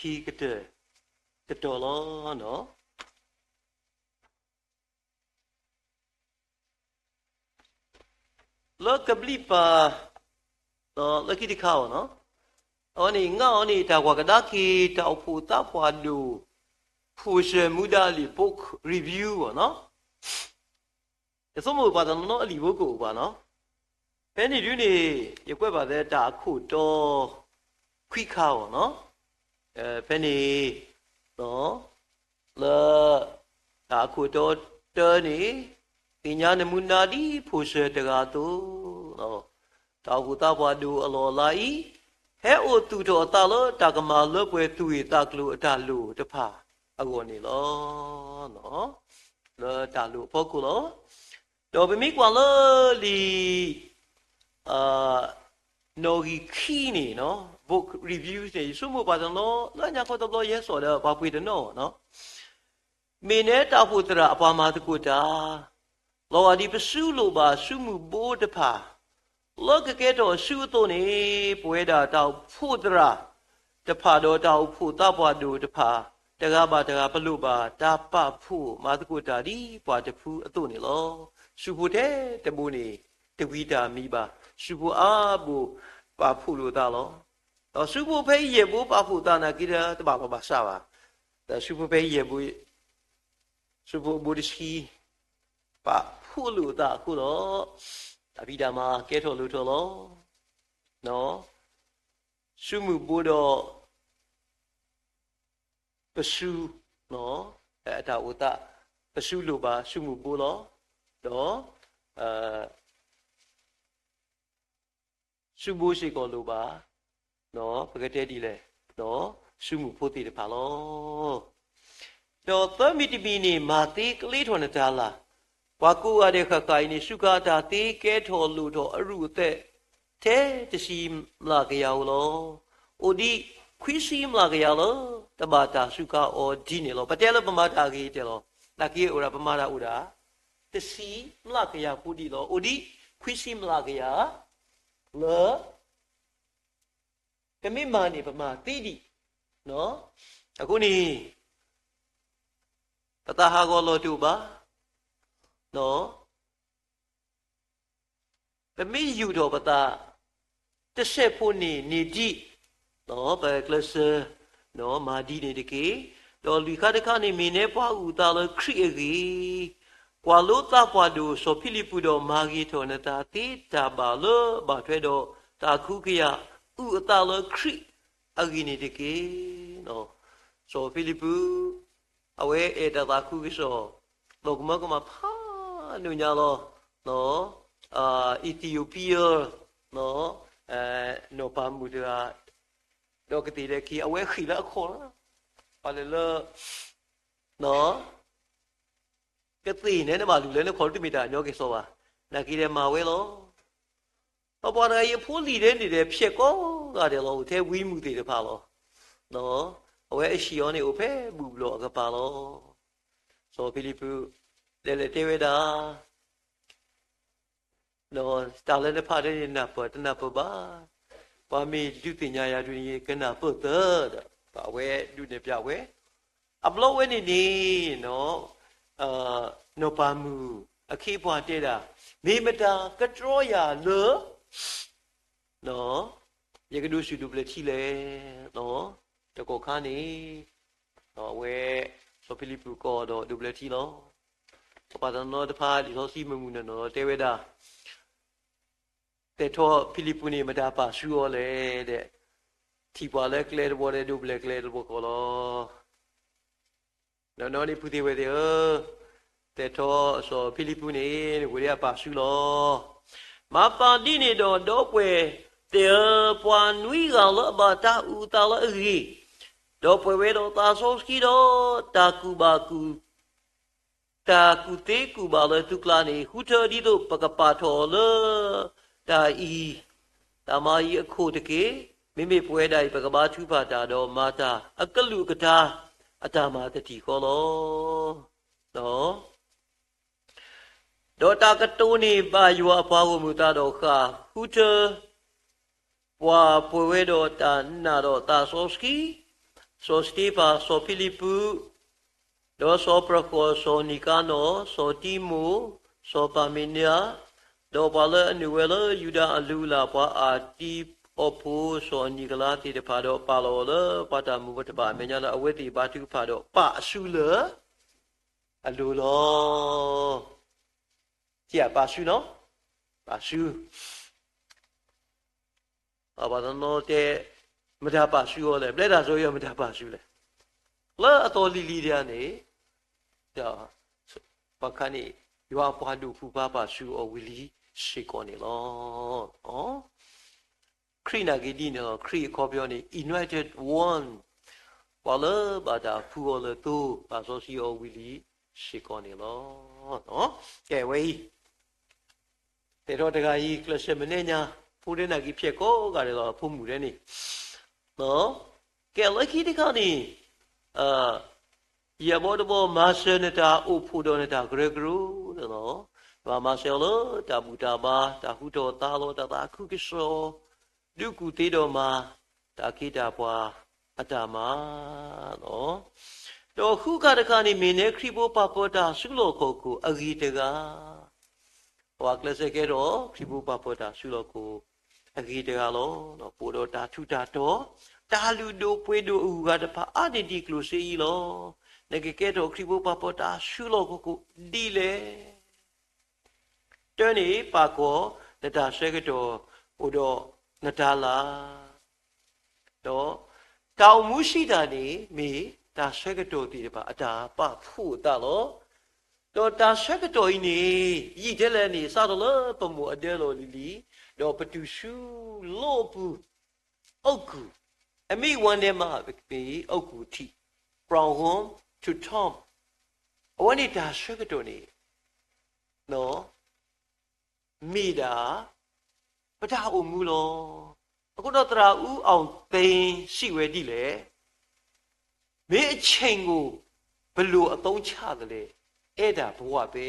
ခံကတၢၢ်တတီၤလီၤ. လၢကဘျံးပၤ လၢခံတခါအီၤနီၤ, အဝဲန့ၣ် ငါအီၤန့ၣ် တၢ်ကွၢ်ကဒါက့ၤ တၢ်အိၣ်ဖှိၣ်သးပှၢ်ဒိၣ် ဖိၣ်စၢၤမူဒါလံာ် book review အီၤနီၤ. ယဆိကမိၣ်ပှၤတနီၤနီၤအလံာ်ဖိကအိၣ်ဘၣ်နီၤ. ဖဲန့ၣ်ဒုးန့ၣ် ယကွဲးဘၣ်သဲတၢ်အခိၣ်တီ ခွံခါအီၤနီၤ. ဖဲန့ၣ် လၢ တၢ်အခိၣ်တီတၢန့ၣ် သ့ၣ်ညါနမူနၤဒ်ဖိၣ်စၢၤတဂၤအသိး, တၢ်အိၣ်ဖှိၣ်သးပှၢ်ဒိၣ်အလီၢ်အလၤအံၤ ဟဲအိၣ်သူၣ်ထီၣ်အသးလၢတၢ်ကမၤလၢပှဲၤသူၣ်ဂ့ၢ်သးကျိၤအတၢ်လိၣ်တဖၣ်အဂီၢ်န့ၣ်လီၤ. လၢတၢ်လိၣ်အဖီခိၣ်လီၤ. ဒီးပမ့ၢ်ကွၢ်လၢလံာ် နီၣ်ဂံၢ်ခံန့ၣ် book review န့ၣ် ယဆိကမိၣ်ပှၤတနီၤလၢညါခီတဘျီယဟဲစိာ်ဒီးပှၤပှ့ၤတနီၤနီၤ, မ့ၢ်နဲတၢ်အိၣ်ဖှိၣ်သရၣ်အပှၤမၤသကိးတၢ် လီၤဂာ်ဒ်ပစုလိၣ်ဘၣ်စုမုၢ်ဘိတဖၣ် လၢကကဲထီၣ်အစုအသိးန့ၣ် ပဝဲဒၣ်တၢ်အိၣ်ဖှိၣ်သရၣ်တဖၣ်ဒီးတၢ်အိၣ်ဖှိၣ်သးပှၢ်ဒိၣ်တဖၣ် တဂၤဘၣ်တဂၤ ပလိၣ်ဘၣ်တၢ်ပာ်ဖှိၣ်မၤသကိးတၢ်ဒ်ပှၤတဖုအသိးန့ၣ်လီၤ. စုဖိထဲတဘိန့ၣ် တဝံတၢ်မံၤဘၣ်, စုဖိအါဘိၣ်ပာ်ဖှိၣ်လိာ်သးလီၤ. ဒီးစုဖိဖဲအံၤယဲၢ်ဘိပာ်ဖှိၣ်သးနာ်က့ဒီး တဘၣ်လီၤဘၣ်စးဘၣ်. ဒီးစုဖိဖဲအံၤယဲၢ်ဘိ စုဖိအဘိတဆံ ပာ်ဖှိၣ်လိာ်သးအဃိလီၤ. တၢ်ဖံးတၢ်မၤကဲထီၣ်လိၣ်ထီၣ်လီၤ. စုမုၢ်ဘိဒီး ပစု အတၢ်အိၣ်သး ပစုလိၣ်ဘၣ်စုမုၢ်ဘိလီၤ. ဒီး စုဘိစ့ၢ်ကီးလိၣ်ဘၣ် ပကတဲဒ်လဲၣ် စုမုၢ်ဖိသ့ၣ်တဖၣ်လီၤ. ဒီးသၢမံၤတမံၤန့ၣ် မၤသ့ကလ့ထီၣ်နတၢ်လၢ်, ပှၤကိးဂၤဒဲးဃၣ်ဃၣ်အံၤန့ၣ် စူးကါတၢ်သ့ကဲထီၣ်လိၣ်ထီၣ်အရူၢ်အသဲး ထဲတဆံမျးကယၤဧိၤလီၤ. အိၣ်ဒံးခွံဆံမျးကယၤလၢ တဘၣ်တၢ်စူးကါအီၤဒ်န့ၣ်လီၤ. ပတဲလၢပမၤတၢ်အဂ့ၤကတၢၢ်လီၤ. နာ်က့အိၣ်ဒၣ်ပမၤတၢ်အိၣ်ဒၣ် တဆံမျးကယၤဖိဒံးလီၤ. အိၣ်ဒံးခွံဆံမျးကယၤ လၢ ပမ့ၢ်မၤန့ၣ် ပမၤသ့ဒံး အဃိန့ၣ် ပသးဟးဂီၤလီၤတအိၣ်ဘၣ်. ပမ့ၢ်ယူာ်ထီၣ်ပသး တစဲးဖိန့ၣ်န့ၣ်ဒံး ပကျဲးစၢး မၤဒ်န့ၣ်တက့ၢ်. ဒီးလွံၢ်ခါတခါန့ၣ် မ့ၢ်နဲပှၤအုၣ်အသးလၢခရံာ်အဂ့ၢ်, ကွၢ်လိသးပှၢ်ဒိၣ်စီၤဖံလံးပူးဒီးမၤဂ့ၤထီၣ်နသးသ့တၢ်ဘၣ်လၢဘၣ်ထွဲဒီးတၢ်ကဟုကယာ်အုၣ်အသးလၢခရံာ်အဂ့ၢ်န့ၣ်တက့ၢ်. စီၤဖံလံးပူး အဝဲအဲၣ်တၢ်သးခုကစီၣ် လီၤကမၢကမၣ်ဖးဒိၣ်ညါလီၤ. အံၣ်သံယိၤပံယီၤ နီၢ်ပၤမုၣ်တဂၤ ဒီးကသ့ၣ်ဒဲးက့ၤ အဝဲဃ့ၢ်လၢအခီၣ်လီၤ. ပှၤလဲၤလၢ ကသ့ၣ်နဲနဘၣ်လူၤလၢနခီၣ်လၢတမ့ၢ်တၢ်ညီက့ၤစီဘၣ်. နာ်က့ဒီးမၤဝဲလီၤ. ဒီးပှၤတဂၤအံၤအဖိလံၤဒဲးန့ၣ်ဒီး ဖျဲၣ်ကိးဂၤဒဲးလီၤ. အိၣ်ထဲဝံမုၢ်သ့ၣ်တဖၣ်လီၤ. အဝဲအဟံၣ်အီၤန့ၣ်အိၣ်ဖဲဘူၣ်ဘျီၣ်အကပၤလီၤ. စီၤဖံလံးပူး လဲၤလဲၤတဲဝဲဒၣ် တၢ်လၢနဖးဒၣ်န့ၣ်နၢ်ပၢၢ်တနၢ်ပၢၢ်ဘၣ်. ပှၤမ့ၢ်ဒုးသ့ၣ်ညါယၤဒ်န့ၣ် ကနၢ်ပၢၢ်သၢဒီး အဝဲဒုးနဲၣ်ဖျါဝဲ အဘျီဝဲန့ၣ်န့ၣ် နီၢ်ပၤမုၣ်အခ့အပှၤတဲဒၣ် မ့ၢ်မတၤကတြီယၤလၢ ယကဒိးဆူၣ်ဒိးဘျၢထံလဲၣ်. တကီၢ်ခါန့ၣ် အဝဲ စီၤဖံလံးပူးကိးဒီးဒိးဘျၢထံလီၤ. ပှၤတနီၤတဖၣ်လံာ်စီဆှံမုၢ်မုၢ်နီၢ်နီၢ်တဲဝဲဒၣ် သဲးထီၣ်ဖံလံးပူးန့ၣ် မတၤပာ်ဆူအီၤလဲၣ်ဒီး ထံၣ်ပှၤလၢကျဲတဘိဒီးဒိးဘျၢကျဲတဘိဃီလီၤ. နီၢ်နီၢ်န့ၣ်ဖုသ့ၣ်ဝဲသ့ၣ်ဧၢ, သဲးထီၣ်စီၤဖံလံးပူးန့ၣ် နဝဲဒၣ်အပာ်ဆူလီၤ. မၤသးဒ်န့ၣ်ဒီး ဒီပုၢ်ဝဲၢ်သ့ၣ်ဧၢ, ပှၤနွံဂၤလၢအဘၣ်တၢ်အုၣ်အသးလၢအဂ့ၤ, ဒီးပှဲၤဝဲဒီးသးစီဆှံဒီး တၢ်ကူၣ်ဘၣ်ကူၣ် တၢ်ကူၣ်သ့ကူၣ်ဘၣ်လၢသုကျါန့ၣ် ဃုထၢဒ်သိးပကပာ်ထီၣ်အီၤလၢတၢ်အံၤ, တၢ်မၤအံၤအခိၣ်တက့ၢ်. မ့မ့ၢ်ပဝဲဒၣ်အံၤ ပကဘါထုကဖၣ်တၢ်ဒီးမၤတၢ်အကလုာ်ကထါအတၢ်မၤတထံၣ်ဃီလီၤ. ဒီးတၢ်ကတိၤန့ၣ်ဘၣ်ယွၤအပှၤဂီၢ်မုၢ်သးဒီးဃၣ်, ဃုထၢ ပှၤပှဲၤဝဲဒီးတၢ်နာ်ဒီးသးစီဆှံ, စီၤစတ့ဖၢ်, စီၤဖံလံးပူး, ဒီးစီၤပြဃီၣ်, စီၤနံၤကါနီၣ်, စီၤတံမိၣ်, စီၤပၤမံနါ, ဒီးပှၤလၢအနုာ်ဝဲလၢယူဒၤအလုၢ်အလၢ်, ပှၤအတံအီၣ်ဖိစီၤနံၤကလါသ့ၣ်တဖၣ်ဒီး ပာ်လီၤအီၤလၢပှၤတၢ်မူပူၤတဖၣ်အမဲာ်ညါလၢ အဝဲသ့ၣ်ဘါထုကဖၣ်ဒီး ပာ်အစုလၢအလိၤလီၤ. ပာ်စုနီၤ, ပာ်စု အပှၤတနီၤတဲ, မတၤပာ်စုအီၤလဲၣ်, ဘျဲၣ်တၢ်စီၤအံၤမတၤပာ်စုလဲၣ်. လၢအသီလံၤလံၤဒၣ်န့ၣ်, ပှၤခါန့ၣ် ယွၤအပှၤဒိၣ်ဖုပှၤပာ်စုအီၤဝံၤလံစ့ၢ်ကီးန့ၣ်လီၤ. ခရံာ်နာ်က့ဒ်န့ၣ်လီၤ. ခရံာ်အခီပညီန့ၣ် anointed one, ပှၤလၢဘၣ်တၢ်ဖှူအီၤလၢသိ, ပာ်စီဆှံအီၤဝံၤလံစ့ၢ်ကီးန့ၣ်လီၤ. ကဲဝဲအံၤ တဲထီၣ်တဂၤအံၤ ကျဲးစၢးမနဲၣ်ညါ, ဖိဒဲနာ်က့ဖျဲၣ်ကိးဂၤဒဲးလီၤ, ဖိမုၣ်ဒဲန့ၣ်. ကဲလၢခံတခါန့ၣ်, ယဲၢ်ဘီတဘီ မၤစၢၤနတၢ်အိၣ်ဖှိၣ်ဒီးနတၢ်ကရၢကရိန့ၣ်လီၤ. ဘၣ်မၤစၢၤအီၤလၢတၢ်ဘူၣ်တၢ်ဘါ, တၢ်ဟူထီၣ်သါလီၤ, တၢ်သးခုကစီၣ်, ဒုးကူၣ်သ့ဒီးမၤ, တၢ်ခ့တၢ်ပှၤအတၢ်မၤလီၤ. ဒီးဃုခါတခါန့ၣ် မ့ၢ်နဲခရံာ်ဖိပှၤပၢၤတၢ်စုလီၢ်ခီၣ်ခိၣ်အဂ့ၤတဂၤ, ပှၤကျဲးစၢးကဲထီၣ်ခရံာ်ဖိပှၤပၢၤတၢ်စုလီၢ်ခိၣ်အဂ့ၤတဂၤလီၤ. ပအိၣ်ဒီးတၢ်ထူးတၢ်တီၤ, တၢ်လုၢ်ဒိၣ်ပှ့ၤဒိၣ်အဂၤတဖၣ်အါန့ၢ်ဒံးကျိၣ်စ့အံၤလီၤ. နကကဲထီၣ်ခရံာ်ဖိပှၤပၢၤတၢ်စုလီၢ်ခီၣ်ခိၣ်ဒ်လဲၣ်. တၢန့ၣ် ပာ်ကီၤနတၢ်ဆၢကတီၢ်အိၣ်ဒီးနတၤလၤ, ဒီးတၢ်အိၣ်မူဆံးတၢ်န့ၣ် မ့ၢ်တၢ်ဆၢကတီၢ်သ့ၣ်တဖၣ်အတၢ်ပာ်ဖှိၣ်အသးလီၤ. ဒီးတၢ်ဆၢကတီၢ်အံၤန့ၣ် ယံာ်ထဲလဲၣ်န့ၣ် စးထီၣ်လၢပမိၢ်အဒၢလီၢ်လံၤလံၤ, ဒီးပတုၤဆူလီၢ်ပူၤ အီၣ်ကူၣ်, အမ့ၢ်ဝဲန့ၣ်မး ပမ့ၢ်အီၣ်ကူၣ်ထံး from womb to tomb, အဝဲန့ၣ်တၢ်ဆၢကတီၢ်န့ၣ် မ့ၢ်ဒၣ် ပတၢ်အိၣ်မူလီၤ. အဃိဒီးသရၣ်အူအီၣ်သ့စံးဝဲဒ်လဲၣ်, မ့ၢ်အဆ့ၣ်ကိၣ် ဘယ်လိုအသုံးချသလဲ, အဲဒါဘဝပဲ.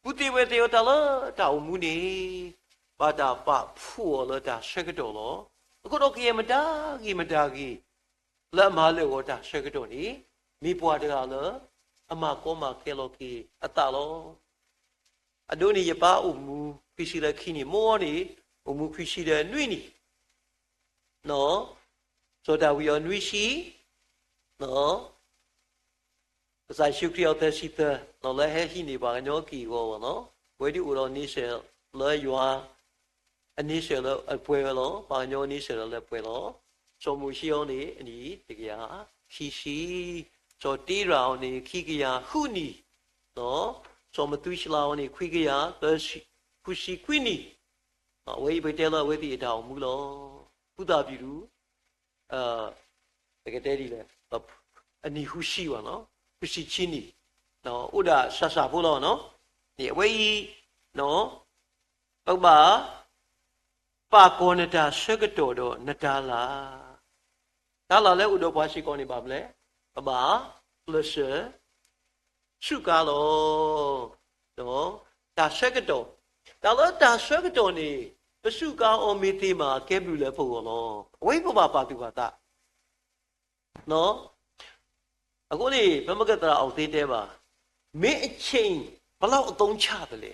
ပူၤသ့ဝဲၢ်သ့ၣ်အတၢ်လၢတၢ်အိၣ်မူန့ၣ် ဘၣ်တၢ်ပာ်ဖှိၣ်အီၤလၢတၢ်ဆၢကတီၢ်လီၤ. အဃိဒီးကယဲၢ်မတၤဂ့ၤမတၤဂ့ၤ လၢအမၤလၢာ်ဂီၤတၢ်ဆၢကတီၢ်န့ၣ် မ့ၢ်ပှၤတဂၤလၢ အမၤကီမၤခဲလီၤက့ၤအသးလီၤ. အဒိန့ၣ် ယပၢ်အိၣ်မူခွံဆံလၢခံနံၣ်, မိၢ်န့ၣ် အိၣ်မူခွံဆံဒီးနွံနံၣ်, စီၤဒၤဝံးအီၤနွံဆံ, ကစၢ်ယ့ၣ်ၡူးခရံာ်အီၤသၢဆံသၢ, လၢဟဲဟံးန့ၢ်ပှၤကညီက့ၢ်အဂီၤလီၤ. အဝဲဒၣ်အိၣ်ဒီးန့ဆၢၣ်လၢယွၤ အန့ဆၢၣ်လၢအပှဲၤဝဲလီၤ. ပှၤကညီန့ဆၢၣ်လၢအပှဲၤလီၤ. စီၤမိၤၡ့အီၤန့ၣ် အနံၣ်တကယၤခံဆံ, စီၤတ့ရၤအီၤန့ၣ် ခံကယၤဃုနံၣ်, စီၤမသူၤၡလၤအီၤန့ၣ် ခွံကယၤသၢဆံခွံနံၣ်, အဝဲအံၤပကတဲလၢအဝဲသ့ၣ်အတၢ်အိၣ်မူလီၤ. ဖုသးပျုၢ်ဒူၣ် ပကတဲဒ်လဲၣ်, အနံၣ်ဃုဆံဘၣ်, ဃုဆံဆံနံၣ်, အိၣ်ဒၣ်စှၤစှၤဖိလီၤ. န့ၣ်အဝဲအံၤ ပကဘၣ် ပာ်ကီၤနတၢ်ဆၢကတီၢ်ဒီးနတၤလၤ, တၤလၤလၢအိၣ်ဒီးပှၤစ့ၢ်ကီးန့ၣ်ဘၣ်မနုၤလဲၣ်, ပဘၣ်ပျၢၢ်စၢၤ စူးကါလီၤ. ဒီးတၢ်ဆၢကတီၢ်, တၢ်လၢတၢ်ဆၢကတီၢ်န့ၣ် ပစူးကါအီၤမ့ၢ်သ့မး ကဲဘျုးလၢပဂီၢ်လီၤ. အဝဲအံၤပဘၣ်ပာ်သူၣ်ပာ်သး အဃိန့ၣ် ပမ့ၢ်ကသရၣ်အီၣ်သ့တဲဘၣ်, မ့ၢ်အဆ့ၣ် ဘယ်လောက်အသုံးချသလဲ,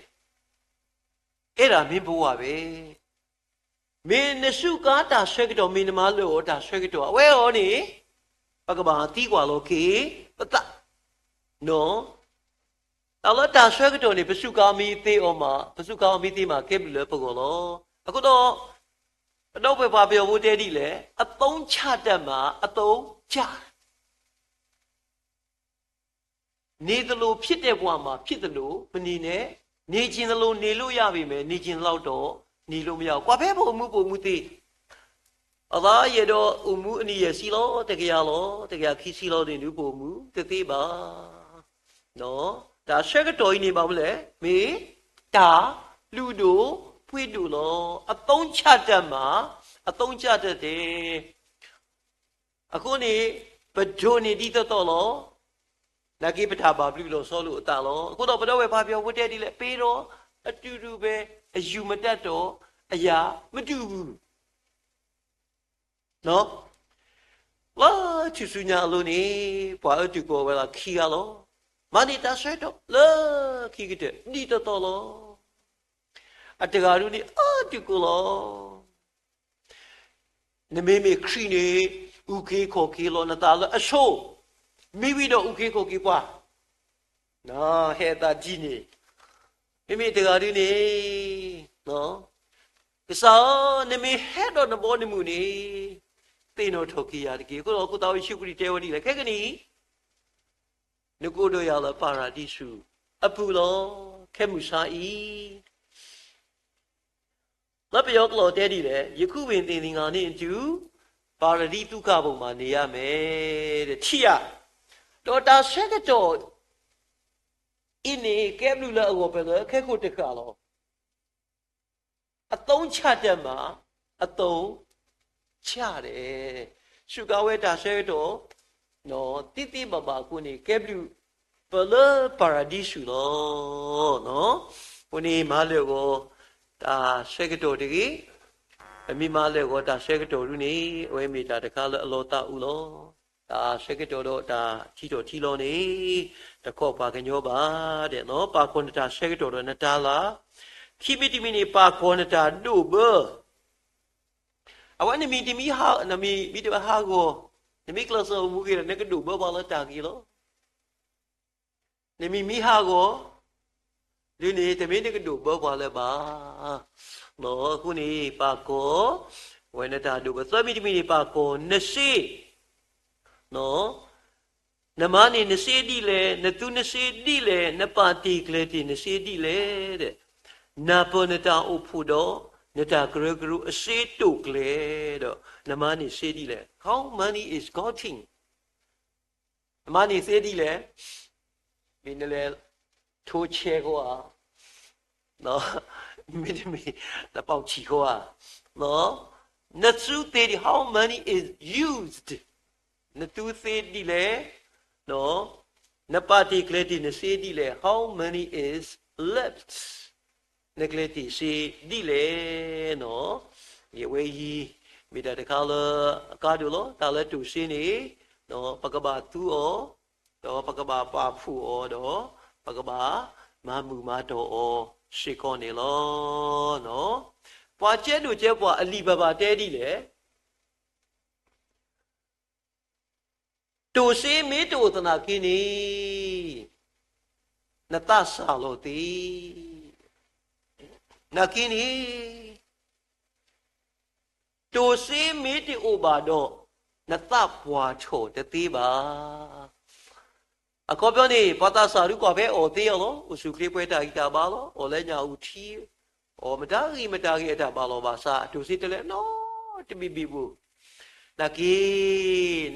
အဲဒါမ့ၢ်ပဝဲပဲ. မ့ၢ်နစူးကါတၢ်ဆၢကတီၢ် မ့ၢ်နမၤလၢာ်အီၤတၢ်ဆၢကတီၢ် အဝဲအီၤန့ၣ် ပကဘၣ်သံကွၢ်လီၤက့ၤပသး, တၢ်လၢတၢ်ဆၢကတီၢ်န့ၣ် ပစူးကါမ့ၢ်သ့အီၤမး, ပစူးကါအီၤမ့ၢ်သ့မး ကဲဘျုးလၢပဂီၢ်လီၤ. အဃိဒီး ပဒီပုၢ်ဝဲၢ်ပှၤပယီၤဖိတဲဒ်လဲၣ်, အသုံးချတတ်မှ အသုံးကျ နေသလိုဖြစ်တတ်ကွာမှာ ဖြစ်သလို မနေနဲ့, နေချင်သလို နေလို့ရပေမဲ့ နေချင်သလောက်တော့ နေလို့မရဘူး. ကွၢ်ဖဲပအိၣ်မူပအိၣ်မူသ့, အသးယဲၢ်ဒီးအိၣ်မူအနံၣ်ယဲၢ်ဆံလီၤ, တကယၤလီၤ, တကယၤခံဆံလီၤန့ၣ်ဒုး ပအိၣ်မူတသ့ဘၣ်. တၢ်ဆၢကတီၢ်အံၤန့ၣ်ဘၣ်မနုၤလဲၣ်, မ့ၢ်တၢ်လုၢ်ဒိၣ်ပှ့ၤဒိၣ်လီၤ, အသုံးချတတ်မှ အသုံးကျတတ်တယ်. အဃိန့ၣ် ပဒိးန့ၢ်ဒ်သိးသိးလီၤ. နာ်က့ပတၢ်ဘၣ်ဘျုးလီၤဆီလိာ်အသးလီၤ. အဃိဒီးပဒီပုၢ်ဝဲၢ်ပှၤပယီၤဖိတဲဒ်လဲၣ်, ပ့ၤဒီးအတူတူပဲ, အယူၢ်မတတ်တော့ အရာမတူဘူး. နော်, လၢထူၣ်စုညါအလိၤန့ၣ် ပှၤအၢတုၤကိးဝဲဒၣ်ခံဂၤလီၤ. မၤန့ၢ်တၢ်ဆၢကတီၢ်လၢခံကတၢၢ်ဒ်သိးသိးလီၤ. အတဂၤဒုန့ၣ်အၢတုၤကိးလီၤ. နမ့မ့ၢ်ခရံာ်န့ၣ် အုၣ်က့ၤခီၣ်က့ၤလီၤနသးလၢအဆိ, မ့ၢ်ဝံၤဒီးအုၣ်က့ၤခီၣ်က့ၤပှၤ, ဟဲအသးဒ်န့ၣ်, မ့မ့ၢ်တဂၤဒုန့ၣ်, ကစၢ်ဧၢ, နမ့ၢ်ဟဲဒီးနဘီနမုၢ်န့ၣ်, သ့ၣ်နီၣ်ထီၣ်က့ၤယၤတက့ၢ်. အဃိဒီးအဃိသတးဝဲ ယ့ၣ်ၡူးခရံာ်တဲဝဲဒ်လဲၣ်, ခဲကနံၣ်အံၤ နကအိၣ်ဒီးယၤလၢပၤရဒံစူၤအပူၤလီၤ. ခဲမုၢ်ဆါအံၤ လၢပယီၤကျိာ်တဲဒ်လဲၣ်, ယခုပင်သင်သည်ငါနှင့်အတူ ပါရဒိသုခပုံမှာနေရမယ်တဲ့, ထံၣ်ဧါ. ဒီးတၢ်ဆၢကတီၢ်အံၤန့ၣ် ကဲဘျုးလၢအဂီၢ်ဖဲလၢခဲကိာ်တဃၣ်လီၤ. အသုံးချတတ်မှာ, အသုံးချတယ်. စူးကါဝဲတၢ်ဆၢကတီၢ် သ့သ့ဘၣ်ဘၣ်အဃိန့ၣ် ကဲဘျုးပလၢပၤရဒံစူၤလီၤ. အဃိန့ၣ် မၤလၢာ်ဂီၤ တၢ်ဆၢကတီၢ်တဂ့ၤ, ပမ့ၢ်မၤလၢာ်ဂီၤတၢ်ဆၢကတီၢ်ဒုန့ၣ် အဝဲမ့ၢ်တၢ်တခါလၢအလီၤသးအုးလီၤ. တၢ်ဆၢကတီၢ်ဒီးတၢ်ထံထီၣ်ထံလီၤန့ၣ် တခီပှၤကညီဘၣ်ဒဲးလီၤ. ပာ်ကီၤနတၢ်ဆၢကတီၢ်ဒီးနတၢ်လၤ, ခံမံၤတမံၤန့ၣ် ပာ်ကီၤနတၢ်ဒိၣ်ဘၢ အဝဲနမံၤတမံၤ, နမံၤမ့ၢ်တဟးဂီၤ, နမ့ၢ်ကျဲးစၢးအိၣ်မူဂ့ၤဒီး နကဒိၣ်ဘၢပှၤလၢတၢ်ဂ့ၤလီၤ. နမံၤမ့ၢ်ဟးဂီၤ ဒ်န့ၣ် တမ့ၢ်နကဒိၣ်ဘၢပှၤလၢၤဘၣ်. အဃိန့ၣ် ပာ်ကီၤဝဲနတၢ်ဒိၣ်ဘၢ. သၢမံၤတမံၤန့ၣ် ပာ်ကီၤနစ့ နမၤန့ၢ်နစ့ဒ်လဲၣ်, နသူနစ့ဒ်လဲၣ်, နပာ်တ့ၢ်ကျဲၤတ့ၢ်နစ့ဒ်လဲၣ်, နၢ်ပၢၢ်နတၢ်အိၣ်ဖှိၣ်ဒီး နတၢ်ကရၢကရိအစ့တိာ်ကျဲၤဒီး နမၤန့ၢ်စ့ဒ်လဲၣ်. How money is counting? နမၤန့ၢ်စ့ဒ်လဲၣ်. မ့ၢ်နလဲၤထိဆဲးဃီဧါ, မ့တမ့ၢ် နပီၣ်ဆံၣ်ဃီဧါ, နသူသ့ဒ်, how money is used? နသူသ့ဒ်လဲၣ်, နပာ်တ့ၢ်ကျဲၤတ့ၢ်နစ့ဒ်လဲၣ်. How money is left? နကျဲၤတ့ၢ်စ့ဒ်လဲၣ်. အဝဲအံၤ မ့ၢ်တၢ်တခါလၢအကါဒိၣ်လီၤ. တၢ်လၢတိၢ်စ့န့ၣ် ပကဘၣ်သူအီၤ, ဒီးပကဘၣ်ပာ်ဖှိၣ်အီၤဒီး ပကဘၣ်မၤမုာ်မၤတီၢ်အီၤစ့ၢ်ကီးန့ၣ်လီၤ. ပှၤကဲဒိၣ်ကဲပှၢ်အလံာ်ဘၣ်ဘၣ်တဲဒ်လဲၣ်. တိၢ်စ့မ့ၢ်တအိၣ်သနာ်က့န့ၣ် နသးစၢ်လီၤသ့. နာ်က့န့ၣ် တိၢ်စ့မ့ၢ်တအိၣ်ဘၣ်ဒီး နသးပှၢ်ထီၣ်တသ့ဘၣ်. အခီပညီန့ၣ် ပှၤသးစၢ်ဒုးကွၢ်ဖဲအီၣ်သ့အီၤလီၤ. အိၣ်ဆူၣ်ချ့ပှဲၤတၢ်ဂံၢ်တၢ်ဘါလီၤ. အီၣ်လၢညၣ်အူထံ, အီၣ်မတၤဂံၢ်မတၤဂ့ၤအတၢ်ဘၣ်လီၤဘၣ်စး အတိၢ်စ့တလဲၤနီတဘ့ၣ်ဘ့ၣ်ဘၣ်. နာ်က့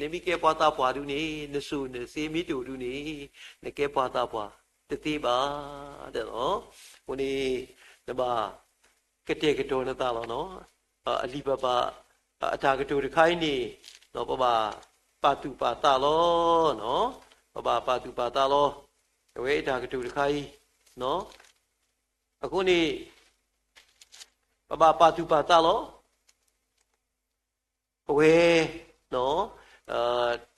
နမ့ၢ်ကဲပှၤသးပှၢ်ဒုးန့ၣ် နစိၢ်နစ့မ့ၢ်တအိၣ်ဒုးန့ၣ် နကဲပှၤသးပှၢ်တသ့ဘၣ်. အဃိန့ၣ် နဘၣ်ကတဲာ်ကတီၤနသးလီၤ. အလံာ်ဘၣ်ဘၣ် အတၢ်ကတိၤတခါအံၤန့ၣ် ပဘၣ်ပာ်သူၣ်ပာ်သးလီၤ. ပဘၣ်ပာ်သူၣ်ပာ်သးလီၤ. အဝဲအတၢ်ကတိၤတခါအံၤ အဃိန့ၣ် ပဘၣ်ပာ်သူၣ်ပာ်သးလီၤ. ပဝဲ တၢ်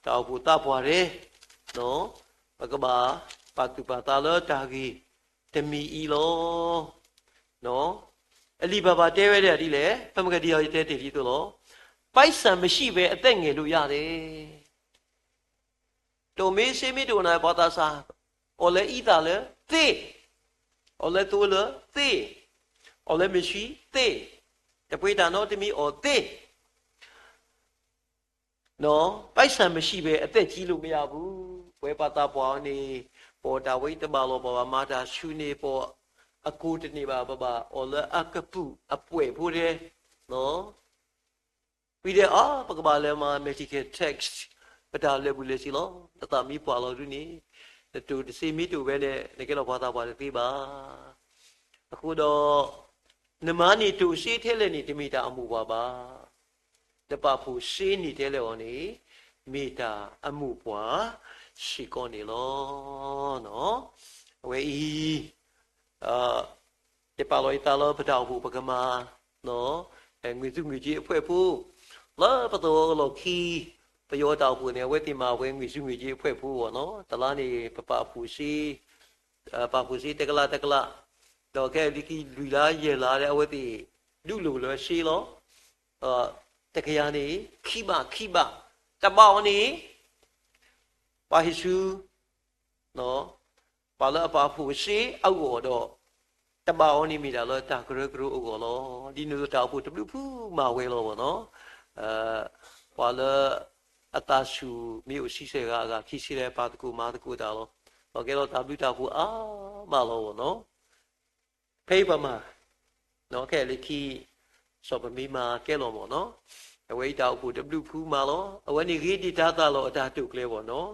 အိၣ်ဖှိၣ်သးပှၢ်ထဲ ပကဘၣ်ပာ်သူၣ်ပာ်သးလၢတၢ်ဂ့ၢ်တမံၤအံၤလီၤ. အလံာ်ဘၣ်ဘၣ်တဲဝဲဒၣ်ဒ်လဲၣ်, ဖဲမုၢ်ကဒံယၤယတဲတ့ၢ်ဒ်သိးလီၤ. ပိုက်ဆံမရှိဘဲအသက်ငယ်လို့ရတယ်. တိၢ်မ့ၢ်စ့မ့ၢ်တအိၣ်န့ၣ် ပှၤသးစၢ် အီၣ်လၢအံသၣ်လၢသ့, အီၣ်လၢသိလၢသ့, အီၣ်လၢမ့ၢ်ဆံသ့, တပှ့ၤတၢ်နီတမံၤအီၣ်သ့ ပိုက်ဆံမရှိဘဲအသက်ကြီးလို့မရဘူး. ပဝဲပှၤသးပှၢ်အီၤန့ၣ် ပအီၣ်တၢ်ဝဲတဘၣ်လီၤ, ပဘၣ်မၤတၢ်ဆူန့ၣ် ပအီၣ်အကိတန့ၢ်ဘၣ်, ပဘၣ်အီၣ်လၢအကပုာ်အပှဲာ်ဖိထဲ ဝံၤဒီး အါ ပကဘၣ်လဲၤမၤ medical test ပတၢ်လဲၤဘူးလဲၤဆ့လီၤ. နသးမ့ၢ်ပှၢ်လီၤဒုးန့ၣ် နတိၢ်တစ့မ့ၢ်တအိၣ်ဝဲန့ၣ် နကဲလီၤပှၤသးပှၢ်တသ့ဘၣ်. အဃိဒီး နမၤန့ၢ်တိၢ်စ့ထဲလဲၣ်န့ၣ် တမ့ၢ်တၢ်အမိၢ်ပှၢ်ဘၣ်. နပာ်ဖှိၣ်စ့န့ၢ်ထဲလဲၣ်အီၤန့ၣ် မ့ၢ်တၢ်အမိၢ်ပှၢ်စ့ၢ်ကီးန့ၣ်လီၤ. အဝဲအံၤ ယပာ်လီၤယသးလၢပတၢ်အိၣ်ဖှိၣ်ပကမၤ ငွေစုငွေကြေးအဖွဲ့ဖိ လၢပသဝီကလီၢ်ခံ ပယီၤတၢ်အိၣ်ဖှိၣ်န့ၣ် အဝဲသ့ၣ်မၤဝဲ ငွေစုငွေကြေးအဖွဲ့ဖိအဂီၢ်နီၤ, တလါန့ၣ် ပပာ်ဖှိၣ်စ့, ပာ်ဖှိၣ်စ့တကလးတကလး, ဒီးခဲအံၤလၢခံလွံၢ်လါယဲၢ်လါဒီး အဝဲသ့ၣ်ဒုးလိၢ်လၢစ့လီၤ. တကယၤန့ၣ် ခံဘး ခံဘး, တဘးအံၤန့ၣ် ပှၤဟ့ၣ်ဆူ ပှၤလၢအပာ်ဖှိၣ်စ့အဂီၢ်ဒီး တဘးအံၤန့ၣ်မ့ၢ်တၢ်လၢတၢ်ကရၢကရိအဂီၢ်လီၤ. ဒ်န့ၣ်အသိးတၢ်အိၣ်ဖှိၣ်တဘျုးဖုမၤဝဲလီၤဘၣ်နီၤ, ပှၤလၢအသးဆူၣ်မ့ၢ်အိၣ်ဆံဆဲၣ်ဂၤအဂၤ ခံဆံလဲၣ် ပာ်သကိးမၤသကိးတၢ်လီၤ. ဒီးကဲထီၣ်တၢ်ဘျုးတၢ်ဖှိၣ်အါမးလီၤဘၣ်နီၤ. ဖဲအံၤပမၤ ခဲလၢာ်ခံ စီၤပမ့ၢ်မၤကဲလီၤမၢ်နီၤ, အဝဲအံၤတၢ်အိၣ်ဖှိၣ်တဘျုးဖုမၤလီၤ. အဝဲန့ၣ်ဂ့ၤဒံးတၢ်သးလီၤအတၢ်တိာ်ကျဲဘၣ်နီၤ,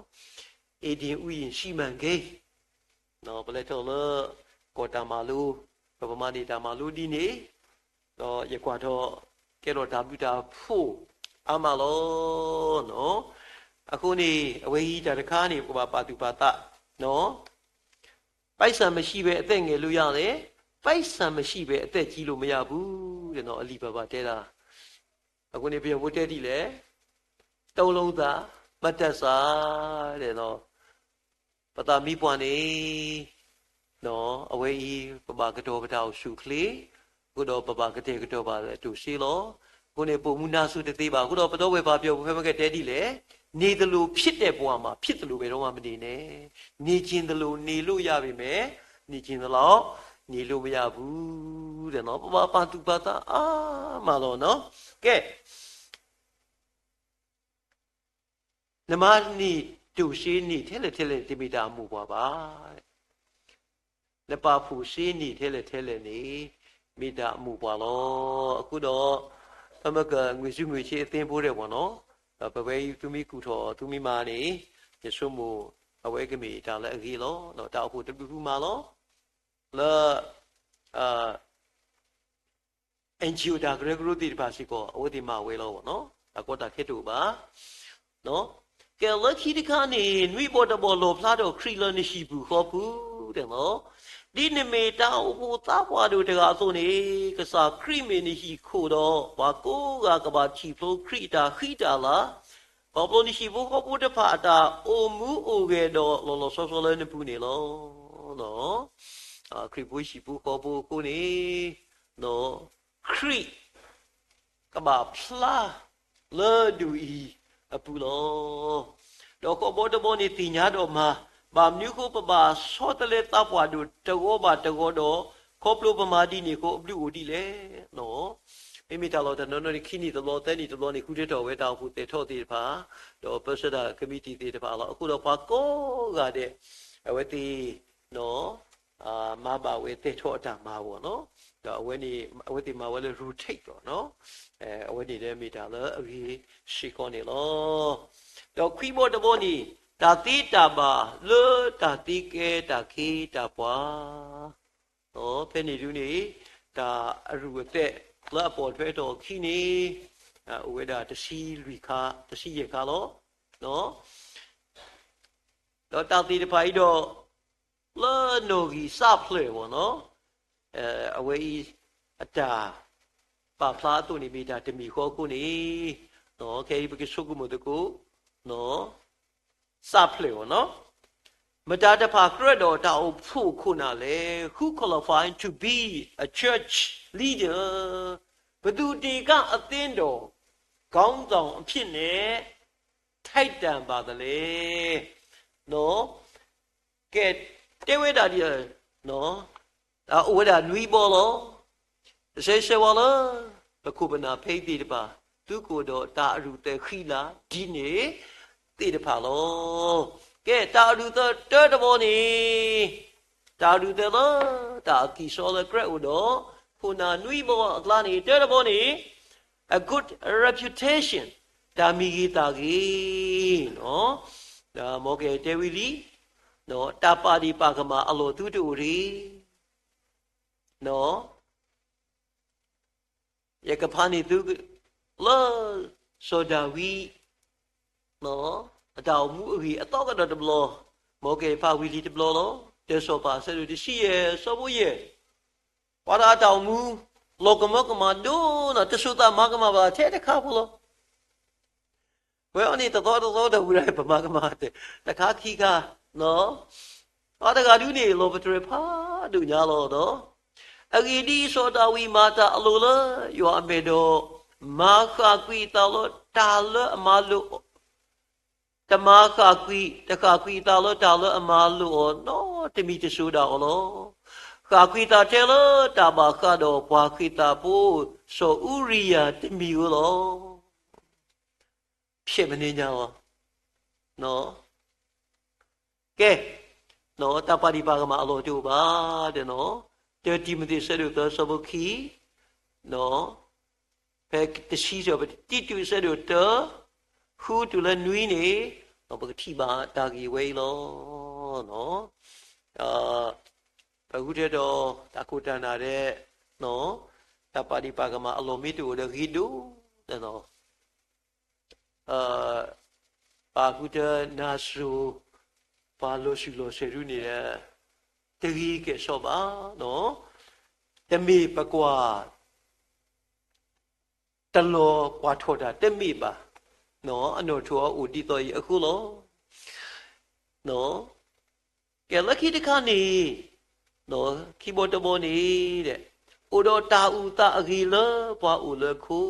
အ့ဒ့ၣ်အူယံၣ် စီမံကိန်း, ပလဲၤထီၣ်လၢ ကီၢ်တၢ်မၤလိ, ဒီးပမၤန့ၢ်တၢ်မၤလိဒ်န့ၣ်, ဒီးယကွၢ်ထီၣ် ကဲထီၣ်တၢ်ဘျုးတၢ်ဖှိၣ်အါမးလီၤ. အဃိန့ၣ် အဝဲအံၤတၢ်တခါန့ၣ် ပကဘၣ်ပာ်သူၣ်ပာ်သးနီၤ. ပိုက်ဆံမရှိဘဲအသက်ငယ်လို့ရတယ်, ပိုက်ဆံမရှိဘဲအသက်ကြီးလို့မရဘူး ဒီးအလံာ်ဘၣ်ဘၣ်တဲဒၣ်. အဃိန့ၣ် ပယီၤဖိတဲဒ်လဲၣ်, တလုံးသာ မတတ်စား ဒီး ပသးမံပှၢ်န့ၣ် အဝဲအံၤ ပဘၣ်ကတီၤပတၢ်အိၣ်ဆူၣ်အိၣ်ချ့, အဃိဒီးပဘၣ်ကတဲာ်ကတီၤဘၣ်အတိၢ်စ့လီၤ. အဃိန့ၣ် ပိာ်မုၣ်နၢ်စိၤတသ့ဘၣ်. အဃိဒီးပဒီပုၢ်ဝဲၢ်ပှၤပယီၤဖိ ဖဲမ့ၢ်ကတဲဒ်လဲၣ်, နေသလိုဖြစ်တဲ့ဘဝမှာ ဖြစ်သလိုဘယ်တော့မှမနေနဲ့, နေချင်သလိုနေလို့ရပေမဲ့ နေချင်သလောက်နေလို့မရဘူး ဒီး ပဘၣ်ပာ်သူၣ်ပာ်သးအါမးလီၤနီၤ. ကဲ နမၤန့ၢ်တိၢ်စ့န့ၣ်ထဲလဲၣ်ထဲလဲၣ်န့ၣ် တမ့ၢ်တၢ်အမိၢ်ပှၢ်ဘၣ်. နပာ်ဖှိၣ်စ့န့ၣ်ထဲလဲၣ်ထဲလဲၣ်န့ၣ် မ့ၢ်တၢ်အမိၢ်ပှၢ်လီၤ. အဃိဒီး ဖဲမ့ၢ်က ငွေစုငွေချေအသင်းဖိဒဲးဘၣ်နီၤ, ဒီးပဝဲအံၤသုမ့ၢ်ကူၣ်ထီၣ်သုမ့ၢ်မၤန့ၣ် ယဆိကမိၣ် အဝဲကမ့ၢ်တၢ်လၢအဂ့ၤလီၤ. တၢ်အိၣ်ဖှိၣ်တဘျုးဖုမၤလီၤ လၢ NGO တၢ်ကရၢကရိသ့ၣ်တဖၣ်စ့ၢ်ကီး အဝဲသ့ၣ်မၤဝဲလီၤဘၣ်နီၤ, တၢ်ကီတၢ်ခဲတအိၣ်ဘၣ်. ကဲလၢခံတခါန့ၣ် နွံဘီတဘီလီၣ်ဖျါထီၣ်ခရံာ်လၢနဟံၣ်ပူၤဃီပူၤ တဲလီၤ. ဒ်နမ့ၢ်တၢ်အိၣ်ဖှိၣ်သးပှၢ်ဒိၣ်တဂၤအသိးန့ၣ် ကစၢ်ခရံာ်မ့ၢ်နဟံၣ်ခိၣ်ဒီး ပှၤကိးဂၤကဘၣ်ထံၣ်ဖျိခရံာ်အတၢ်ဃံတၢ်လၤ ခီဖျိနဟံၣ်ဖိဃီဖိတဖၣ်အတၢ်အိၣ်မူအိၣ်ဂဲၤဒီးလီၤလီၤဆီဆီလၢနပူၤန့ၣ်လီၤ. ခရံာ်ဖိဟံၣ်ဖိဃီဖိအဃိန့ၣ် ခရံာ်ကဘၣ်ဖျါလၢဒိၣ်အံၤအပူၤလီၤ. ဒီးဃီဘီတဘီန့ၣ်သ့ၣ်ညါဒီးမၤ, ဘၣ်မနုၤအဃိပဘၣ်ဆီတလဲသးပှၢ်ဒိၣ်တဂီၤဘၣ်တဂီၤဒီး ခီဖျိပမၤဒ်န့ၣ်အဃိအဘျုးအိၣ်ဒ်လဲၣ်. မ့မ့ၢ်တၢ်လီၢ်တနီၤနီၤန့ၣ် ခံနံၣ်တဘျီ သၢနံၣ်တဘျီန့ၣ် ဃုထၢထီၣ်ဝဲတၢ်အိၣ်ဖှိၣ်သဲးထီၣ်သ့ၣ်တဖၣ်, ဒီးပၢဆှၢတၢ်ကမံးတံာ်သ့ၣ်တဖၣ်လီၤ. အဃိဒီးပှၤကိးဂၤဒဲး အဝဲသ့ၣ် မၤဘၣ်ဝဲသဲးထီၣ်အတၢ်မၤအဂီၢ်နီၤ, ဒီးအဝဲန့ၣ် အဝဲသ့ၣ်မၤဝဲလၢ rotate လီၤ. အဝဲန့ၣ်ဒီးမ့ၢ်တၢ်လၢအဂ့ၤစ့ၢ်ကီးန့ၣ်လီၤ. ဒီးခွံဘီတဘီန့ၣ် တၢ်သ့တၢ်ဘၣ်လၢတၢ်သ့ကဲတၢ်ခ့တၢ်ပှၤ ဖဲန့ၣ်ဒုန့ၣ် တၢ်အရူၢ်အသဲးလၢအပိာ်ထွဲထီၣ်အခံန့ၣ် အိၣ်ဝဲဒၣ်တဆံလွံၢ်ခါ တဆံယဲၢ်ခါလီၤ. ဒီးတၢ်သ့ၣ်တဖၣ်အံၤဒီး လၢနီၣ်ဂံၢ်စးဖျၢၣ်ဘၣ်နီၤ, အဝဲအံၤ အတၢ်ပာ်ဖျါအသိးန့ၣ် မ့ၢ်တၢ်တမံၤဃီအဃိန့ၣ် ခဲအံၤပကဆိကမိၣ်သကိး စးဖျၢၣ်ဘၣ်နီၤ, မတၤတဖၣ်ကြၢးဒီးတၢ်အိၣ်ဖှိၣ်ခိၣ်နၢ်လဲၣ်, who qualified to be a church leader, ဘယ်သူတွေက အသင်းတော်ခေါင်းဆောင်အဖြစ်နဲ့ ထိုက်တန်ပါသလဲ. ကဲ တဲဝဲဒၣ်ဒ် အိၣ်ဝဲဒၣ်နွံဘီလီၤ. တဆဲးဆဲးဝဲလၢ ပခိၣ်ပနၢ်ဖဲအံၤသ့ၣ်တဖၣ် သုးခိၣ်ဒီးတၢ်အရူၢ်သဲးဃံလၤဒ်န့ၣ်သ့ၣ်တဖၣ်လီၤ. ကဲ တၢ်အရူၢ်သဲးတၢတဘီန့ၣ် တၢ်အရူၢ်သဲးလၢ တၢ်အကံၢ်စီလၢကြၢးအိၣ်ဒီး ခိၣ်နၢ်နွံဘီအကျါန့ၣ် တၢတဘီန့ၣ် a good reputation တၢ်မံၤဂ့ၤသးဂ့ၤ, မ်ကတဲဝံၤလံ, တၢ်ပာ်ဒ့ၣ်ပာ်ကမၣ်အလီၢ်သုတအိၣ်တဂ့ၤ. ယကဖးန့ၢ်သု လၢ စီၤဒၤဝံး အတၢ်အိၣ်မူအဂ့ၢ်အသီကဒီးတဘျီ, မ်ကဖးဝံၤလံတဘျီလီၤ. တၢစီၤပၤအဆၢဒိၣ်တဆံယဲၢ် အဆၢဖိယဲၢ်, ပှၤတဂၤအတၢ်အိၣ်မူ လီၤကမၢကမၣ်ဒိၣ်နီၢ် တစိၤသးမၤကမၣ်ဘၣ်ထဲတခါဖိလီၤ. ပဝဲအံၤန့ၣ် တသီတသီတဝံၤဒၣ် ပမၤကမၣ်တၢ် တခါခံခါ, ပှၤတဂၤဒုန့ၣ် လီၤပတြၢၤဖးဒိၣ်ညါလီၤဒီး, အဂ့ၢ်ဒ်အံၤ, စီၤဒၤဝံးမၤတၢ်အလိၤလၢယွၤအမဲာ်ဒီး, မၤဃၣ်ကွံာ်အသးလၢတၢ်လၢအမၤလိာ် တမၤဃၣ်ကွံာ်, တဃၣ်ကွံာ်အသးလၢတၢ်လၢအမၤလိာ်အီၤနီတမံၤတစိၤဒၣ်အီၤလီၤ. ဃၣ်ကွံာ်သးထဲလၢတၢ်ဘၣ်ဃးဒီးပှၤဃ့ၢ်သးဖိ စီၤအူရံယၤတမံၤဧိၤလီၤ. ဖျဲးမနုၤညါလီၤ. ကဲ, တၢ်ပာ်ဒံးပာ်ကမၣ်အလီၢ်တအိၣ်ဘၣ်ဒီးနီၤ, တၢတံၤမသ့း ဆၢဒိၣ်သၢ ဆၢဖိခံ, ဖဲတဆံ, တံတူး ဆၢဒိၣ်တၢ, ဃုတုၤလၢနွံန့ၣ်, ပကထံၣ်ဘၣ်တၢ်ဂ့ၢ်ဝဲအံၤလီၤ. ပဃုထၢဒီးတၢ်ခိၣ်တၢ်နၢ်ဒီး တၢ်ပာ်ဒံးပာ်ကမၣ်အလီၢ်မ့ၢ်တအိၣ်ဒီး ဂ့ၤဒိၣ်ဒီးနီၤ ပာ်ဃုာ်တၢ်နၢ်စိၤ ပှၤလီၤဆူၣ်လီၤဆဲးဒုန့ၣ်ဒီး တဂ့ၤကဲၣ်ဆိးဘၣ်နီၤ, တမ့ၢ်ပကွၢ် တလီၤကွၢ်ထီၣ်တၢ်တမ့ၢ်ဘၣ်, အနီၣ်ထိၣ်အအိၣ်ဒ်သိးအံၤအဃိလီၤ. ကဲလၢခံတခါန့ၣ်, ခံဘီတဘီန့ၣ်, အိၣ်ဒီးတၢ်အုၣ်သးအဂ့ၤလၢပှၤအိၣ်လၢခိ,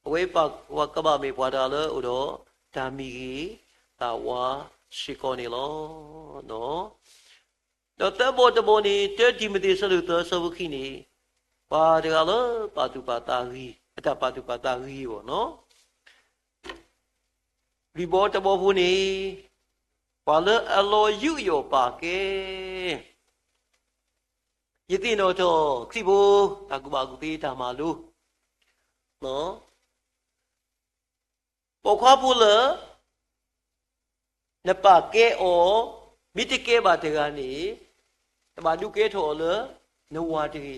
အဝဲပှၤကဘၣ်မ့ၢ်ပှၤတဂၤလၢအိၣ်ဒီးတၢ်မံၤဂ့ၤသးဝါစ့ၢ်ကီးန့ၣ်လီၤ. ဒီးသၢဘီတဘီန့ၣ် တၢတံၤမသ့း ဆၢဒိၣ်သၢ ဆၢဖိခံန့ၣ်, ပှၤတဂၤလၢပာ်သူၣ်ပာ်သးဂ့ၤ, အတၢ်ပာ်သူၣ်ပာ်သးဂ့ၤအီၤနီၤ. လွံၢ်ဘီတဘီဖိန့ၣ်, ပှၤလၢအလီၤယူးယီၣ်ပာ်ကဲ, ယသ့ၣ်နီၣ်ထီၣ်ခရံာ်ဖိ တၢ်ကူၣ်ဘၣ်ကူၣ်သ့တၢ်မၤလိ, ပိာ်ခွါဖိလၢ နပာ်ကဲအီၤ, မ့ၢ်တကဲဘၣ်တဂၤန့ၣ်, တဘၣ်ဒုးကဲထီၣ်အီၤလၢနဝၤတဂ့ၤ.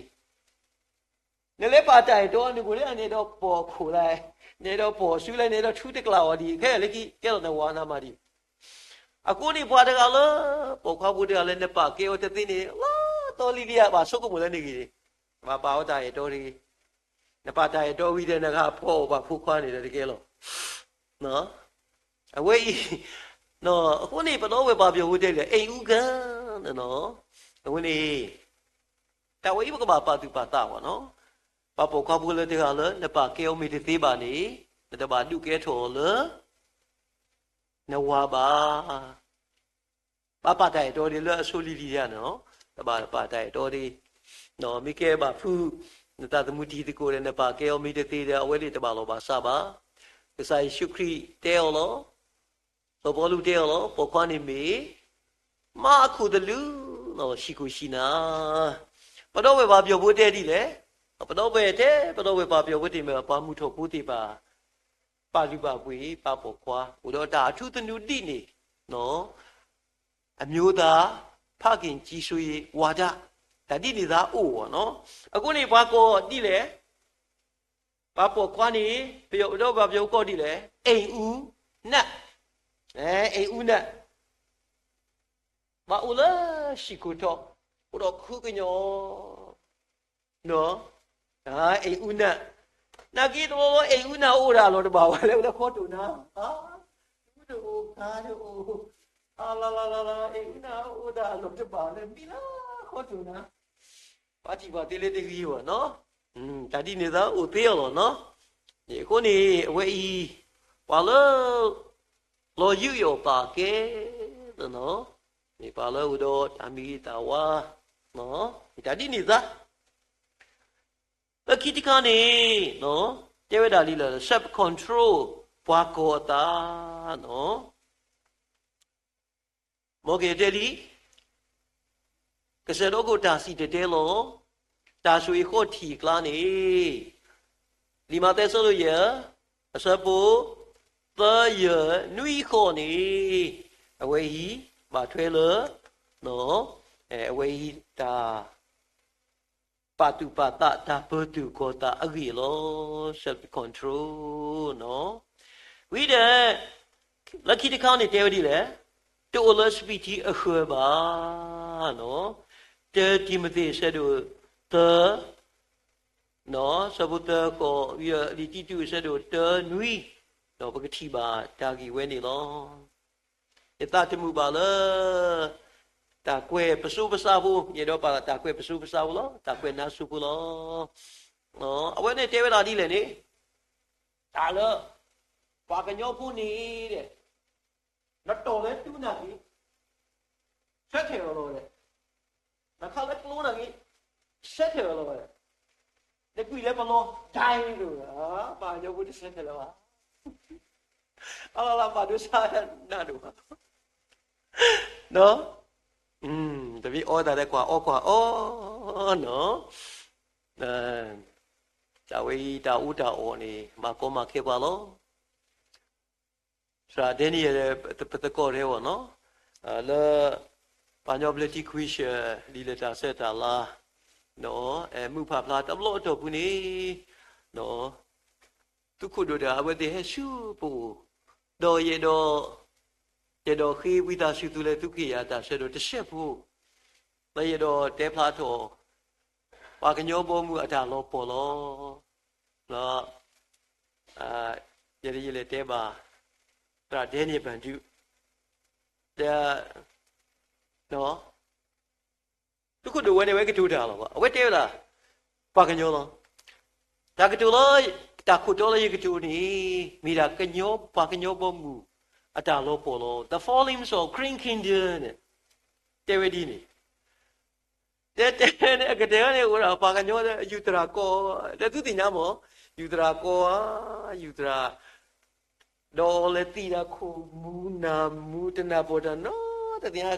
နလဲၤပာ်တၢ်အဲၣ်တီအီၤန့ၣ် နအဲၣ်ဒိးပိာ်ခိၣ်လဲၣ်, နအဲၣ်ဒိးပိာ်စုလဲၣ်, နအဲၣ်ဒိးထုတကျးအီၤဒံး, ခဲလၢာ်လၢခံကဲထီၣ်နဝၤနၤမးဒံး. အဃိန့ၣ်ပှၤတဂၤလၢ ပိာ်ခွါဖိတဂၤလၢနပာ်ကဲအီၤတသ့န့ၣ် လီၤတီလံလံဧါ, ဘၣ်ဆိကမိၣ်လၢနဂ့ၤန့ၣ်, ဘၣ်ပာ်အီၤတၢ်အဲၣ်တီတဂ့ၤ. နပာ်တၢ်အဲၣ်တီဝံၤဒီး နကဖီအီၣ်ပှၤဖိခွါန့ၣ်ဒီးတကဲလီၤ. အဝဲအံၤ, အဃိန့ၣ် ပဒီပုၢ်ဝဲၢ်ပှၤပၠီၤဖိတဲလံ အိမ်ဦးကံ, အဃိန့ၣ် တၢ်ဝဲအံၤပကဘၣ်ပာ်သူၣ်ပာ်သးဘၣ်နီၤ. ပှၤပိာ်ခွါဖိလၢတဂၤလၢ နပာ်ကဲအီၤမ့ၢ်တသ့ဘၣ်န့ၣ်, နတဘၣ်ဒုးကဲထီၣ်အီၤလၢ နဝၤဘၣ်. ဘၣ်ပာ်တၢ်အဲၣ်တီဒ်လၢအဆိလံၤလံၤဧါနီၤ, တဘၣ်ပာ်တၢ်အဲၣ်တီဒ်, မ့ၢ်ကဲဘၣ်ဖု, နသးသမူတံၤသကိးဒီး နပာ်ကဲအီၤမ့ၢ်တသ့ဒီး အဝဲန့ၣ်တဘၣ်လီၤဘၣ်စးဘၣ်. ကစၢ်ယ့ၣ်ၡူးခရံာ်တဲအီၤလီၤ. စီၤပီလူးတဲအီၤလီၤ, ပိာ်ခွါန့ၣ်မ့ၢ် မါအခိၣ်သလုးလီၤ, ဟံၣ်ခိၣ်ဟံၣ်နၢ်. ပဒီပုၢ်ဝဲၢ်ပှၤပၠီၤဖိတဲဒ်လဲၣ်, ပဒီပုၢ်ဝဲၢ်ထဲ ပဒီပုၢ်ဝဲၢ်ပှၤပၠီၤဖိသ့ၣ်မ့ၢ် ပှၤမုၢ်ထီၣ်ဖိသ့ၣ်တဖၣ် ပာ်လုၢ်ပာ်ပှ့ၤ ပာ်ပိာ်ခွါ အိၣ်ဒီးတၢ်အထူသနူဒ်န့ၣ်, အမျိုးသား ဖခင်ကြီးစိုးရေးဝါဒ တၢ်ဒ်န့ၣ်သးအိၣ်နီၤ. အဃိန့ၣ် ပှၤကိးဒ်လဲၣ်, ပှၤပိာ်ခွါန့ၣ် ပယီၤပဒီပုၢ်ဝဲၢ်ပှၤပၠီၤဖိကိးဒ်လဲၣ်, အိမ်ဦးနတ်, အိမ်ဦးနတ်, ဘၣ်အိၣ်လၢဟံၣ်ခိၣ်ထီၣ်, အိၣ်ဒီးခုကညီၤ အိမ်ဦးနတ်, နာ်က့တဘျီဘျီ အိမ်ဦးနတ်အိၣ်ဒၣ်အလီၢ်တဘၣ်ဝဲလဲၣ်, အိၣ်လၢဃီတိၢ်နၤ, အူတအိၣ်, ခါတအိၣ်, အလလလလ, အိမ်ဦးနတ်အိၣ်ဒၣ်အလီၢ်တဘၣ်လၢမံၤလၢဃီတိၢ်နၤ, ပှၤထံၣ်ပှၤသ့လၢတဂ့ၤဘၣ်နီၤ. တၢ်ဒ်န့ၣ်သးအိၣ်သ့အီၤလီၤနီၤ. အဃိန့ၣ် အဝဲအံၤ ပှၤလၢ လီၤယူးယီၣ်ပာ်ကဲ မ့ၢ်ပှၤလၢအိၣ်ဒီးတၢ်မံၤဂ့ၤသးဝါ, မ့ၢ်တၢ်ဒ်န့ၣ်သး လၢခံတခါန့ၣ် တဲဝဲဒၣ်လံလၢ self control ပှၤကီၢ်အသး, မ်ကတဲလံ, ကစၢၢ်ဒီးခိၣ်တၢ်စံၣ်တဲၤတဲလီၤ, တၢ်ဆိၣ်ဂ့ၤဃီထံၣ်အကျါန့ၣ်, လံာ်မးသဲ အဆၢဒိၣ်ယဲၢ်, အဆၢဖိ သၢ ယဲၢ် နွံ ဃိးန့ၣ်, အဝဲအံၤ ဘၣ်ထွဲလၢ အဝဲအံၤတၢ် ပာ်သူၣ်ပာ်သး တၢ်ပၢၤသူၣ်ကီၤသးအဂ့ၢ်လီၤ, self control နီၤ. ဝံၤဒီး လၢခံတခါန့ၣ်တဲဝဲဒ်လဲၣ်, တအိၣ်လၢစပံးထံအဃၢၤဘၣ်, တၢတံၤမသ့း အဆၢဒိၣ်သၢ, ဆၢဖိသၢဃိး, ဝံၤဒီးလံာ်တံတူး အဆၢဒိၣ်တၢ နွံ ဒီးပကထံၣ်ဘၣ်တၢ်ဂ့ၢ်ဝဲန့ၣ်လီၤ. ယသးတမုာ်ဘၣ်လၢ တၢ်ကွဲးပစိပစါဖိ, ယအဲၣ်ဒိးပာ်လၢတၢ်ကွဲးပစိပစါဖိလီၤ, တၢ်ကွဲးနါစိၤဖိလီၤ. အဝဲန့ၣ်တဲဝဲဒၣ်ဒ်လဲၣ်န့ၣ်, တၢ်လၢ ပှၤကညီဖိန့ၣ်ဒီး နတီၢ်လၢတူၢ်နၢ်က့ၤ ဆၢထၢၣ်အီၤလီၤဝဲ, နခးလၢကျိနၢ်က့ၤ ဆၢထၢၣ်အီၤလီၤဝဲ, နကွံာ်လၢပလီ ဒိုင်း ဒိၣ်ဝဲ, ပှၤကညီဖိတဆၢထၢၣ်လၢၤဘၣ်. အလီၤလၢ်ဘၣ်ဒိဆါနၢ်ဒိၣ်ဘၣ်, တမ့ၢ်အီတၢ်လၢကွၢ်အီကွၢ်အီနီၤ, တၢ်ဝဲအံၤတၢ်အူတၢ်အီၣ်န့ၣ် မၤကီမၤခဲပှၤလီၤ. သရၣ်ဒဲနံယဲၣ် ပသကိးရဲအီၤနီၤ, လၢ ပှၤကညီဘျၢထံခဝ့ၡၢၣ် ဒ်လဲၣ်တၢ်ဆၢတၢ်လၤ ဒီး မုၢ်ဖးဖျါတဘျီအတီၢ်ပူၤန့ၣ် သုးခိၣ်ဒိၣ်တဂၤ အဝဲသ့ၣ်ဟဲဆူပအိၣ်, ဒီးယအဲၣ်ဒိး ယအဲၣ်ဒိးဃ့ဝံသးစူၤသုလၢသုကဟ့ၣ်ယၤတၢ်ဆၢဒီးတစဲးဖိ, ဒီးယအဲၣ်ဒိးတဲဖျါထီၣ် ပှၤကညီဘီမုၢ်အတၢ်လီၤပှီၢ်လီၤ. ဒီး ယ ယလဲၤတဲဘၣ် သရၣ်ဒဲနံယဲၣ်ဘၣ်ဒုး ဒီး သုးခိၣ်ဒိၣ်ဝဲန့ၣ် အဝဲကတိၤတၢ်လီၤဘၣ်. အဝဲတဲဝဲဒၣ် ပှၤကညီလီၤ. တၢ်ကတိၤလၢ တၢ်ခိၣ်တီလၢယကတိၤန့ၣ် မ့ၢ်ဒၣ်ကညီ ပှၤကညီဘီမုၢ်အတၢ်လီၤပှီၢ်လီၤ. The fallings of Karen Kingdom န့ၣ် တဲဝဲဒ်န့ၣ် တဲတဲန့ၣ် အကတၢၢ်န့ၣ် အိၣ်ဒၣ်ပှၤကညီလၢ ယူၤသရၣ်ကီၢ် လၢသုသ့ၣ်ညါမး ယူၤသရၣ်ကီၢ်ဧါ ယူၤသရၣ် ဒီးလဲၤသံဒၣ်ခိၣ်မူနၢ်မူ တနၢ်ပၢၢ်တၢ်နီတသ့ၣ်ညါ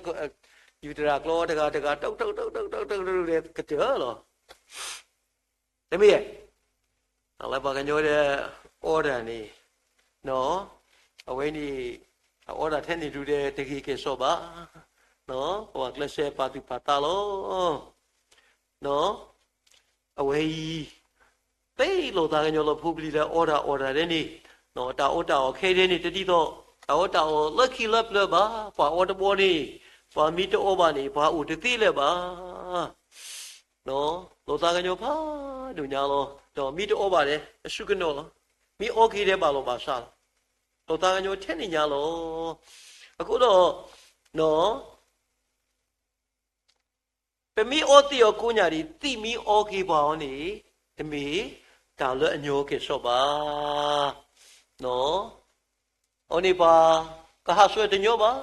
ယူၤသရၣ်ကျီတဂၤတဂၤ တုတ်တုတ်တုတ်တုတ်တုတ်တုတ် ကတၢၢ်လီၤ. တမ့ၢ် လၢပှၤကညီဒီး အီတၢ်န့ၣ် အဝဲန့ၣ် အအီတၢ်ထဲန့ၣ်ဒုးဒီး တဂ့ၤကဲၣ်ဆိးဘၣ်. ပှၤကျဲးစၢးပာ်သူၣ်ပာ်သးလီၤ. အဝဲအံၤ သ့ၣ်လိာ်သးကညီၤလီၤဖိပလံၤလၢအီတၢ်အီတၢ်ဒဲးန့ၣ်, တၢ်အီတၢ်အီခဲဒဲးန့ၣ် တဒ်သိး တၢ်အီတၢ်အီလၢခံလၢပျၢၤဘၣ်. ပှၤအီတဘီန့ၣ် ပှၤမ့ၢ်တအီဘၣ်န့ၣ် ပှၤအိၣ်တသ့လၢၤဘၣ်. လိာ်သးကညီၤဖးဒိၣ်ညါလီၤ. ဒီးမ့ၢ်တအီဘၣ်ဒီး အစူၢ်ကနီၤလီၤ. မ့ၢ်အီက့ၤဒီးဘၣ်လီၤဘၣ်စးလီၤ. လိာ်သးကညီၤထဲန့ၣ်ညါလီၤ. အဃိဒီး ပမ့ၢ်အီသံးအီၤကိးညါဒံး သံးမ့ၢ်အီက့ၤပှၤအီၤန့ၣ် တမ့ၢ်တၢ်လၢအညီကဲၣ်ဆိးဘၣ်. အီၤန့ၣ်ပှၤကဟးဆှဲးတညီဘၣ်,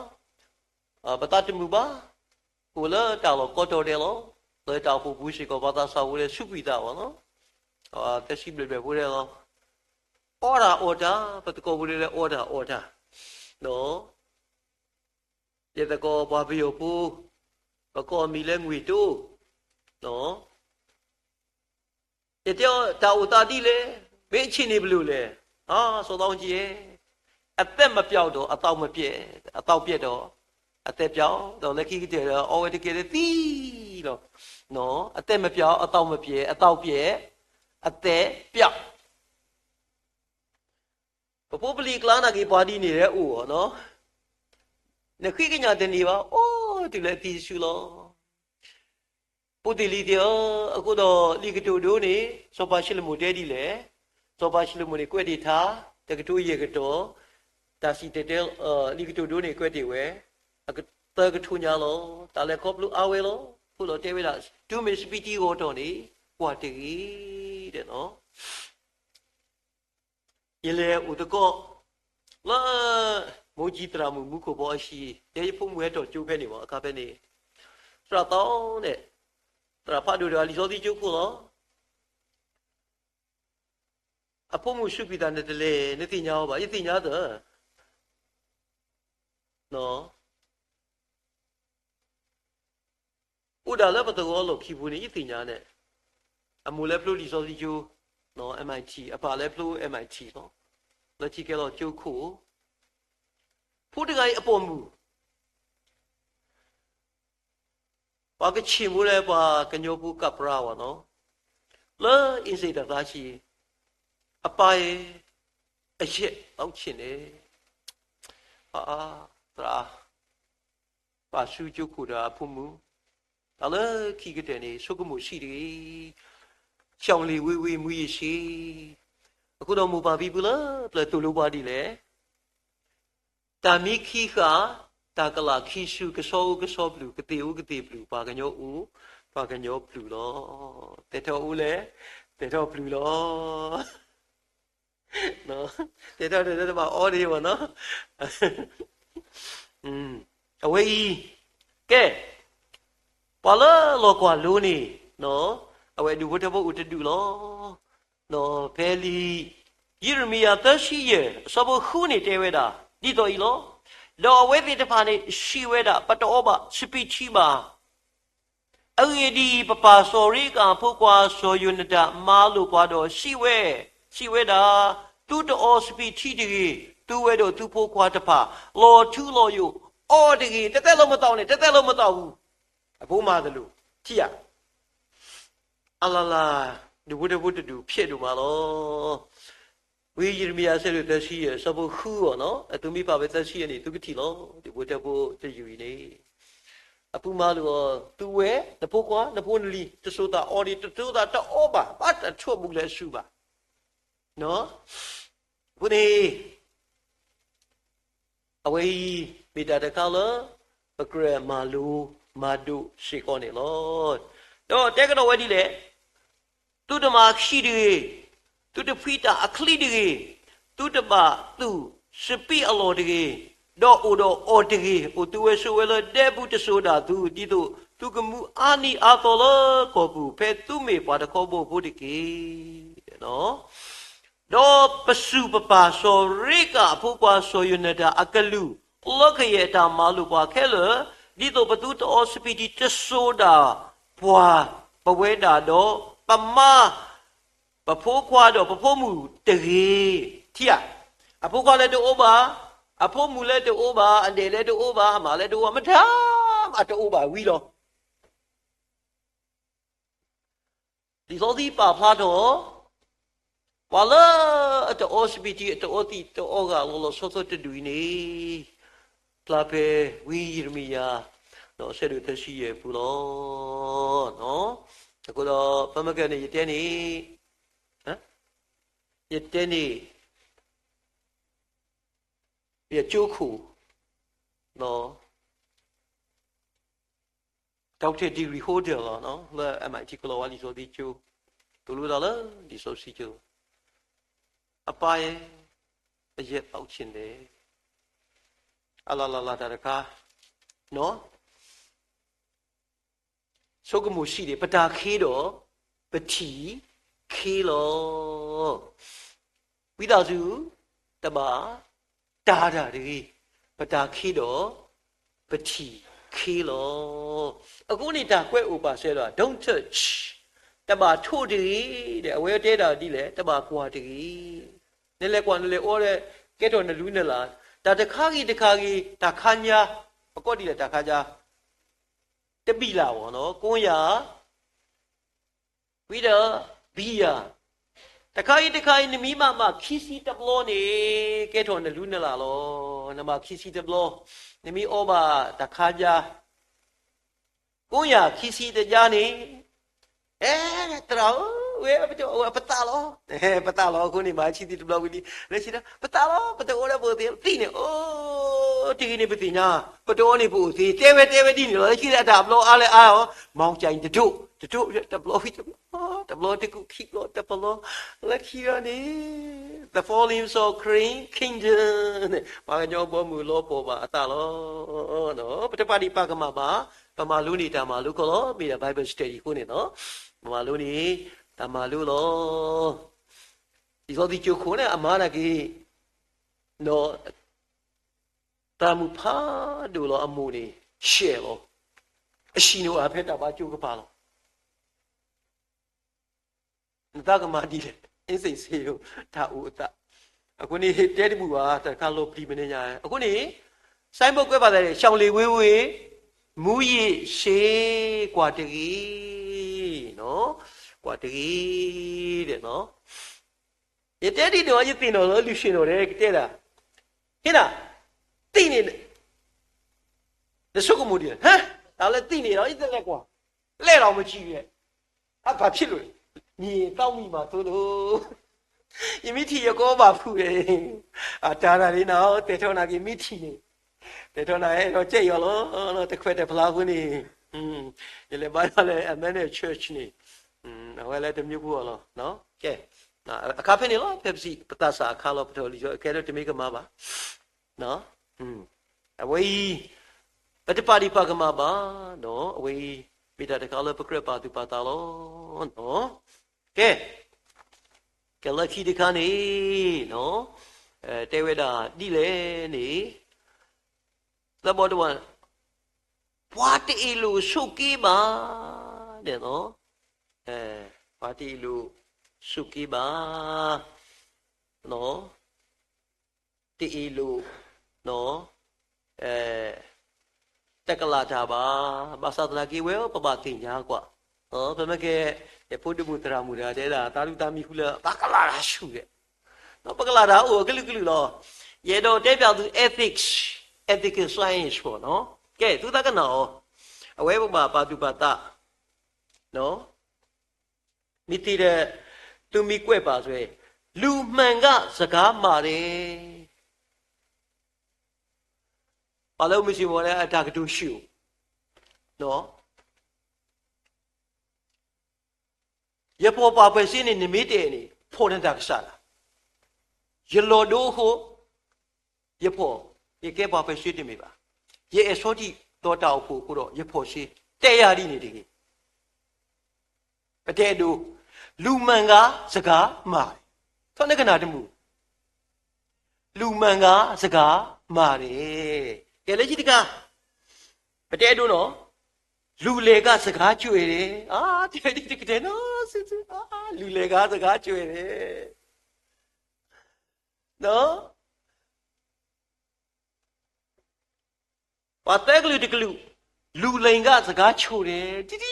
ပသးတမုာ်ဘၣ်, အိၣ်လၢတၢ်လီၢ်ကိးတီၤဒဲးလီၤ. လၢတၢ်အိၣ်ဖှိၣ်ပူၤစ့ၢ်ကီး ပှၤသးစၢ်ဖိဒီးဆူးကွံာ်သးဘၣ်လီၤ. သဲစံးဘျဲၣ်ဘျဲၣ်ဖိဒဲးလီၤ. အီတၢ်အီတၢ် ပသကိးဖိဒဲးလၢအီတၢ်အီတၢ်, ဒီး ယသကိးပှၤပယီၤဖိ, ပကိးအမံၤလၢငွေ့တိ, ယတဲအီၤ တၢ်အိၣ်သးဒ်လဲၣ်, မ့ၢ်အဆ့ၣ်န့ၣ်ပလိာ်လဲၣ်, စီၤသီကံ, အသက်မပျောက်တော့ အသောက်ပျက်, အသောက်ပျက်တော့ အသက်ပျောက်, ဒီးလၢခံကတၢၢ်ဒီး အီဝဲတကဲလၢသံလီၤ. အသက်မပျောက် အသောက်မပျက်, အသောက်ပျက် အသက်ပျောက်. ပဖိပလံၤကျါနာ်က့ၤပှၤဒ်န့ၣ်လၢအိၣ်အီၤနီၤ, နဃ့ကညးတန့ၢ်ဘၣ်, အိၣ်တုၤလၢအသံတစုလီၤ. ဖိသ့ၣ်လံၤသ့ၣ်ဧၢ, အဃိဒီးလံာ်ကတိၤဒိန့ၣ် စီၤပၤၡလိၤမိၣ်တဲဒ်လဲၣ်, စီၤပၤၡလိၤမိၣ်န့ၣ် ကွဲးတ့ၢ်ထါ တကထိယဲၢ်ကတီၢ်, တၢ်စံၣ်တဲၤတဲ လံာ်ကတိၤဒိန့ၣ် ကွဲးတ့ၢ်ဝဲ သၢကထိညါလီၤ. တၢ်လဲၤခီဖျိအါဝဲလီၤ. အဃိဒီးတဲဝဲဒၣ် တုၤမ့ၢ်စပံးတံဂီၤတီၢ်န့ၣ် ကွၢ်တဂ့ၤဒီးနီၤ ယလဲၤအိၣ်သကိး လၢ မိၢ်ကၠံသရၣ်မုၣ်မူခိၣ်ဘီအဟံၣ်, ယဲယဖိမုၣ်ဟဲထီၣ်ကၠိဖဲန့ၣ်မး, အခါဖဲန့ၣ် သရၣ်သီန့ၣ် သရၣ်ဖးဒိၣ်တဂၤ လံာ်စီဆှံကၠိခိၣ်လီၤ. အဖိမုၣ်စူးကွံာ်သး နတလဲၤ နသ့ၣ်ညါအီၤဘၣ်, ယသ့ၣ်ညါသၢ အိၣ်ဒၣ်လၢပသဝီလီၢ်ခံပူၤန့ၣ် ယသ့ၣ်ညါန့ၣ်, အမိၢ်လၢဖျိလံာ်စီဆှံကၠိ MIT, အပၢ်လၢဖျိ MIT လီၤ. လၢခံကဲလီၤကၠိခိၣ်, ဖိတဂၤအံၤအပိာ်မုၣ် ပှၤကဆ့ၣ်မိၣ်လၢပှၤကညီဖိကပြၢဝဲနီၤ, လၢအ့စ့ၣ်တၢ်သးဆံး, အပၢ်ဧၢ, အယဲၢ်အီၣ်ဆ့ၣ်န့ၣ်, သရၣ် ပာ်ဆူကၠိခိၣ်ဒီးအဖိမုၣ်, တၢ်လၢခံကတၢၢ်န့ၣ် ဆိကမိၣ်ဆံးတဂ့ၤ, ရှောင်လေဝေးဝေး မူရစီ, လၢ အဃိဒီးမိၢ်ပၢ်ဖံဖုလၢပျၢၤ သိၣ်လိပှၤဒ်လဲၣ်. တၢ်မံခံဃၣ်, တၢ်ကလၢ်ခံဆူ, ကဆီအိၣ်ကဆီပျူၢ်, ကသ့ၣ်အိၣ်ကသ့ၣ်ပျူၢ်, ပှၤကညီအိၣ်, ပှၤကညီပျူၢ်လီၤ. သဲထီၣ်အိၣ်လဲၣ်, သဲထီၣ်ပျူၢ်လီၤ. သဲထီၣ်တဘၣ်အီဒံးဘၣ်နီၤ. အဝဲအံၤ, ကဲ, ပှၤလၢလီၤကွၢ်လိန့ၣ်, အဝဲဒူၣ်ဖိထၢဖိအိၣ်တဒူၣ်လီၤ. ဖဲလံာ်ယံးရမံယၤသၢဆံယဲၢ် အဆၢဖိဃုန့ၣ်တဲဝဲဒၣ် ဒ်သိးအံၤလီၤ. ဒီးအဝဲသ့ၣ်တဖၣ်န့ၣ်စံးဝဲဒၣ်, ပတအီဘၣ်စပံးထံဘၣ်. အဂ့ၢ်ဒ်အံၤ, ပပၢ်စီၤရ့ကၣ်အဖိခွါစီၤယိၤနတၣ် မၤလိာ်ပှၤဒီးစံးဝဲ, စံးဝဲဒၣ်, သုတအီစပံးထံတဂ့ၤ, သုဝဲဒီးသုဖိခွါတဖၣ် လီၤထူလီၤယိာ်အီတဂ့ၤ. တသဲလၢမသီန့ၣ်, တသဲလၢမသီပူၤ, အဖိမၤသလိၤ, ထံၣ်ဧါ. အလၢ်လၢ်, ဒူၣ်ဖိထၢဖိတဒူၣ်ဖျဲးဒိၣ်မးလီၤ. ဝံယံးရမံယၤ အဆၢဒိၣ်သၢဆံယဲၢ် အဆၢဖိဃုအီၤနီၤ, အသုမ့ၢ်ဖးဝဲသၢဆံယဲၢ်န့ၣ် သုကထံၣ်လီၤ. ဒူၣ်ဖိထၢဖိတယုၢ်အံၤန့ၣ်, အဖိမၤလိာ်အီၤ, သုဝဲ, နဖိခွါ, နဖိနလံၤ, တစိၤသးအီဒံး, တစိၤသးတအီဘၣ်, ဘၣ်တၢ်ထိၣ်ဘူးလၢအစုဘၣ်. အဃိန့ၣ် အဝဲအံၤမ့ၢ်တၢ်တခါလၢ ပကြၢးမၤလိမၤဒိးစ့ၢ်ကီးန့ၣ်လီၤ. ဒီးတဲကဒီးဝဲဒ်လဲၣ်, သုတမၤခံတဂ့ၤ, သုတဖှံတၢ်အချံတဂ့ၤ, သုတဘၣ်သူၣ်စပံးအလီၢ်တဂ့ၤ, ဒီးအိၣ်ဒီးအီၤတဂ့ၤ, အိၣ်သုဝဲဆိးဝဲလၢဒဲပူၤတစိၤဒၣ်သု, ဒ်သိးသုကမူအါနံၣ်အါသီလၢကီၢ်ပူၤ ဖဲသုမ့ၢ်ပှၤတခီဘီဖိတက့ၢ်. ဒီးပစူၢ်ပပၢ်စီၤရ့ကၣ်အဖိခွါစီၤယိၤနတၣ်အကလုၢ် လၢကယဲၢ်တၢ်မၤလိာ်ပှၤခဲလၢာ်, ဒ်သိးပသုတအီစပံးထံတစိၤဒၣ်ပှၤ, ပဝဲဒၣ်ဒီးပမါ, ပဖိခွါဒီးပဖိမုၣ်တဂ့ၤ. ထံၣ်ဧါ, အဖိခွါလၢတအိၣ်ဘၣ်, အဖိမုၣ်လၢတအိၣ်ဘၣ်, အဒဲးလၢတအိၣ်ဘၣ်, အမါလၢတအိၣ်ဘၣ်, မတၤမးတအိၣ်ဘၣ်ဝံၤလီၤ. လံာ်စီဆှံပာ်ဖျါထီၣ်, ပှၤလၢအတအီစပံးထံ အတအီသံးတအီဂၤလီၤလီၤဆီဆီတဒူၣ်အံၤန့ၣ်, ဖျါဖဲဝံယံးရမံယၤ အဆၢဒိၣ်သၢဆံယဲၢ်အပူၤလီၤ. အဃိဒီး ပမ့ၢ်ကဲန့ၣ် ယတဲန့ၣ်, ယတဲန့ၣ်, ယကၠိခိၣ် doctor degree holder လီၤ, လၢ MIT ကလီၤဝါလံာ်စီဆှံကၠိ, သိၣ်လိတၢ်လၢလံာ်စီဆှံကၠိ, အပါရဲ့, အရက်သောက်ချင်တယ်, အလၢ်လၢ်လၢ်တၢ်တခါ, ဆိကမိၣ်ဆံးဒံး ပတၢ်ခ့ဒီး ပထံၣ်ခ့လီၤ. ဝံသးစူၤ တဘၣ်တၤတၢ်တဂ့ၤ, ပတၢ်ခ့ဒီး ပထံၣ်ခ့လီၤ. အဃိန့ၣ် တၢ်ကွဲးအိၣ်ပာ်စၢၤဒီး don't touch, တဘၣ်ထိးတဂ့ၤ, ဒီးအဝဲတဲဒၣ်ဒ်လဲၣ်, တဘၣ်ကွၢ်တဂ့ၤ. နလဲၤကွၢ်နလဲၤအီဒီး ကဲထီၣ်နလူနလၢ်, တၢ်တခါဂ့ၤတခါဂ့ၤ တၢ်ခါညါ, ပကိးဒ်လဲၣ်တၢ်ခါညါ, တဘံၣ်လၢ်ဘၣ်နီၤ, ကိယၤ ဝံဒီး ဘံယၤ, တခါအံၤတခါအံၤ နမ့ၢ်မၤမၤခံဆံတဘျီန့ၣ် ကဲထီၣ်နလူနလၢ်လီၤ. နမၤခံဆံတဘျီ, နမ့ၢ်အီဘၣ်တၢ်ခါညါ, ကိယၤခံဆံတယါန့ၣ်, အဲ, သရၣ်ဧၢ, ဝဲပတအိၣ် ပသးလီၤ, ပသးလီၤ. အဃိန့ၣ် မၤဆံသံတဘျီဝံၤလံ, လၢခံဒီး ပသးလီၤ, ပတအိၣ်ဒီးပအိၣ်သ့ၣ်, သံန့ၣ်, အိ, တဂ့ၤန့ၣ်ပသ့ၣ်ညါ, ပတအိၣ်န့ၣ်ပအိၣ်သ့, တဲဝဲတဲဝဲဒ်န့ၣ်လီၤ. လၢခံဒီး အတၢ်ဘျီအါလဲၣ်အါလီၤ, မၤကၠဲအံၤတဒိၣ်, တဒိၣ်တဘျီဝံၤတဘျီ, တဘျီတကူာ် ခံဘျီတဘျီ, လၢခံဒီးန့ၣ် the falling of Korean kingdom, ပှၤကညီဘီမုၢ်လီၤပှီၢ်ဘၣ်အသးလီၤ. ပတပာ်ဒံးပာ်ကမၣ်ဘၣ်, ပမၤလိန့ၢ်တၢ်မၤလိခီလီၤ, မ့ၢ်ဒၣ် Bible study အဃိန့ၣ်လီၤ. ပမၤလိန့ၢ်တၢ်မၤလိလီၤ. လံာ်စီဆှံကၠိခိၣ်န့ၣ် အမၤနာ်က့ၤ သရၣ်မုၣ်ဖးဒိၣ်လီၤအမိၢ်န့ၣ် ရှဲးလီၤ. အဟံးန့ၢ်အီၤဖဲတၢ်ဘါကၠိကပၤလီၤ. နသးကမၤဒ်လဲၣ်, အ့စ့ၣ်စ့ၣ်ယိၤ, တၢ်အိၣ်အသး, အဃိန့ၣ် တဲတဘူၣ်ဘၣ်, တၢ်တခါလီၤပျံၤမနုၤညါ. အဃိန့ၣ် ဆိုင်းဘုတ် ကွဲးပာ်သးန့ၣ် ရှောင်လေ့ဝေးဝေး, မူးယစ်ဆေး ကွၢ်တဂ့ၤ, ကွၢ်တဂ့ၤ, ဒီး ယတဲဒ်န့ၣ် ယသ့ၣ်နီၣ်လၢ လူၤၡ့ၣ်နီၣ်ဒီး ကတဲဒၣ်, ဟ့ၣ်နၤ, သံၣ်န့ၣ် နဆိကမိၣ်ဒ်လဲၣ်, ဟါ, တၢ်လၢသံၣ်န့ၣ်ဒီး ယတလဲၤကွၢ်, လဲၤဒီးမ့ၢ်ကံးဝဲ, အဘၣ်ဖံးလိာ်, မြင်သောက်မိမှသို့လို့, ယမ့ၢ်ထံၣ်ယကအိၣ်ဘၣ်ဖုးဒီး, အတၢ်တၢ်ဒ်န့ၣ် တဲထီၣ်နၤက့ၤမ့ၢ်ထံၣ်န့ၣ်, တဲထီၣ်နၤအဲၣ်ဒိးကဲအီၤလီၤ, တခွဲးတဖျါအဃိန့ၣ်, ယလဲၤဘါထီၣ်လၢ Emmanuel Church န့ၣ်, အဝဲလၢတမံၤပူၤအီၤလီၤ. ကဲ, အခါဖဲန့ၣ်လီၤ, ဖဲပစံးပသးစၢ်အခါလီၤ ပထီၣ်လံ ကဲဒိၣ်တမ့ၢ်ကမၣ်ဘၣ်. အဝဲအံၤ, ပတပာ်ဒံးပာ်ကမၣ်ဘၣ်, အဝဲအံၤ, မ့ၢ်တၢ်တခါလၢပကြၢးပာ်သူၣ်ပာ်သးလီၤ. ကဲ, ကဲလၢခံတခါန့ၣ်, တဲဝဲဒၣ်ဒ်လဲၣ်န့ၣ်, သဘီတဝၢ, ပှၤတအ့ၣ်လိာ်ဆိးက့ဘၣ်, ပှၤတအ့ၣ်လိာ်ဆိးက့ဘၣ်, တအ့ၣ်လိာ်, တကလးတၢ်ဘၣ်, ဘၣ်ဆၣ်သနာ်က့ဝဲ ပဘၣ်သ့ၣ်ညါကွၢ်, ပမ့ၢ်ကဲ, ယဖိဒိၣ်မုၣ်သရၣ်မုၣ်တဂၤတဲဒၣ် သးဒူၣ်သးမံၤဃုလၢ ပကလးတၢ်ဆူၣ်ဒီး, ပကလးတၢ်အိၣ်အကလုာ်ကလုာ်လီၤ. ယအဲၣ်ဒိးတဲပၠးသု ethics, ethical science ဖီနီၤ, ကဲသုသးကနၣ်အီၤ, အဝဲပဘၣ်ပာ်သူၣ်ပာ်သး မ့ၢ်သ့ဒီး, သုမ့ၢ်ကွဲးပာ်စွဲ, လူမှန်ကစကားမှားတယ်, ပှၤလၢမုၢ်စံမီၤလၢအတၢ်ကတိၤဆူၣ်, ယဖီၣ်ပှၤပှဲၤစ့န့ၣ် နမ့ၢ်တဲန့ၣ် ဖီၣ်နတၢ်ကစၢ်ဒၣ်, ယလီၤဒိအဃိ, ယဖီၣ်, ယကဲပှၤပှဲၤစ့တမ့ၢ်ဘၣ်, ယအဲၣ်ဆီထံၣ်ဒီးတၢ်အိၣ်ဖှိၣ်အဃိဒီး ယဖီၣ်စ့, တဲယၤဒ်န့ၣ်တဂ့ၤ. ပတဲဒိ, လူမှန်ကစကားမှားတယ်, ထီၣ်နကနၣ်တမုာ်, လူမှန်ကစကားမှားတယ်, ကဲလၢခံတခါ, ပတဲဒိနီၤ, လူလဲၤကစကားကွဲးတယ်, တဲဒ်တကတဲနီၤ, လူလဲၤကစကားကွဲးတယ်, ပှၤသၢကလုာ်တကလုာ်, လူလဲၤကစကားကွဲးတယ်, တံတံ,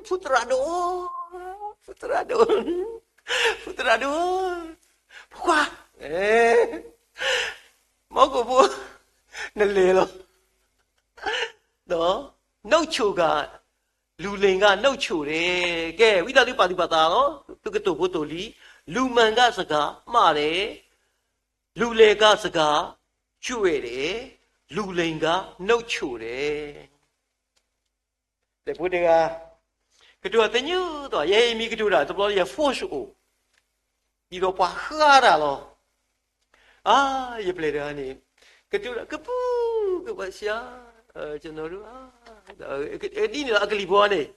ဖုသရၣ်ဒိၣ်, ဖုသရၣ်ဒိၣ်, ဖုသရၣ်ဒိၣ်, ဖိခွါ, မီၢ်ကိၣ်ဖိ, နလဲၤလီၤ, နုတ်ဆိက, လူလဲၤကနုတ်ဆိဒီး, ကဲဝံသးစူၤပာ်သူၣ်ပာ်သးလီၤ, သုကတိၤဖိသိၣ်လံ, လူမှန်ကစကားမှားတယ်, လူလဲၤကစကားကွဲးတယ်, လူလဲၤကနုတ်ဆိတယ်. ဒီးဖိတဂၤ, ကတိၤသညူးသိး ယဲအံၤမ့ၢ်ကတိၤတၢ်တဘျီလၢယ force အိၣ်, ဒ်သိးပှၤဃါတၢ်လီၤ. အါ, ယပျဲၢ်တဂၤန့ၣ်, ကတိၤတၢ် ကပုာ်, ကပှၤဆှါ, ကနီၤဒိၣ်, ဒ်န့ၣ်လီၤအကလံၤဖိန့ၣ်,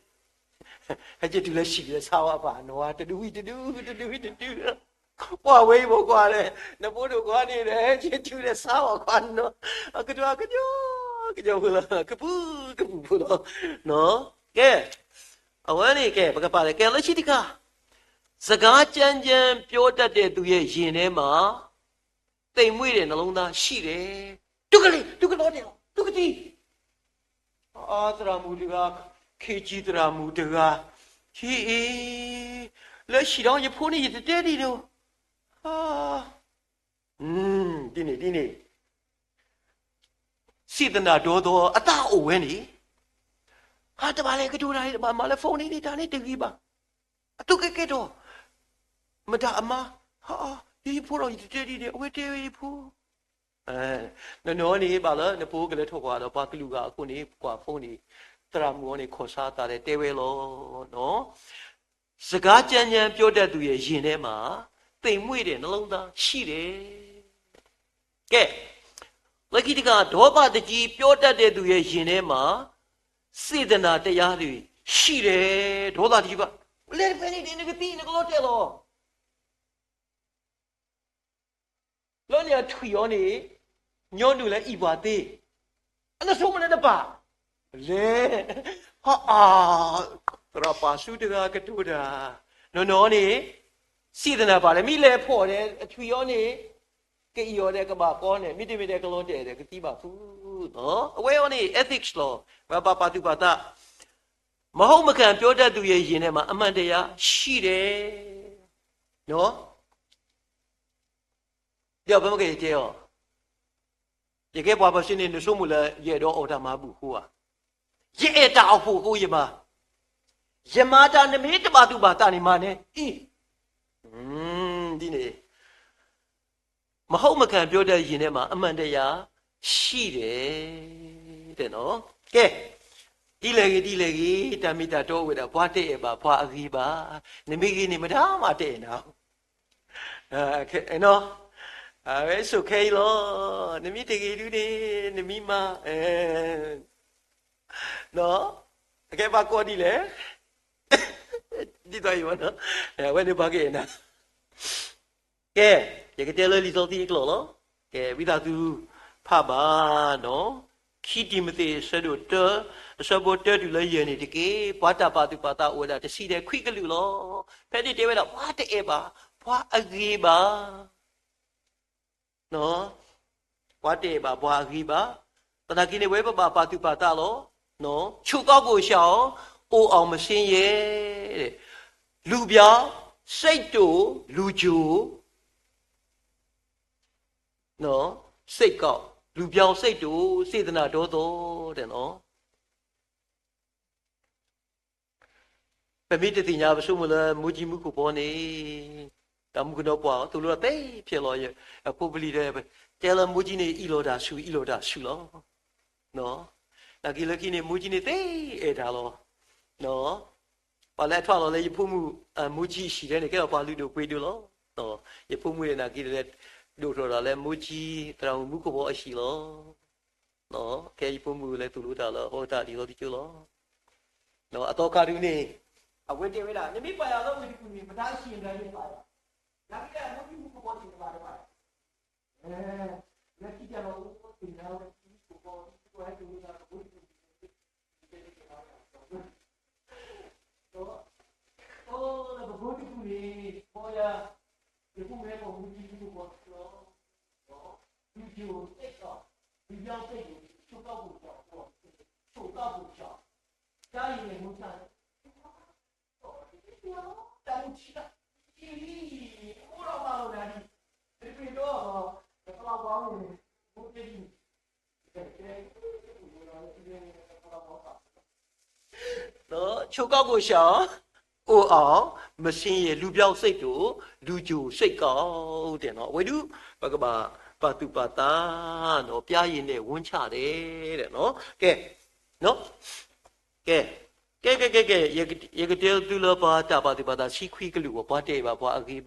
ဟဲက့ၤတုၤလၢဆံးလၢဆါဝဲပၢ်နီၤ တဒုဝံၤတဒု, တဒုဝံၤတဒု, ကွၢ်ဝဲအံၤဖိခွါန့ၣ်, နဖိဒိၣ်ခွါန့ၣ်ဒီး ဟဲက့ၤတုၤလၢဆါဝဲခွါနီၤ, အကတိၤကညီ, ကညီဖိလီၤ, ကပုာ်ကပုာ်ဖိလီၤ, ကဲ, အဝဲန့ၣ်ကဲ ပကပာ်လၢ ကဲလၢခံတခါ, စကားကြမ်းကြမ်းပြောတတ်တဲ့သူရဲ့ရင်ထဲမှာ သိမ်မွေ့တဲ့နှလုံးသားရှိတယ်. တုကလံ, တုကလီၤတဲာ်လီၤ, တုကသံ, အသရၣ်မုၣ်တဂၤ, ခ့ကံသရၣ်မုၣ်တဂၤ, ဟံအံၤ, လၢဆံးဒီးယဖိန့ၣ် ယတတဲဒံးဒိး, ဒ်န့ၣ်ဒ်န့ၣ်, စေတနာ့ဒေါသအသးအိၣ်ဝဲန့ၣ်, ဟးတဘၣ်လဲၤကတိၤတၢ်တဘၣ်မၤလၢ phone န့ၣ် တၢ်န့ၣ်တဂ့ၤဘၣ်, အတိကဲကဲထီၣ်, မတၤအမါ, ယဖိဒီးယတတဲဒံးဒိး အဝဲတဲဝဲယဖိ နီၢ်နီၢ်န့ၣ် ဘၣ်လၢနဖိကလဲၤထီၣ်ကွၢ်ဒီးပှၤကလုာ်ဂၤအဃိန့ၣ် ကွၢ် phone န့ၣ်, သရၣ်မုၣ်အီၤန့ၣ် ခိးဆါသးဒီးတဲဝဲလီၤ. စကားကြမ်းကြမ်းပြောတတ်သူရဲ့ရင်ထဲမှာ သိမ်မွေ့တဲ့နှလုံးသားရှိတယ်. ကဲ, လၢခံတခါ, ဒေါသတကြီးပြောတတ်တဲ့သူရဲ့ရင်ထဲမှာ စေတနာတရားတွေရှိတယ်. ဒေါသတကြီးဘၣ်, လဲၤတဖဲန့ၣ် နကသံနကလီၤတဲာ်လီၤ. လၢန့ၣ်အထွံၣ်အီၤန့ၣ်, ညီနုၢ်လၢအံၣ်ပှၤသ့, အနဆိကမိၣ်လၢနပၢ်, လဲၤ, ဟါအါ, သရၣ်ပာ်ဆူတဂၤကတိၤတၢ်, နီၢ်နီၢ်န့ၣ်, စံးသနာ်ပါလဲၣ်, မ့ၢ်လဲၤဖှီၣ်ဒီး အထွံၣ်အီၤန့ၣ်, ကအံၣ်အီၤဒီးကဘၣ်ကီန့ၣ်, မ့တမ့ၢ်ဒီးကလီၤတဲာ်ဒီးကသံဘၣ်ဖု, အဝဲအီၤန့ၣ် ethics လီၤ, ပဘၣ်ပာ်သူၣ်ပာ်သး မဟုတ်မခံပြောတတ်သူရဲ့ရင်ထဲမှာ အမှန်တရားရှိတယ်. ဒီးပမ့ၢ်ကတဲအီၤ, ယကဲပှၤပၢၤစ့န့ၣ် နဆိကမိၣ်လၢယအဲၣ်ဒိးအီၣ်တၢ်မၤဘူၣ်အဃိဧါ, ယအဲၣ်တၢ်အိၣ်ဖှိၣ်အဃိယမၤ, ယမၤတၢ်နမ့ၢ်တဘၣ်သူၣ်ဘၣ်သးန့ၣ်မၤန့ၣ်အံၤ ဒ်န့ၣ် မဟုတ်မခံပြောတတ်ရင်ထဲမှာ အမှန်တရားရှိတယ် တဲ့နော်. ကဲ, ဒ်လဲၣ်ဂ့ၤ ဒ်လဲၣ်ဂ့ၤ, တၢ်မ့ၢ်တၢ်တီအိၣ်ဝဲဒၣ် ပှၤတအဲၣ်ဘၣ်ပှၤအဂ့ၤဘၣ်. နမ့ၢ်ဂ့ၤန့ၣ် မတၤမးတအဲၣ်နၤ. အဝဲဆိးခဲအံၤလီၤ. နမ့ၢ်တဂ့ၤဒုန့ၣ် နမ့ၢ်မၤ အကဲပှၤကိးဒ်လဲၣ် ဒ်သိးအံၤဝဲနီၤ, အဝဲန့ၣ်ပှၤကအဲၣ်နၤ. ကဲ, ယကတဲလၢလံာ်စီဆှံအကျိာ်လီၤ. ကဲ, ဝံသးစူၤဖးဘၣ်နီၤ, ခံတံၤမသ့း အဆၢဒိၣ်တၢ, အဆၢဖိတၢတုၤလၢယဲၢ်န့ၣ်တက့ၢ်. ပှၤတၢ်ပာ်သူၣ်ပာ်သးအိၣ်ဝဲဒၣ်တဆံဒီးခွံကလုာ်လီၤ. ဖဲန့ၣ်တဲဝဲဒၣ် ပှၤတအဲၣ်ဘၣ်ပှၤအဂ့ၤဘၣ် ပှၤတအဲၣ်ဘၣ်ပှၤအဂ့ၤဘၣ်. သနာ်က့န့ၣ် ဝဲပဘၣ်ပာ်သူၣ်ပာ်သးလီၤ. ချိုးကောက်ကိုရှောင်, အိုအောင်မဆင်းရဲ, လူပျောက်, စိတ်တိုလူၤချို, စိတ်ကောက်, လူပျောက်စိတ်တို, စေတနာဒေါသော တဲ့နော်. ပမ့ၢ်တသ့ၣ်ညါ ပဆိကမိၣ်လၢ မိုးကြီးမူးခိၣ်ဘီန့ၣ် တၢ်မူကနီၤပှၢ် သိၣ်လိတၢ်သ့ဖျဲးလီၤ. ယဖိပလံၤဒီး တဲလၢ မိုးကြီးန့ၣ် အ့ၣ်လိာ်တၢ်ဆူၣ် အ့ၣ်လိာ်တၢ်ဆူၣ်လီၤ. နာ်က့လၢခံန့ၣ် မိုးကြီးန့ၣ် သ့အဲၣ်တၢ်လီၤ. ပှၤလၢအထွဲလီၤလၢ ယဖိမုၣ် မိုးကြီး အဟံၣ်ထဲန့ၣ် ကဲထီၣ်ပှၤလုၢ်ဒိၣ်ပှ့ၤဒိၣ်လီၤ. ယဖိမုၣ်န့ၣ် နာ်က့လဲၤဒိၣ်ထီၣ်တၢ်လၢ မိုးကြီး သရၣ်မုၣ်မူးခိၣ်ဘီအဟံၣ်လီၤ. ကဲယဖိမုၣ်လဲၤသိၣ်လိတၢ်လၢအဃိ တၢ်လံၤလီၤသကၠိလီၤ. အသီခါဒုန့ၣ် အဝဲတဲဝဲဒၣ် နမ့ၢ်ပာ်ယၤလၢဝ့ၢ်တကူၣ်န့ၣ် ပတၢ်ဟံၣ်န့ၣ် ယပာ်ယၤ, နာ်က့ မိုးကြီးမူးခိၣ်ဘီန့ၣ် တဘၣ်တဘၣ်, လၢခံတၢ်လီၤအိၣ်သ့ၣ်ညါဝဲ မိုးကြီးမူးခိၣ်ဘီ ဟဲသိၣ်လိတၢ် ပဘိတကူၣ်န့ၣ် အိ လၢပဘိတကူၣ်န့ၣ် ဘီယၤ ယဖိမုၣ်ဟဲကိး မိုးကြီးမူးခိၣ်ဘီ လီၤ. လူၤချို စိတ်ကောက်, လူပျောက်စိတ်တို ချိုးကောက်ကိုရှောင်, ချိုးကောက်ကိုရှောင်, တၢ်အံၤန့ၣ် မူဆါန့ၣ် တၢ်မူဆါ တၢ်အံၤ အိၣ်ဒီးမၤလိာ်နၤဒ် တပ့ၤဒီး တပလီၤဘီန့ၣ် မူတဒ် ချိုးကောက်ကိုရှောင်, အိုအောင်မဆင်းရဲ, လူပျောက်စိတ်တို, လူၤချို စိတ်ကောက် တဲ့နော်. အဝဲဒု ပကဘၣ်ပာ်သူၣ်ပာ်သးနီၤ, ပျောက်စိတ်နဲ့ ဝမ်းချတယ်တဲ့နော်. ကဲ, ကဲ, ကဲ, ကဲ, ကဲ, ကဲ, ယကတဲသုလၢပှၤတၢ်ပာ်သူၣ်ပာ်သးဆံခွံကလုာ်အဂီၢ် ပှၤတအဲၣ်ဘၣ်ပှၤအဂ့ၤဘၣ်.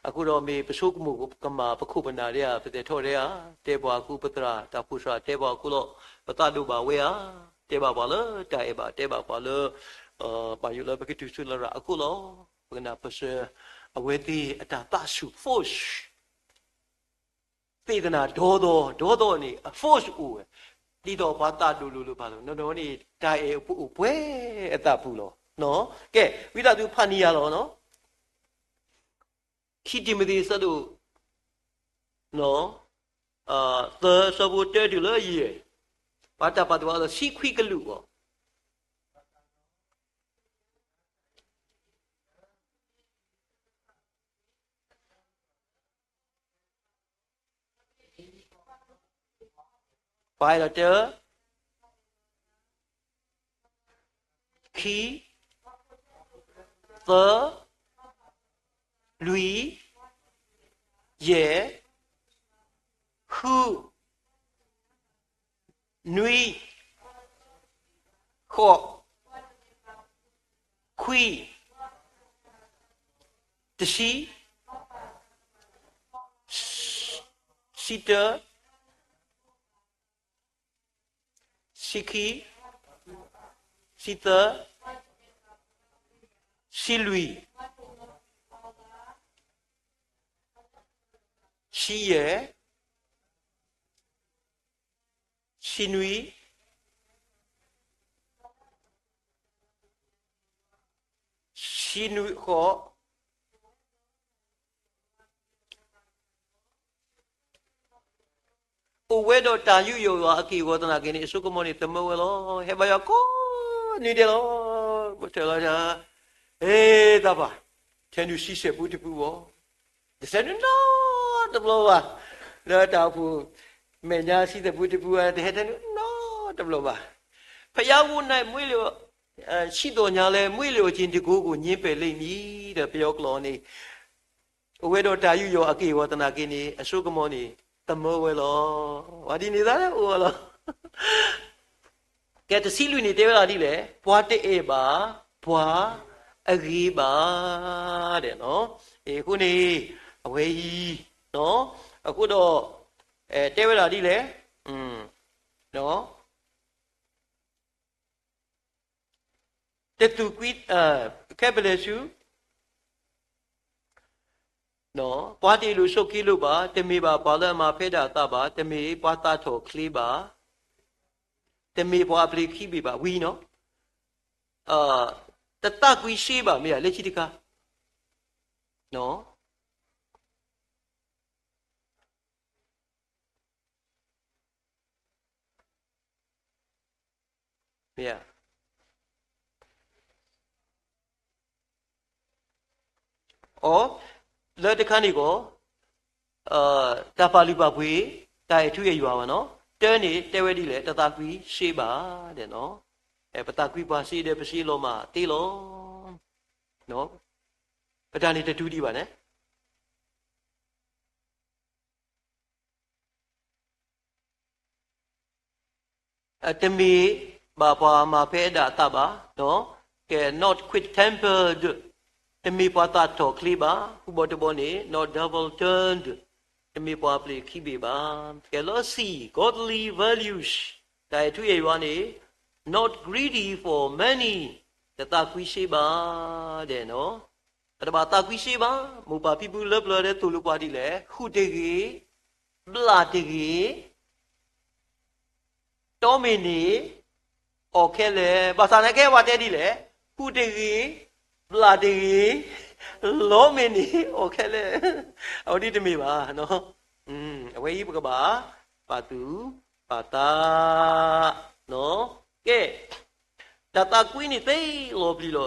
အဃိဒီးမ့ၢ်ပဆိကမိၣ်ကမၣ် ပခိၣ်ပနၢ်ဒဲဧါ, ပသဲးထီၣ်ဒဲဧါ, တဲပှၤအဃိ ပသရၣ်တၢ်ဖိစှၤတဲပှၤအဃိလီၤ. ပသးဒိၣ်ဘၣ်ဝဲဧါ, တဲဘၣ်ပှၤလၢတၢ်အဲၣ်ဘၣ်, တဲဘၣ်ပှၤလၢ ပာ်ယိၣ်လၢပကတုၤဆူလရာ်အဃိလီၤ. ပကနၢ်ပၢၢ်ဆၢ အဝဲသ့ၣ်အတၢ်သးဆူၣ် force စေတနာ ဒေါသော, ဒေါသောန့ၣ် အ force အိၣ်ဝဲ, ဒ်သိးပှၤသးဒိၣ်လိာ်လိာ်ပာ်လိာ်, နီၢ်နီၢ်န့ၣ် တၢ်အဲၣ်အိၣ်ပှဲၤအသးပူၤလီၤ. ကဲ, ဝံသးစူၤဖးန့ၢ်ယၤလီၤ. ခံတံၤမသ့း အဆၢဒိၣ် သၢ အဆၢဖိတၢတုၤလၢယဲၢ်, ပှၤတၢ်ပာ်သူၣ်ပာ်သးဆံခွံကလုာ်အဂီၢ် ပှၤအဲၣ်ဒိးတဲ, ခံ, သၢ, လွံၢ်, ယဲၢ်, ဃု, နွံ, ဃိး, ခွံ, တဆံ, ဆံတၢ, ဆံခံ, ဆံသၢ, ဆံလွံၢ်, ဆံယဲၢ်, ဆံနွံ, ဆံနွံဃိး, အိၣ်ဝဲဒီးတၢ်ယူးယီၣ်ယွၤအက့ၢ်အဂီၤသနာ်က့န့ၣ် အစိကမီၤန့ၣ် သမၢဝဲလီၤ. ဟဲဘါယွၤကိးနွံဒဲးလီၤ. ပထၢၣ်လီၤတၢ်, အဲ သးပှၢ်, ထဲနုၤဆံဆဲၣ်ပူတပူအီၤ, တဆဲနုၤနီတဘျီဘၣ်, လၢတၢ်အိၣ်ဖှိၣ် မဲာ်ညါဆံဆဲၣ်ပူတပူ တဟဲထဲနုၤနီတဘျီဘၣ်. ဘုရားကိုယ်တိုင်မွေးလျော်, ရှိသော်ငြားလည်း မွေးလျော်ခြင်းတန်ခိုးကို ငြင်းပယ်လိမ့်မည် ဒီးပယီၤကျိာ်န့ၣ်, အိၣ်ဝဲဒီးတၢ်ယူးယီၣ်အက့ၢ်အဂီၤသနာ်က့န့ၣ် အစိကမီၤန့ၣ် သမၢဝဲလီၤ. ဝဲဒ်န့ၣ်သတးလၢအိၣ်အလီၤ. ကဲတဆံလွံၢ်န့ၣ်တဲဝဲဒၣ်ဒ်လဲၣ်, ပှၤတအဲၣ်ဘၣ် ပှၤအဂ့ၤဘၣ် ဒဲးနီၤ. အဃိန့ၣ် အဝဲအံၤ အဃိဒီး တဲဝဲဒၣ်ဒ်လဲၣ်, တသူၣ်ကွံ, ခဲပလဲၤဆူ ပှၤတအ့ၣ်လိာ်ဆိးက့လိာ်ဘၣ်, တမ့ၢ်ဘၣ်ပှၤလၢအမၤဖဲဒၣ်အသးဘၣ်, တမ့ၢ်ပှၤသးထီၣ်ချ့ဘၣ်, တမ့ၢ်ပှၤအပျ့ၤခံဘ့ၣ်ဘၣ်, ဝံၤနီၤ, တသးကွံစ့ဘၣ် မ့ၢ်ဒၣ်လၢခံတခါ မ့ၢ်ဧါ. အီ, လၢတခါန့ၣ်ကီး, တၢ်ပာ်လုၢ်ပာ်ပှ့ၤ, တၢ်အဲၣ်ထူအဲၣ်ယွၤဘၣ်နီၤ, တၢ်န့ၣ်တဲဝဲဒ်လဲၣ်, တသးကွံစ့ဘၣ်, ဒဲးနီၤ, ပသးကွံပှၤစ့ဒီးပစ့လီၤမၢ်သ့လီၤ. ပတၢ်န့ၣ်တတူၢ်ဒံးဘၣ်န့ၣ် တမ့ၢ်ဘၣ်ပှၤမၤဖဲဒၣ်အသးဘၣ်, ကဲ not quick tempered, တမ့ၢ်ပှၤသးထီၣ်ချ့ဘၣ်, ဃုဘီတဘီန့ၣ် not double tongued, တမ့ၢ်ပှၤပျ့ၤခံဘ့ၣ်ဘၣ်. ကဲလၢ C, godly values, တၢ်အဲၣ်ထူအဲၣ်ယွၤန့ၣ် not greedy for money, တသးကွံစ့ဘၣ်, ဒဲးနီၤ, ပတဘၣ်သးကွံစ့ဘၣ်, မိၢ်ပၢ်ဖံဖုလၢပျၢၤဒဲးသိၣ်လိပှၤဒ်လဲၣ်, ဃုာ်တဂ့ၤ, ဘျၣ်တဂ့ၤ, တီမ့ၢ်န့ၣ် အီၣ်ခဲလၢာ်, ဘၣ်ဆၣ်သနာ်က့ပှၤတဲဒ်လဲၣ်, ဃုာ်တဂ့ၤ, ဘျၣ်တဂ့ၤ, လီမ့ၢ်န့ၣ် အီၣ်ခဲလၢာ်, အဝဲဒ်တမ့ၢ်ဘၣ်. အဝဲအံၤပကဘၣ် ပာ်သူၣ်ပာ်သး, ကဲ, တၢ်သးကွံန့ၣ်သ့လီၤပျံၤလီၤ.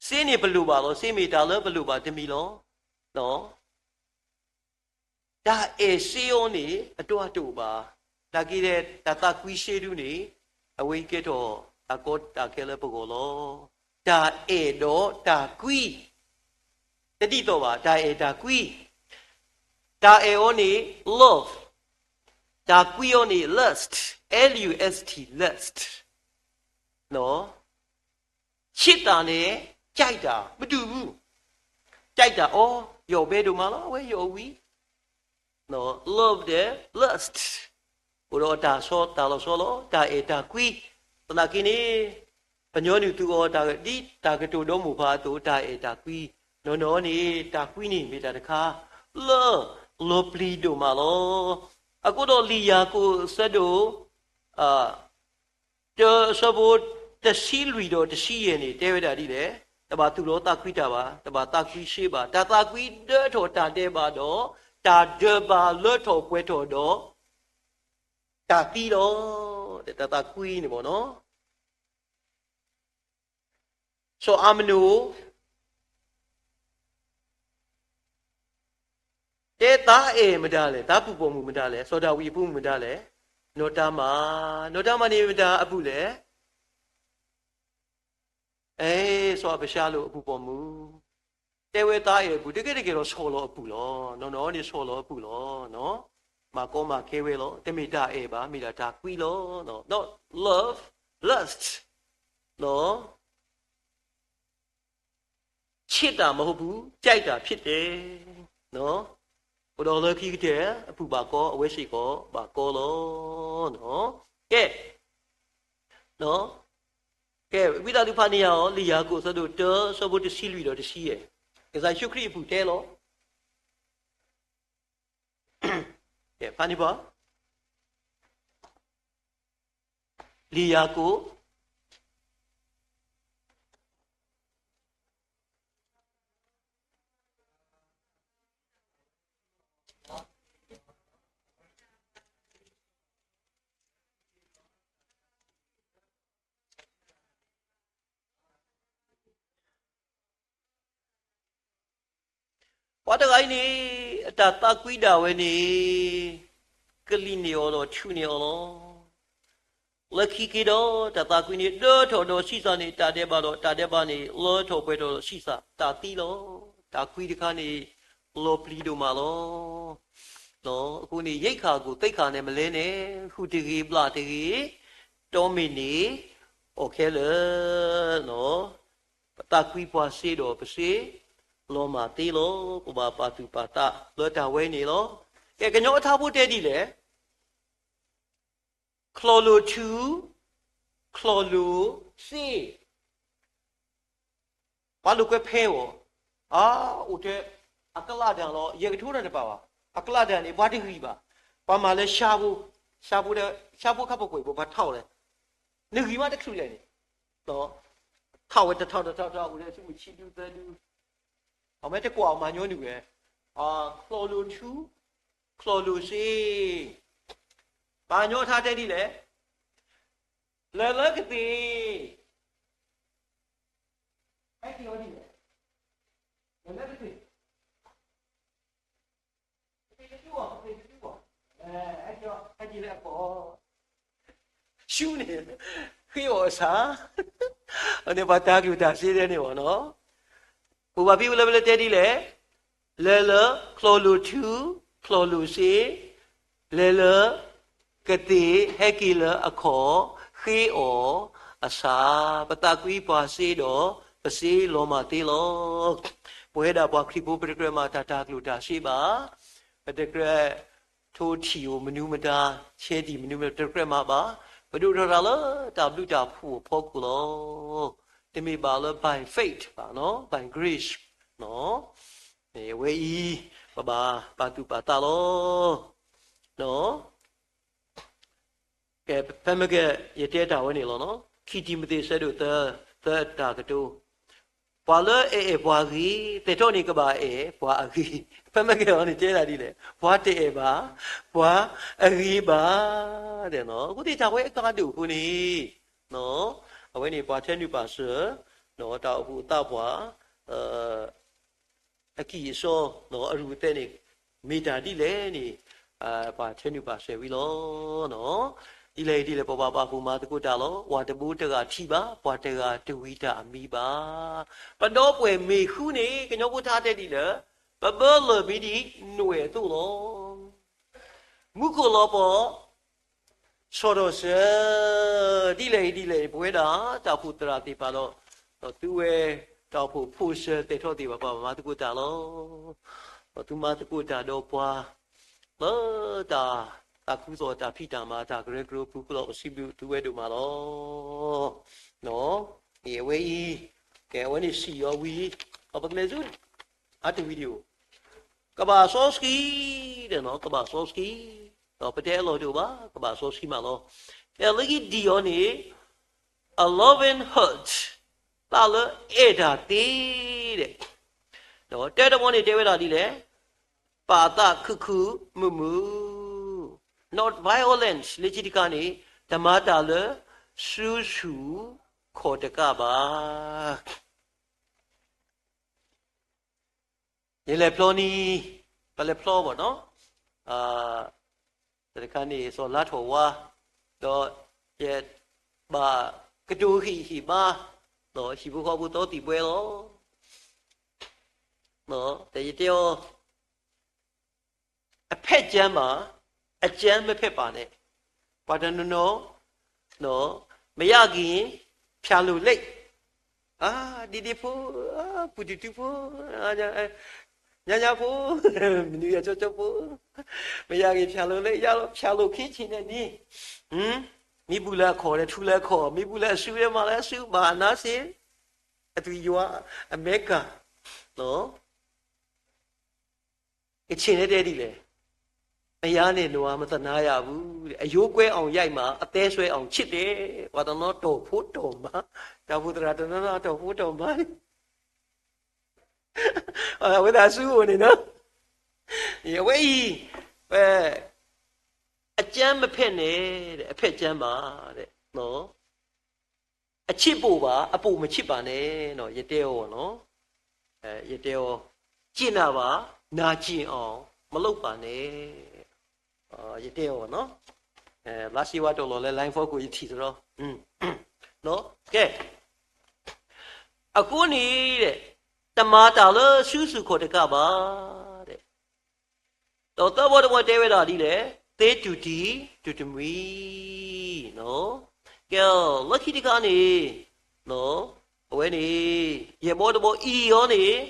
စ့န့ၣ်ပလိၣ်ဘၣ်လီၤ, စ့မ့ၢ်တၢ်လၢပလိၣ်ဘၣ်တမံၤလီၤ. တၢ်အဲၣ်စ့အီၤန့ၣ် အတအိၣ်ဘၣ်, နာ်က့ဒီး တၢ်သးကွံစ့ဒုန့ၣ် အဝဲအံၤကဲထီၣ်တၢ်ကီတၢ်ခဲလၢပဂီၢ်လီၤ. တၢ်အဲၣ်ဒီးတၢ်ကွံ တဒ်သိးဘၣ်, တၢ်အဲၣ်တၢ်ကွံ, တၢ်အဲၣ်အီၤန့ၣ် love, တၢ်ကွံအီၤန့ၣ် lust, L U S T, lust, ချစ်တာနဲ့ ကြိုက်တာ မတူဘူး, ကြိုက်တာ အီၤ ယီၢ်ဘဲဒိၣ်မးလီၤ, အဝဲယီၢ်ဝံၤ love ဒီး lust အိၣ်ဒီးတၢ်ဆီတၢ်လီၤဆီလီၤ, တၢ်အဲၣ်တၢ်ကွံ, သနာ်က့န့ၣ် ပညီနုၢ်သူအီၤ ဒ်တၢ်ကတိၤဒီမိၢ်ပၢ်အသိး တၢ်အဲၣ်တၢ်ကွံ, နီၢ်နီၢ်န့ၣ် တၢ်ကွံန့ၣ်မ့ၢ်တၢ်တခါ လၢလီၤပျံၤဒိၣ်မးလီၤ. အဃိဒီးလံာ်ယၤကိာ်အဆၢဒိၣ် တၢအဆၢဖိတဆံလွံၢ်ဒီးတဆံယဲၢ်န့ၣ် တဲဝဲဒၣ်ဒ်လဲၣ်, တဘၣ်သူၣ်လီၤသးကွံတၢ်ဘၣ်, တဘၣ်သးကွံစ့ဘၣ်, တၢ်သးကွံဒၢထီၣ်တၢ်ဒဲးဘးဒီး တၢ်ဒၢးဘးလၢထီၣ်ပှဲၤထီၣ်ဒီး တၢ်သံလီၤ. တၢ်သးကွံန့ၣ်မ့ၢ်နီၤ စီၤအၤမနိၣ် တဲသးအဲၣ်မတၤလဲၣ်, သးပူၤပိာ်မုၣ်မတၤလဲၣ်, စီၤဒၤဝံးအဖိမုၣ်မတၤလဲၣ်, နီၢ်တၤမၣ်, နီၢ်တၤမၣ်န့ၣ်မတၤအပုၢ်လဲၣ်, အဲ စီၤအၤဘၡါလိၣ်အပူၤပိာ်မုၣ်, တဲဝဲသးအဲၣ်အပုၢ်, တကဲတကဲလီၤဆီၣ်လီၤအပုၢ်လီၤ. နီၢ်နီၢ်န့ၣ်ဆီၣ်လီၤအပုၢ်လီၤ. မၤကီမၤခဲဝဲလီၤ. တမ့ၢ်တၢ်အဲၣ်ဘၣ်, မ့ၢ်ဒၣ်တၢ်ကွံလီၤ. Not love, lust လီၤ. ချစ်တာမဟုတ်ဘူး, ကြိုက်တာဖြစ်တယ်. အိၣ်ဒီးလၢခံကတၢၢ် အပုၢ်ဘၣ်ကီ, အဝဲစ့ၢ်ကီးဘၣ်ကီလီၤ. ကဲ, ကဲ, ဝံသးစူၤဖးန့ၢ်ယၤအီၤ, လံာ်ယၤကိာ်အဆၢဒိၣ်တၢ အဆၢဖိတဆံလွံၢ်ဒီးတဆံယဲၢ်, ကစၢ်ယ့ၣ်ၡူးခရံာ်အပူၤတဲလီၤ. ကဲ, ဖးန့ၢ်ပှၤ လံာ်ယၤကိာ်ပှၤတဂၤအံၤန့ၣ် အတၢ်သးကွံဒၣ်ဝဲန့ၣ် ကလံၤန့ၢ်အီၤဒီးဆူၣ်န့ၢ်အီၤလီၤ. လၢခံက့ၤဒီး တၢ်သးကွံန့ၣ် ဒၢထီၣ်ဒီးဆံးစၢ်န့ၣ် တၢ်ဒဲးဘးဒီး တၢ်ဒဲးဘးန့ၣ် လၢထီၣ်ပှဲၤထီၣ်ဒီးဆံးစၢ် တၢ်သံလီၤ. တၢ်ကွံတခါန့ၣ် လီၤပျံၤဒိၣ်မးလီၤ. အဃိန့ၣ် ရိက္ခာကို သိက္ခာနဲ့ မလဲနဲ့, ဟုတဂ့ၤ ဘျၣ်တဂ့ၤ, တီမ့ၢ်န့ၣ် အီၣ်ခဲလၢာ် ပသးကွံပှၤစ့ဒီး ပစ့လီၤမၢ်သ့လီၤ. ပဘၣ်ပာ်သူၣ်ပာ်သးလၢတၢ်ဝဲန့ၣ်လီၤ. ကဲ ကညီအထါဖိတဲဒ်လဲၣ်, ချီၣ်လိၣ်ထူ, ချီၣ်လိၣ်စ့, ပှၤလိာ်ကွဲဖဲအီၤ, အအိၣ်ထဲ အကလးဒၣ်လီၤ. ယဲၢ်ကထိတၢ်တပာ်ဘၣ်. အကလးဒၣ်န့ၣ် ပှၤတဂံၢ်ဘၣ်. ပှၤမၤလၢဆါဖိ, ဆါဖိဒီး ဆါဖိခါပကွဲးဖိ ပှၤထီၣ်လဲၣ်, နဂံၢ်မးတချုးလဲၣ်န့ၣ်, ထီၣ်ဝဲတထီၣ်တထီၣ်တထီၣ် အိၣ်ထဲဆူမုၢ်ဆံဒူသၢဒူ, အမ့ၢ်တကွၢ်အီၤမၤညီနုၢ်ဝဲ, ချီၣ်လိၣ်ထူ, ချီၣ်လိၣ်စ့, ပှၤကညီထါတဲဒ်လဲၣ်, လၢၢ်လၢကသ့ၣ်, ဟဲက့ၤအီၤဒ်လဲၣ်, လၢၢ်လၢကသ့ၣ်, ကသ့ၣ်တဒူအီၤ, ကသ့ၣ်တဒူအီၤ, ဟဲက့ၤလၢအကီၢ် ဆူန့ၣ် ဃ့အီၣ်အဆၣ်, အန့ၣ်ပှၤတၢ်ကျိၣ်တၢ်စ့ဒဲန့ၣ်ဘၣ်နီၤ. ပူၤဘၣ်ဖံးဝဲလၢပလဲၤတဲဒ်လဲၣ်, လၢၢ်လၢချီၣ်လိၣ်ထူ, ချီၣ်လိၣ်စ့, လၢၢ်လၢကသ့ၣ် ဟဲက့ၤလၢအခီၣ် ဃ့အီၣ်အဆၣ်, ပသးကွံပှၤစ့ဒီး ပစ့လီၤမၢ်သ့လီၤ. ပဝဲဒၣ်ပှၤခရံာ်ဖိ ပတကြၢးမၤတၢ်တၢ်ကျိၣ်တၢ်စ့ဘၣ်, ပတကြၢး ထိထံၣ်ဧိၤမနုၤမတၤ, ဆဲးတံၢ်မနုၤမတၤ တကြၢးမၤဘၣ်, ပဒိၣ်ထီၣ်တၢ်လၢတၢ်ဘျုးတၢ်ဖှိၣ်အဖီခိၣ်လီၤ. တမ့ၢ်ဘၣ်လၢ by faith ဘၣ်နီၤ, by grace နီၤ. အဝဲအံၤ ပဘၣ်ပာ်သူၣ်ပာ်သးလီၤ. ဖဲမ့ၢ်ကဲ ယတဲတၢ်ဝဲန့ၣ်လီၤနီၤ. ခံတံၤမသ့း ဆၢဒိၣ်သၢ, သၢတၢ်ကတိၤ, ပှၤလၢအအဲၣ်ပှၤဂ့ၤ သဲးထီၣ်န့ၣ်ကဘၣ်အဲၣ်ပှၤအဂ့ၤ. ဖဲမ့ၢ်ကဲအီၤန့ၣ်တဲဒၣ်ဒ်လဲၣ်, ပှၤတအဲၣ်ဘၣ်ပှၤအဂ့ၤဘၣ်. အဃိသ့ၣ်တၢ်ဝဲအကါဒိၣ်အဃိန့ၣ် အဝဲန့ၣ်ပှၤထဲနုာ်ပာ်စၢၤ တၢ်အိၣ်ဖှိၣ်သးပှၢ် အကံၢ်အစီ အရူၢ်အသဲးန့ၣ် မ့ၢ်တၢ်ဒ်လဲၣ်န့ၣ် ပှၤထဲနုာ်ပာ်စၢၤဝံၤလီၤ. ဒ်လဲၣ်ဒ်လဲၣ် ပဘၣ်ပာ်ဖှိၣ်မၤသကိးတၢ်လီၤ. ပှၤတဘိတဂၤထံၣ်ဘၣ်, ပှၤတဂၤတဝံၤတၢ်အမံၤဘၣ်. ပဒီပုၢ်ဝဲၢ်မ့ၢ်ဃုန့ၣ် ကညီဖိထါတဲဒ်လဲၣ်, ပဘၢလၢၢ်မံၤဒ်နိၣ်အဲၣ်အသိးလီၤ. မူခိၣ်လီၤပှီၢ် ဆီၣ်ထီၣ်စၢၤ ဒ်လဲၣ်ဒ်လဲၣ်န့ၣ် ပဝဲဒၣ်တၢ်အိၣ်ဖှိၣ်သရၣ်သ့ၣ်တဖၣ်ဒီး ဒီးသုဝဲတၢ်အိၣ်ဖှိၣ်ဖိစၢၤသဲးထီၣ်သ့ၣ်တဖၣ် ပဘၣ်မၤသကိးတၢ်လီၤ. ဒီးသုမၤသကိးတၢ်ဒီးပှၤ လၢတၢ်သးခုသီၣ်တၢ်ဖံးတၢ်မၤတၢ်ကရၢကရိအပူၤလီၤ. ပစံးဘျုးသုဝဲဒိၣ်မးလီၤ. အဝဲအံၤ ကဲအဝဲန့ၣ်စံၣ်အီၤဝံၤ ဒီးပကလဲၤဆူ အါတဝံၤဒံးဧိၤ ကဘၣ်စီဆှံ ဒီး ကဘၣ်စီဆှံ, ဒီးပတဲအလီၢ်တအိၣ်ဘၣ် ကဘၣ်စီဆှံမးလီၤ. အဲလၢအံၤဒံးအီၤန့ၣ် a loving heart သးလၢအဲၣ်တၢ်သ့ဒီး ဒီးတၢတဘီန့ၣ်တဲဝဲဒၣ်ဒ်လဲၣ်, ပာ်သးခုခုမုာ်မုာ်, not violence လၢခံတခါန့ၣ် တမၤတၢ်လၢဆူဆူၣ်ခီၣ်တကးဘၣ်. ယလဲၤဖျီနံၤ, ပလဲၤဖျီဘၣ်နီၤ, တခါန့ၣ် စီၤလါထီၣ်ဝါ, ဒီးယဘၣ်ကတိၤဟ့ၣ်ဟ့ၣ်မါ, ဒီးဟံၣ်ဖိဃီဖိသီသံၣ်ဘှဲလီၤ. ဒီးယတဲအီၤ အဖက်ကျန်းပါ, အကျန်းမဖက်ပါနဲ့. ပှၤတနီၤနီၤ မရက့ၤ ဖျာလိာ်လိပ်, ဒ့ဒ့ဖိ, ပူၤတူၤတူၤဖိ, ညါညါဖိ, မနုၤယၤကၠီကၠီဖိ, မရက့ၤ ဖျာလိာ်လိပ်, ဖျာလိာ်ခ့ဆ့ၣ်န့ၣ်န့ၣ်, မ့ၢ်ဘူးလၢအခီၣ်ဒီးထူလၢအခီၣ်, မ့ၢ်ဘူးလၢအစုဒီးမၤလၢအစု, ဘၣ်နါစ့, အသွံၣ်ယွၤ, အမဲကၤ ကဆ့ၣ်န့ၣ်တဲဒ်လဲၣ်, မယားနဲ့နွား မသနားရဘူး, အရိုးကွဲအောင်ရိုက်မှာ အသည်းဆွဲအောင်ချစ်တယ်. ပှၤတနီၤတီၢ်ဖိတီၢ်မါ, တၢ်အိၣ်ဖှိၣ်သရၣ်တနီၤနီၤတီၢ်ဖိတီၢ်မါ, အဝဲသ့ၣ်အစုအိၣ်န့ၣ်နီၤ, အဝဲအံၤ, အကြမ်းမဖက်နဲ့, အဖက်ကြမ်းပါ, အချစ်ဖို့ပါ, အပိုမချစ်ပါနဲ့, ယတဲအီၤနီၤ, ယတဲအီၤ, ကျင့်တာပါ, နာကျင်အောင်မလုပ်ပါနဲ့, ယတဲအီၤနီၤ. လါစ့ဝါတီၢ်လီၤလၢ line four ကိးယထံၣ်သရီ, ကဲ, အဃိန့ၣ်, တမၤတၢ်လၢဆူၣ်ဆူၣ်ခီၣ်တကးဘၣ်, ဒီးသၢဘီတဝီတဲဝဲဒၣ်ဒ်လဲၣ်, သ့တူၢ်တံၢ်တူၢ်တမှံၤ, ကဲ, လၢခံတခါန့ၣ်, အဝဲန့ၣ်, ယဲၢ်ဘီတဘီအံၤအီၤန့ၣ်,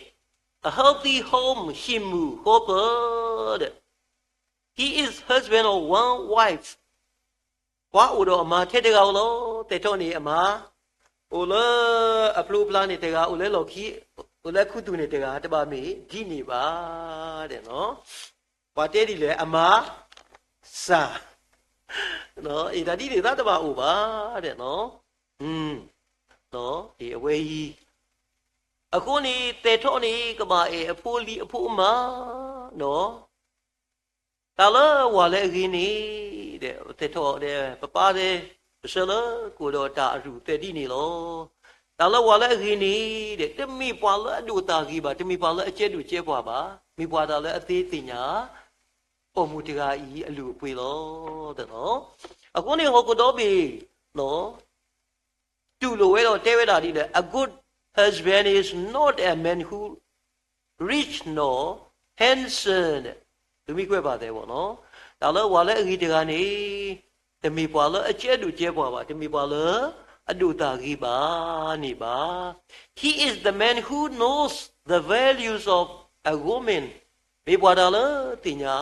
a healthy home ဟံၣ်မုာ်ဃီပၢၢ်ဒီး He is husband of one wife. ပှၤအိၣ်ဒီးအမါထဲတဂၤဧိၤလီၤ. သဲးထီၣ်န့ၣ်အမါ, အိၣ်လၢအဖျိဖျါန့ၣ်တဂၤ, အိၣ်လၢလီၢ်ခံ, အိၣ်လၢခူသူၣ်န့ၣ်တဂၤ, တဘၣ်မ့ၢ်ဒ်န့ၣ်ဘၣ်. ပှၤတဲဒ်လဲၣ်, အမါစၢ်, အံၤတၢ်ဒ်န့ၣ်သးတဘၣ်အိၣ်ဘၣ်. အဝဲအံၤ, အဃိန့ၣ် သဲးထီၣ်န့ၣ် ကဘၣ်အဲၣ်အဖိလံၤအဖိမါ, တၢ်လၢဝၤလၢအဂ့ၤန့ၣ်, သဲးထီၣ်ဒီး ပပၢ်ဒီး ပဆၢလၢကအိၣ်ဒီးတၢ်အရူၢ်သဲးဒ်န့ၣ်လီၤ. တၢ်လၢဝၤလၢအဂ့ၤန့ၣ်ဒီး တမ့ၢ်ပှၤလၢအဒိၣ်တၢ်ဂ့ၤဘၣ်, တမ့ၢ်ပှၤလၢအကဲဒိၣ်ကဲပှၢ်ဘၣ်, မ့ၢ်ပှၤတၢ်လၢအသ့သ့ၣ်ညါ ပိာ်မုၣ်တဂၤအံၤအလုၢ်အပှ့ၤလီၤ. အဃိန့ၣ် ဟီၣ်ခိၣ်ဒီဘ့ၣ် တူၢ်လိာ်ဝဲဒီးတဲဝဲဒၣ်ဒ်လဲၣ်, a good husband is not a man who rich nor handsome. သုမ့ၢ်ကွဲးဘၣ်သဲးဘၣ်နီၤ, တၢ်လၢဝၤလၢအဂ့ၤတဂၤန့ၣ်, တမ့ၢ်ပှၤလၢအကဲဒိၣ်ကဲပှၢ်ဘၣ်, တမ့ၢ်ပှၤလၢအဒိၣ်တၢ်ဂ့ၤဘၣ်န့ၣ်ဘၣ်. He is the man who knows the values of a woman. မ့ၢ်ပှၤတၢ်လၢသ့ၣ်ညါ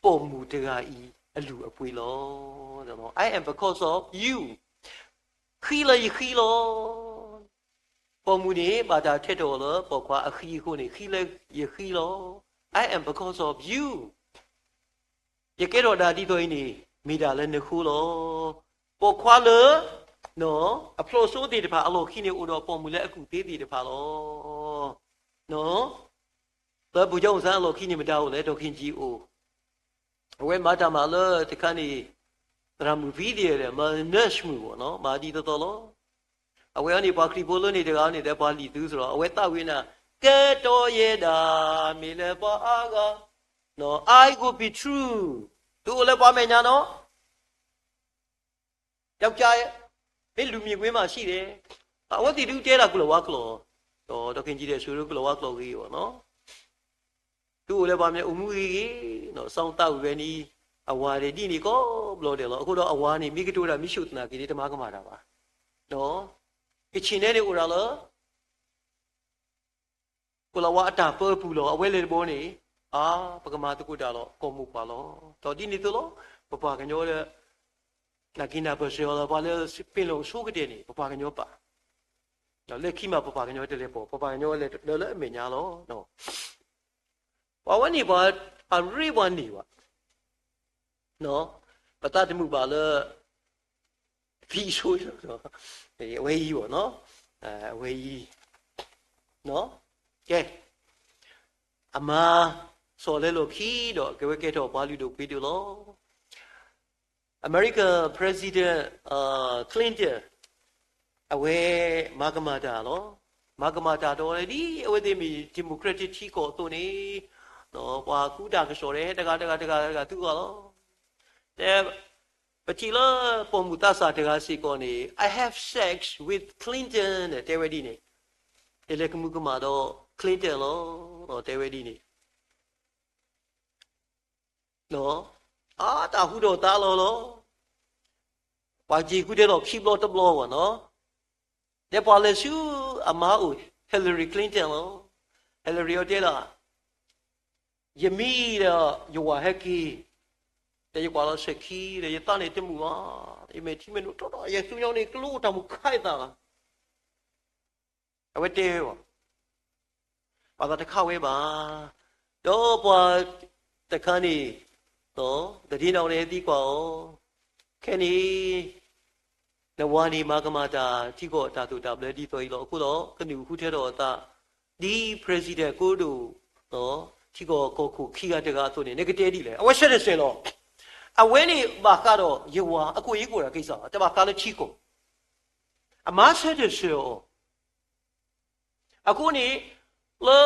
ပိာ်မုၣ်တဂၤအံၤအလုၢ်အပှ့ၤလီၤ. I am because of you. ဃံလၢယဃံလီၤ. ပိာ်မုၣ်န့ၣ် ဘၣ်တၢ်ထဲးထီၣ်လၢပိာ်ခွါအဃံအဃိန့ၣ် ဃံလၢယဃံလီၤ. I am because of you. ယကဲထီၣ်ဒၣ်ဒ်သိးအံၤန့ၣ် မ့ၢ်ဒၣ်လၢနဃိလီၤ. ပိာ်ခွါလၢ အဖျိစိသ့ၣ်တဖၣ်အလီၢ်ခံန့ၣ် အိၣ်ဒီးပိာ်မုၣ်လၢအကူၣ်သ့သ့ၣ်တဖၣ်လီၤ. လၢဗိုလ်ချုပ်အောင်ဆန်းအလီၢ်ခံန့ၣ် မတၤအိၣ်လဲၣ်, ဒေါ်ခင်ကြည်အိၣ်. အဝဲမၤတၢ်မၤလၢတခါန့ၣ် သရၣ်မုၣ်ဖံသ့ၣ်ဒီး မၤ nurse မုၣ်ဘၣ်နီၤ, မၤဒ်သိးသိးလီၤ. အဝဲအံၤန့ၣ် ပှၤခရံာ်ဖိလၢန့ၣ်တဂၤန့ၣ် ဒီးပှၤလံာ်သုးစရီ, အဝဲသးဝံၣ်နၤ, ကဲတီယဲဒၣ် မ့ၢ်လၢပှၤအါဂၤ, I go be true, သုအိၣ်လၢပှၤမဲာ်ညါနီၤ. ယောက်ျား, မ့ၢ်လူၤမံၤကွ့မးဆံးလဲၣ်. အဝဲသ့ၣ်ဒုးတဲဒၣ်ကုလၤဝါကျိာ်, ဒီး ဒေါ်ခင်ကြည်ဒီး ဆိဒိကုလၤဝါကျိာ်ဂ့ၤဘၣ်နီၤ. သုအိၣ်လၢပှၤမဲာ်အိၣ်မူဂ့ၤဂ့ၤ, စီၤသးဝံၣ်ဝဲန့ၣ် အဝၤဒ်န့ၣ်ကိးဘျီဒဲးလီၤ. အဃိဒီးအဝၤန့ၣ် မ့ၢ်ကတိၤတၢ်မ့ၢ်ဆူၣ်သနာ်က့န့ၣ် တမၤကမၣ်တၢ်ဘၣ်. ကဆ့ၣ်နဲန့ၣ်အိၣ်ဒၣ်လၢ ကိလၤဝါအတၢ်ပၢပူၤလီၤ. အဝဲလဲၤတဘျီန့ၣ်, အါ, ပကမၤသကိးတၢ်လီၤ, ကီၢ်မိၢ်ပှၢ်လီၤ. ဒီးဒ်န့ၣ်အသိးလီၤ, ပပှၤကညီဒီး နာ်က့နၢ်ပၢၢ်စၢၤအီၤလၢပှၤလၢပ့ၤလီၤအဆိကတၢၢ်န့ၣ် ပပှၤကညီပာ်, ဒီးလၢခံမးပပှၤကညီတလဲၤပိာ်, ပပှၤကညီလၢလၢအမဲာ်ညါလီၤ. ပှၤဝဲန့ၣ်ပှၤအရ့ပှၤန့ၢ်ဘၣ် ပသးတမုာ်ဘၣ်လၢ ဖံအဆိ, အဝဲအံၤဘၣ်နီၤ, အဝဲအံၤ, ကဲ, အမါ စီၤလၢလီၢ်ခံဒီး ကဲဝဲကဲထီၣ်ပှၤလုၢ်ဒိၣ်ပှ့ၤဒိၣ်လီၤ. American President Clinton အဝဲမၤကမၣ်တၢ်လီၤ. မၤကမၣ်တၢ်ဒီးဒ်အဝဲသ့ၣ်မ့ၢ် democratic ထံကီၢ်အသိးန့ၣ်, ပှၤကူတၢ်ကစီၣ်ဒီး ဟဲတဂၤတဂၤတဂၤတဂၤသုဂီၢ်လီၤ. တဲ, ပထံၣ်လၢပိာ်မုၣ်သးစၢ်တဂၤစ့ၢ်ကီးန့ၣ် I have sex with Clinton တဲဝဲဒ်န့ၣ်, ယလဲၤကမူၤကမၣ်ဒီး Clinton လီၤ, တဲဝဲဒ်န့ၣ် အတၢ်ဟူထီၣ်သါလီၤလီၤ. ပှၤစံးဃုာ်တဲလီၤခံဘျီတဘျီဘၣ်နီၤ. ဒီးပှၤလဲၤဆူအမါအိၣ် Hillary Clinton လီၤ. Hillary အီၤတဲဒၣ်, ယမံဒီးယဝၤဟဲက့ၤ, ဒီးယကွၢ်လီၤစဲၤခံ, ဒီးယသးန့ၣ်တမုာ်ဘၣ်, ယမဲာ်ထံမဲာ်နိထီၣ်ဒီး ယသူညီန့ၣ် ကလိတၢ်မုၢ်ခါအသးလီၤ. အဝဲတဲဝဲဘၣ်, ပှၤသးတခါဝဲဘၣ်. ဒီးပှၤတခါန့ၣ်, ဒီး သဒ့နီၣ် န့ၣ်သံကွၢ်အီၤ, ခဲန့ၣ် နဝၤန့ၣ်မၤကမၣ်တၢ်ထံကီၢ်တၢ်သိၣ်တၢ်ဘျၢဒ်သိးအံၤလီၤ. အဃိဒီး ကနုာ်ဃုထၢထီၣ်အသး ဒ် president ကိးဒိၣ် ထံကီၢ်ကီၢ်ခိၣ်ခံဂၤတဂၤအသိးန့ၣ် နကတဲဒ်လဲၣ်. အဝဲဆၢထၢၣ်စၢၤလီၤ. အဝဲန့ၣ်ဘၣ်ဃးဒီးယဝၤ အကိၣ်ယံကိၣ်တၢ်က့ၤစၢ် တဘၣ်ဃးလၢထံကီၢ် အမါဆၢထၢၣ်စၢၤအီၤ. အဃိန့ၣ် လၢ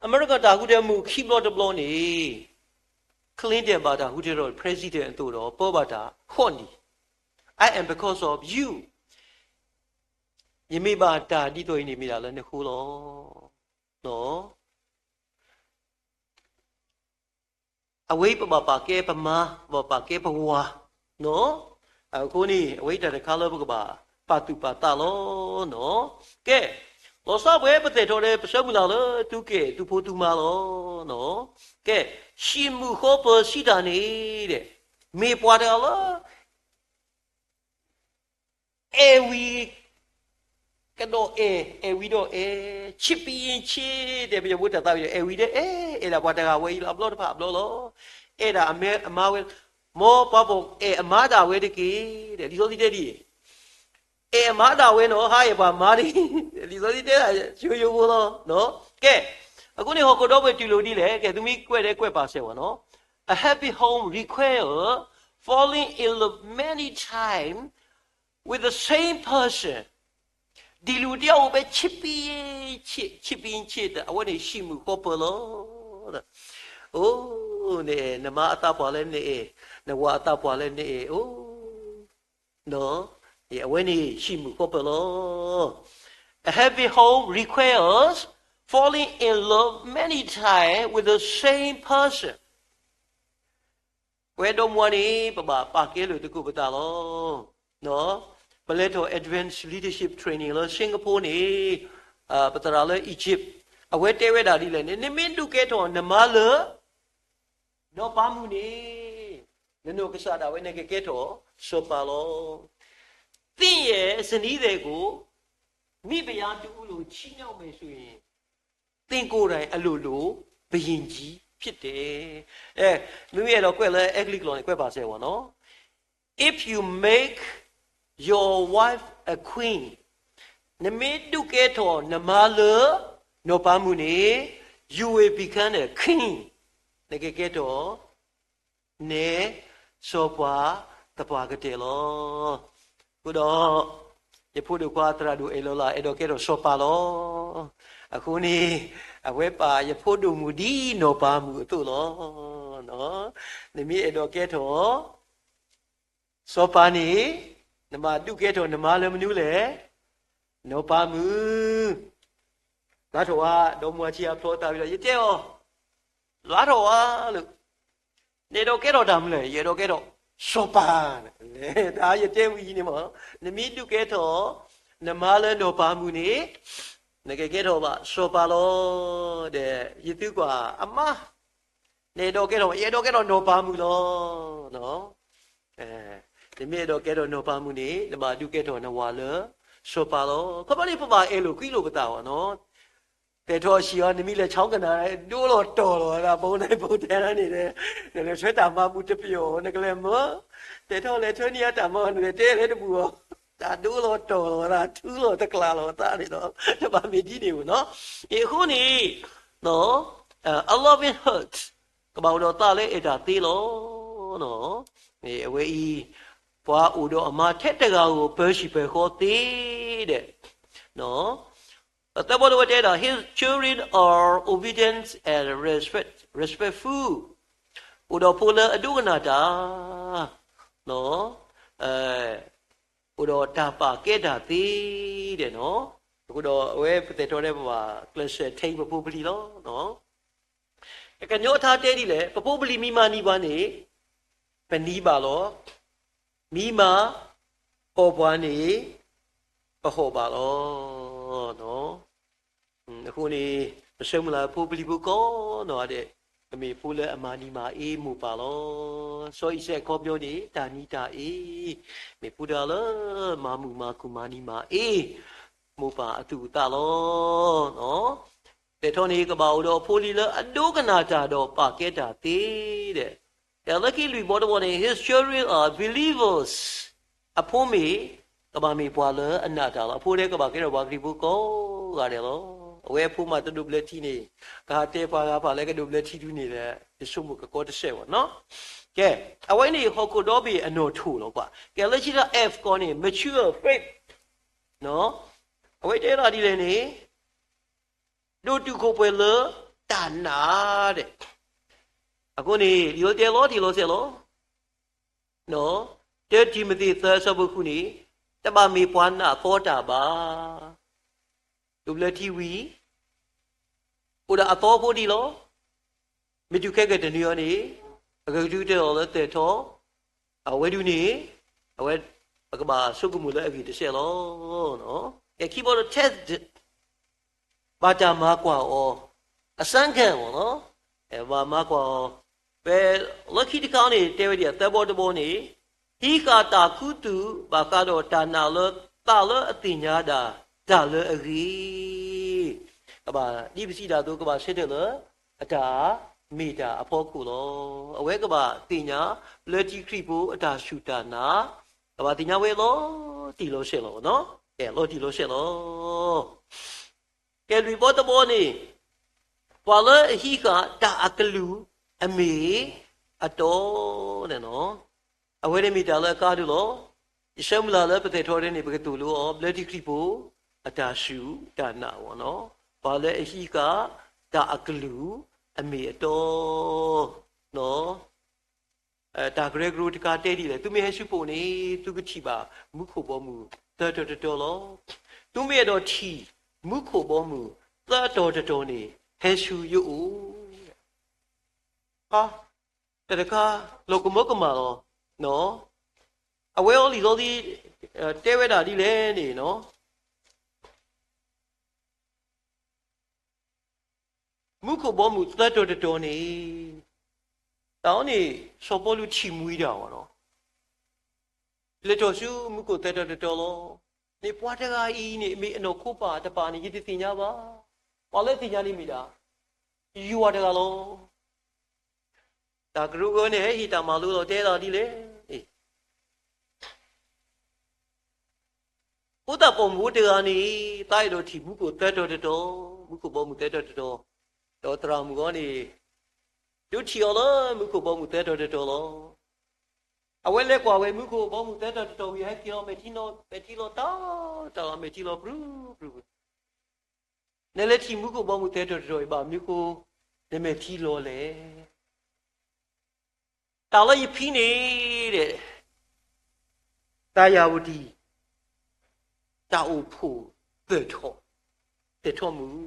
အမဲရကၤတၢ်ဃုထၢမုၢ်ခံဘျီတဘျီန့ၣ်, Clinton ဘၣ်တၢ်ဟူးထီၣ် president အသိးဒီး ပၢဘၣ်တၢ်ဃိးနံၣ်, I am because of you. ယမ့ၢ်ဘၣ်တၢ်ဒ်သိးအံၤန့ၣ် မ့ၢ်ဒၣ်လၢနဃိလီၤ. အဝဲအံၤပဘၣ်ပာ်ကဲပမါ, ပဘၣ်ပာ်ကဲပဝၤ, အဃိန့ၣ် အဝဲအံၤတၢ်တခါလၢပကဘၣ်ပာ်သူၣ်ပာ်သးလီၤ. ကဲ, လီၤဆီပှဲၤပသဲးထီၣ်ဒီး ပဆၢမုၢ်လၢ်လၢသုကဲသုဖိသုမါလီၤ. ကဲ, ဟံးမုာ်ဃီပၢၤစံးတၢ်န့ၣ်ဒီး မ့ၢ်ပှၤတဂၤလၢ အဲၣ်ဝံၤကဒီးအဲၣ်, အဲၣ်ဝံၤဒီးအဲၣ်, ချစ်ပြီးချစ် တဲ ပယီၤဖိတၢ်သးဝံၣ်ဒီး အဲၣ်ဝံၤဒီးအဲၣ်, အဲၣ်ဒၣ်ပှၤတဂၤဝဲအံၤလီၤ, အဘျီတဖၣ်အဘျီလီၤ. အဲၣ်ဒၣ်အမါဝဲ, မ်ပှၤပိာ်အဲၣ်အမါဒၣ်ဝဲတက့ၢ်, လံာ်စီဆှံတဲဒ်အံၤ, အဲၣ်အမါဒၣ်ဝဲနီၤ, ဟါအဲၣ်ပှၤမါတက့ၢ်, လံာ်စီဆှံတဲဒၣ် ယိယိဖိလီၤ. ကဲ, အဃိန့ၣ် ဟီၣ်ခိၣ်ဒီဘ့ၣ်တုၤလီၤဒ်လဲၣ်, ကဲ သုမ့ၢ်ကွဲးဒီးကွဲးပာ်စဲးဝဲနီၤ, A happy home require falling in love many times with the same person. ဒ်လူၤတၢ်အိၣ်ဖဲ ချစ်ပြီးချစ်, ချစ်ပြီးချစ် အဝဲန့ၣ် ဟံးမုာ်ဃီပၢၤလီၤ. အိၣ်, နအဲၣ်နမါအသးပှၢ်လၢနအဲၣ်, နဝၤအသးပှၢ်လၢနအဲၣ်, အိၣ်, အဝဲန့ၣ် ဟံးမုာ်ဃီပၢၤလီၤ. A happy home requires falling in love many times with the same person. ပဝဲဒီမါန့ၣ် ပဘၣ်ပာ်ကဲလိာ်သကိးပသးလီၤ. ပလဲၤထီၣ် Advanced Leadership Training လၢ Singapore န့ၣ်, ပသရၣ်လၢ Egypt အဝဲတဲဝဲဒၣ်ဒ်လဲၣ်န့ၣ်, နမ့ၢ်ဒုးကဲထီၣ်နမါလၢ နီၢ်ပၤမုၣ်န့ၣ်, နနီၢ်ကစၢ်ဒၣ်ဝဲန့ၣ်ကကဲထီၣ်စီၤပၤလီၤ. သင်ရဲ့ဇနီးသည်ကို မိဖုရားတူဦးလိုချစ်မြောက်မယ်ဆိုရင် သင်ကိုယ်တိုင်အလိုလိုဘုရင်ကြီးဖြစ်တယ်. အဲ, မ့မ့ၢ်အဲၣ်ဒိးကွဲးလၢအဲကလံးကျိာ်န့ၣ် ကွဲးပာ်စဲးဝဲနီၤ, If you make your wife a queen, နမ့ၢ်ဒုးကဲထီၣ်နမါလၢ နီၢ်ပၤမုၣ်န့ၣ်, you will become a king, နကကဲထီၣ် နဲစီၤပၤသပှၢ်ကတၢၢ်လီၤ. အဃိဒီး ယဖိဒိၣ်ခွါသရၣ်ဒိၣ်အဲၣ်လီၤလၢ အဲၣ်ဒိးကဲထီၣ်စီၤပၤလီၤ. အဃိန့ၣ် အဝဲပာ်ယဖိဒိၣ်မုၣ်ဒ်နီၢ်ပၤမုၣ်အသိးလီၤ. နမ့ၢ်အဲၣ်ဒိးကဲထီၣ် စီၤပၤန့ၣ်, နဘၣ်ဒုးကဲထီၣ်နမါလၢမနုၤလဲၣ်, နီၢ်ပၤမုၣ်. လါထီၣ်ဝါ ဒီမါဆံးအဖျီသးဝံၤဒီး ယတဲအီၤ, လါထီၣ်ဝါလၢ နအဲၣ်ဒိးကဲထီၣ်တၢ်မနုၤလဲၣ်, ယအဲၣ်ဒိးကဲထီၣ်စီၤပၤ, တၢ်ယတဲဝံၤန့ၣ်မ့ၢ်, နမ့ၢ်ဒုးကဲထီၣ် နမါလၢနီၢ်ပၤမုၣ်န့ၣ်, နကကဲထီၣ်ဘၣ်စီၤပၤလီၤ. ဒီးယသုကွၢ်အမါ နအဲၣ်ဒိးကဲထီၣ်, ယအဲၣ်ဒိးကဲထီၣ်နီၢ်ပၤမုၣ်လီၤ. နမ့ၢ်အဲၣ်ဒိးကဲထီၣ်နီၢ်ပၤမုၣ်န့ၣ် နဘၣ်ဒုးကဲထီၣ်နဝၤလၢစီၤပၤလီၤ. ခီဖျိန့ၣ် ပဘၣ်အဲၣ်လိာ်ကွံလိာ်ပသးအီၤနီၤ. တဲထီၣ်ဆံးအီၤ နမ့ၢ်လဲၤဆီကနၣ် ဒိလီၤတီၤလီၤသး ဘိးန့ၣ်ဘိးတဲန့ၣ်, နလဲၤထွဲတၢ်မၤပူၤတပျီၤ နကလဲၤမၢ, တဲထီၣ်လဲၤထွဲန့ၢ်အတၢ်မၤ နလဲၤတဲလဲၤတပူၤအီၤ, တၢ်ဒိလီၤတီၤလီၤသး ထူလီၤတကျးလီၤသးန့ၣ်ဒီး တဘၣ်မ့ၢ်ဒ်န့ၣ်ဧိၤနီၤ. အဃိန့ၣ် a loving heart ကဘၣ်အိၣ်ဒီးသးလၢအဲၣ်တၢ်သ့လီၤ. အဝဲအံၤ ပှၤအိၣ်ဒီးအမါထဲတဂၤဧိၤ ပၢဆံၣ်ပၢဃီသ့ဒီး, သၢဘီတဝဲတဲဒၣ် his children are obedient and respect, respectful. အိၣ်ဒီးဖိလၢအဒိကနၣ်တၢ်, အိၣ်ဒီးတၢ်ပာ်ကဲတၢ်သ့ဒီးနီၤ. အဃိဒီးအဝဲပသဲးထီၣ်ဒဲး ပဘၣ်ကျဲးစၢး train ပဖိပလံၤလီၤ. ကညီထါတဲဒ်လဲၣ်, ပဖိပလံၤမ့ၢ်မၤနံၤပှၤန့ၣ် ပနံၤဘၣ်လီၤ. မ့ၢ်မၤအီၣ်ပှၤန့ၣ် ပဟီၣ်ဘၣ်လီၤ. အဃိန့ၣ် ပဆၢမုၢ်လၢ်ဖိပလံၤဖိကိးနီၢ်ဂၤဒဲး ကမ့ၢ်ဖိလၢအမၤနံၤမၤအ့မိၢ်ပၢ်လီၤ. စီၤအံၤစဲးအခီပညီန့ၣ် တၢ်နံၤတၢ်အ့ မ့ၢ်ဖိတဂၤလၢမၤမုာ်မၤခုၣ်မၤနံၤမၤအ့ မိၢ်ပၢ်အသူၣ်အသးလီၤ. သဲးထီၣ်န့ၣ် ကဘၣ်အိၣ်ဒီးအဖိလံၤလၢအဒိကနၣ်တၢ်ဒီးပာ်ကဲတၢ်သ့ဒီး, တၢ်လၢခံလွံၢ်ဘီတဘီန့ၣ် his children are believers. အဖိမ့ၢ် ကဘၣ်မ့ၢ်ပှၤလၢအနာ်တၢ်လီၤ. အဖိဒဲးကဘၣ်ကဲထီၣ်ပှၤခရံာ်ဖိကိးဂၤဒဲးလီၤ. အဝဲအဖိမးတဒိးဘျၢထံန့ၣ်, ကဟးတဲပှၤဂၤဖးလၢကဒိးဘျၢထံဒုန့ၣ်ဒီး ယဆိကမိၣ်ကကီတစဲးဘၣ်နီၤ. ကဲ, အဝဲန့ၣ်ဟီၣ်ခိၣ်ဒီဘ့ၣ်အနီၣ်ထိၣ်လီၤကွၢ်. ကဲလၢခံတၢ် F ကီန့ၣ် mature faith အဝဲတဲဒၣ်ဒ်လဲၣ်န့ၣ် ဒိၣ်တုာ်ခိၣ်ပှဲၤလၢတၢ်နာ်ဒီး အဃိန့ၣ် လံာ်လီတဲလီၤတံၢ်လီၤဆဲးလီၤ. တၢတံၤမသ့းသၢအဆၢဖိဃုန့ၣ်, တဘၣ်မ့ၢ်ပှၤနာ်အသီတၢ်ဘၣ်. ဒိးဘျၢထံဝံၤ အိၣ်ဒၣ်အသီဖိဒံးလီၤ. မ့ၢ်တုၤခဲကတနွံအံၤန့ၣ် အကကဒုးတဲလီၤလၢသဲးထီၣ်, အဝဲဒၣ်န့ၣ် အဝဲ ပကဘၣ်ဆိကမိၣ်လၢအဂ့ၢ်တစဲးလီၤ. ကဲခံဘီဒီး test ဘၣ်တၢ်မၤကွၢ်အီၤ, အစမ်းခံ ပေါ့နော်, ဘၣ်မၤကွၢ်အီၤ, ဖဲလၢခံတခါန့ၣ် တဲဝဲဒ်အံၤ သၢဘီတဘီန့ၣ်, ဟံးဃာ်တၢ်ခူသူၣ် ဘၣ်ဃးဒီးတၢ်နာ်လၢသးလၢအသ့ၣ်ညါဒၣ် တၢ်လၢအဂ့ၤ, ကဘၣ်ဒ်ပစံးတၢ်အသိး ကဘၣ်ဆၢထၢၣ်လၢ အတၢ်မ့ၢ်တၢ်အဖီခိၣ်လီၤ. အဝဲကဘၣ်သ့ၣ်ညါ ဘျၢထံခရံာ်ဖိအတၢ်စူၢ်တၢ်နာ်, ကဘၣ်သ့ၣ်ညါဝဲလီၤတံၢ်လီၤဆဲးလီၤ. ကဲ လီၤတံၢ်လီၤဆဲးလီၤ. ကဲလွံၢ်ဘီတဘီန့ၣ်, ပှၤလၢအဟံးဃာ်တၢ်အကလုၢ်အမ့ၢ်အတီန့ၣ်လီၤ. အဝဲန့ၣ်မ့ၢ်တၢ်လၢအကါဒိၣ်လီၤ. ယဆၢမုၢ်လၢ်လၢပသဲးထီၣ်ဒ်န့ၣ် ပကသိၣ်လိအီၤ ဘျၢထံခရံာ်ဖိ အတၢ်စူၢ်တၢ်နာ်အဂီၢ်န့ၣ်, ပှၤလၢအဟံးဃာ်တၢ်အကလုၢ်အမ့ၢ်အတီ တၢ်ကရၢကရိတခါတဲဒ်လဲၣ်, သုမ့ၢ်ဟဲဆူပအိၣ်န့ၣ် သုကထံၣ်ဘၣ်မူခိၣ်ဘီမုၢ်သၢတီၤတတီၤလီၤ. သုမ့ၢ်အဲၣ်ဒိးထံၣ်မူခိၣ်ဘီမုၢ်သၢတီၤတတီၤန့ၣ် ဟဲဆူယအိၣ်. တၢ်တခါ လီၤကမၢကမၣ်လီၤ. အဝဲအီၤလံာ်စီဆှံ တဲဝဲဒၣ်ဒ်လဲၣ်န့ၣ် မူခိၣ်ဘီမုၢ်သၢတီၤတတီၤန့ၣ်, တၢ်အီၤန့ၣ် စီၤပီလူးထံၣ်မှံဒၣ်ဝဲလီၤ. လဲၤထီၣ်ဆူမူခိၣ်သၢတီၤတတီၤလီၤ. န့ၣ်ပှၤတဂၤအံၤန့ၣ် မ့ၢ်အနီၢ်ခိပၢ်တပၢ်န့ၣ် ယတသ့ၣ်ညါဘၣ်. ပှၤလၢသ့ၣ်ညါန့ၣ်မ့ၢ်ဒၣ် ယွၤတဂၤလီၤ. တၢ်ကရၢကရိန့ၣ် ဟဲဟ့ၣ်တၢ်မၤလိလီၤ တဲလီၤဒ်လဲၣ်. ဖိသၣ်ပိာ်မုၣ်တဂၤန့ၣ် သးအဲၣ်ဒိးထံၣ်မူခိၣ်သၢတီၤတတီၤ, မူခိၣ်ဘီမုၢ်သၢတီၤတတီၤ, ဒီးသရၣ်မုၣ်အီၤန့ၣ် ဒုးထံၣ်အီၤလၢမူခိၣ်ဘီမုၢ်သၢတီၤတတီၤလီၤ. အဝဲလဲၤကွၢ်ဝဲမူခိၣ်ဘီမုၢ်သၢတီၤတတီၤဝံၤ ဟဲက့ၤလီၤ မဲာ်ထံလီၤ, မဲာ်ထံလီၤတၢ်တၢ်လီၤ, မဲာ်ထံလီၤပြူၤပြူၤ. နလဲၤထံၣ်မူခိၣ်ဘီမုၢ်သၢတီၤတတီၤအံၤ ဘၣ်မနုၤဃိ နမဲာ်ထံလီၤလဲၣ်. တၢ်လၢယဖံန့ၣ် သးယၤဝတံၣ် တၢ်အိၣ်ဖှိၣ်သၢထီၣ်, သၢထီၣ်မုၢ်,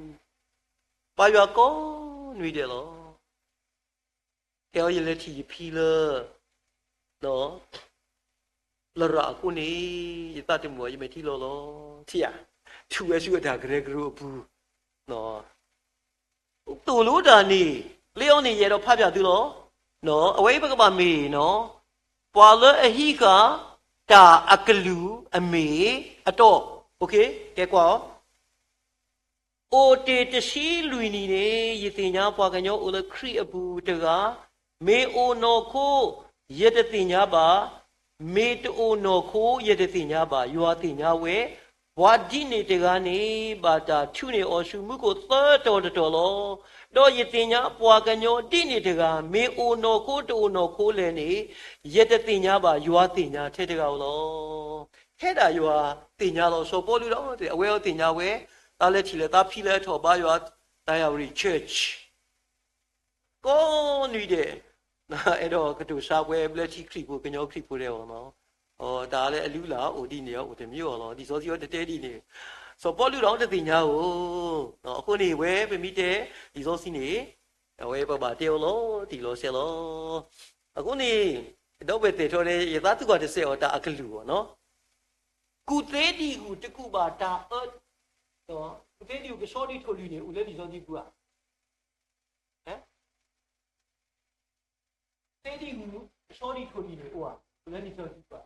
ဘါယွၤကိးနွံဒဲးလီၤ. တဲအီၤ ယလဲၤထံၣ်ယဖံလၢ လရာ်အဃိန့ၣ် ယသးတမုာ်ဘၣ် ယမဲာ်ထံလီၤလီၤ. ထံၣ်ဧါ, ထူၣ်ဝဲဆူအတၢ်ကရၢကရိအပူၤ သိၣ်လိတၢ်န့ၣ် လၢအီၤန့ၣ်ယအဲၣ်ဒိးဖးဖၠၣ်သုလီၤ. အဝဲအံၤပကဘၣ်မ့ၢ် ပှၤလၢအဟံးဃာ် တၢ်အကလုၢ်အမ့ၢ်အတီ, ကဲကွၢ်အီၤ, အိၣ်တ့ၢ်တဆံလွံၢ်နံၣ်န့ၣ် ယသ့ၣ်ညါပှၤကညီအိၣ်လၢခရံာ်အပူၤတဂၤ, မ့ၢ်အိၣ်နီၢ်ခိ ယတသ့ၣ်ညါဘၣ်, မ့ၢ်တအိၣ်နီၢ်ခိ ယတသ့ၣ်ညါဘၣ်, ယွၤသ့ၣ်ညါဝဲ. ပှၤဒ်န့ၣ်တဂၤန့ၣ် ဘၣ်တၢ်ထုးန့ၢ်အီၤဆူမူခိၣ်သၢတီၤတတီၤလီၤ. ဒီးယသ့ၣ်ညါပှၤကညီဒ်န့ၣ်တဂၤ, မ့ၢ်အိၣ်နီၢ်ခိတအိၣ်နီၢ်ခိလဲၣ်န့ၣ် ယတသ့ၣ်ညါဘၣ်, ယွၤသ့ၣ်ညါထဲတဂၤဧိၤလီၤ. ထဲဒၣ်ယွၤသ့ၣ်ညါလီၤ. စီၤပီလူးဒီး အဝဲအီၤသ့ၣ်ညါဝဲ, သးလဲၤထံၣ်လၢသးဖံလၢအထီၣ်ဘါယွၤ သးယၤဝတံၣ် church ကိးနွံဒဲး, အဲၣ်ဒိးကတိၤဆါပှဲၤဘျၢထံခရံာ်ဖိ ကညီခရံာ်ဖိဒဲးအီၤနီၤ. တၢ်လၢအလုၢ်အလၢ်အိၣ်ဒ်န့ၣ် အိၣ်တမံၤအီၤလီၤ. လံာ်စီဆှံအီၤတတဲဒ်န့ၣ်, စီၤပီလူးဒီးတသ့ၣ်ညါဧိၤ. အဃိန့ၣ် ဝဲပမ့ၢ်တဲလံာ်စီဆှံန့ၣ် အဝဲပဘၣ်တဲအီၤလီၤတံၢ်လီၤဆဲးလီၤ. အဃိန့ၣ် ဒီပုၢ်ဝဲၢ်သ့ၣ်ထီၣ်န့ၣ် ယသးသူၣ်ကီၢ်တစဲးအီၤ တၢ်အကလုၢ်အီၤနီၤ. ကူၣ်သ့ဒံၣ်ဂုၢ်တကူၣ်ဘၣ်တၢ်အၢ, ကူၣ်သ့ဒံၣ်ဂုၢ်ကဆီဒံးထိၣ်လွံၢ်န့ၣ် အိၣ်လၢလံာ်စီဆှံပူၤဧါ. သ့ဒံၣ်ဂုၢ်ကဆီဒံးထိၣ်လွံၢ်န့ၣ် အိၣ်ဧါ, အိၣ်လၢလံာ်စီဆှံပူၤဧါ.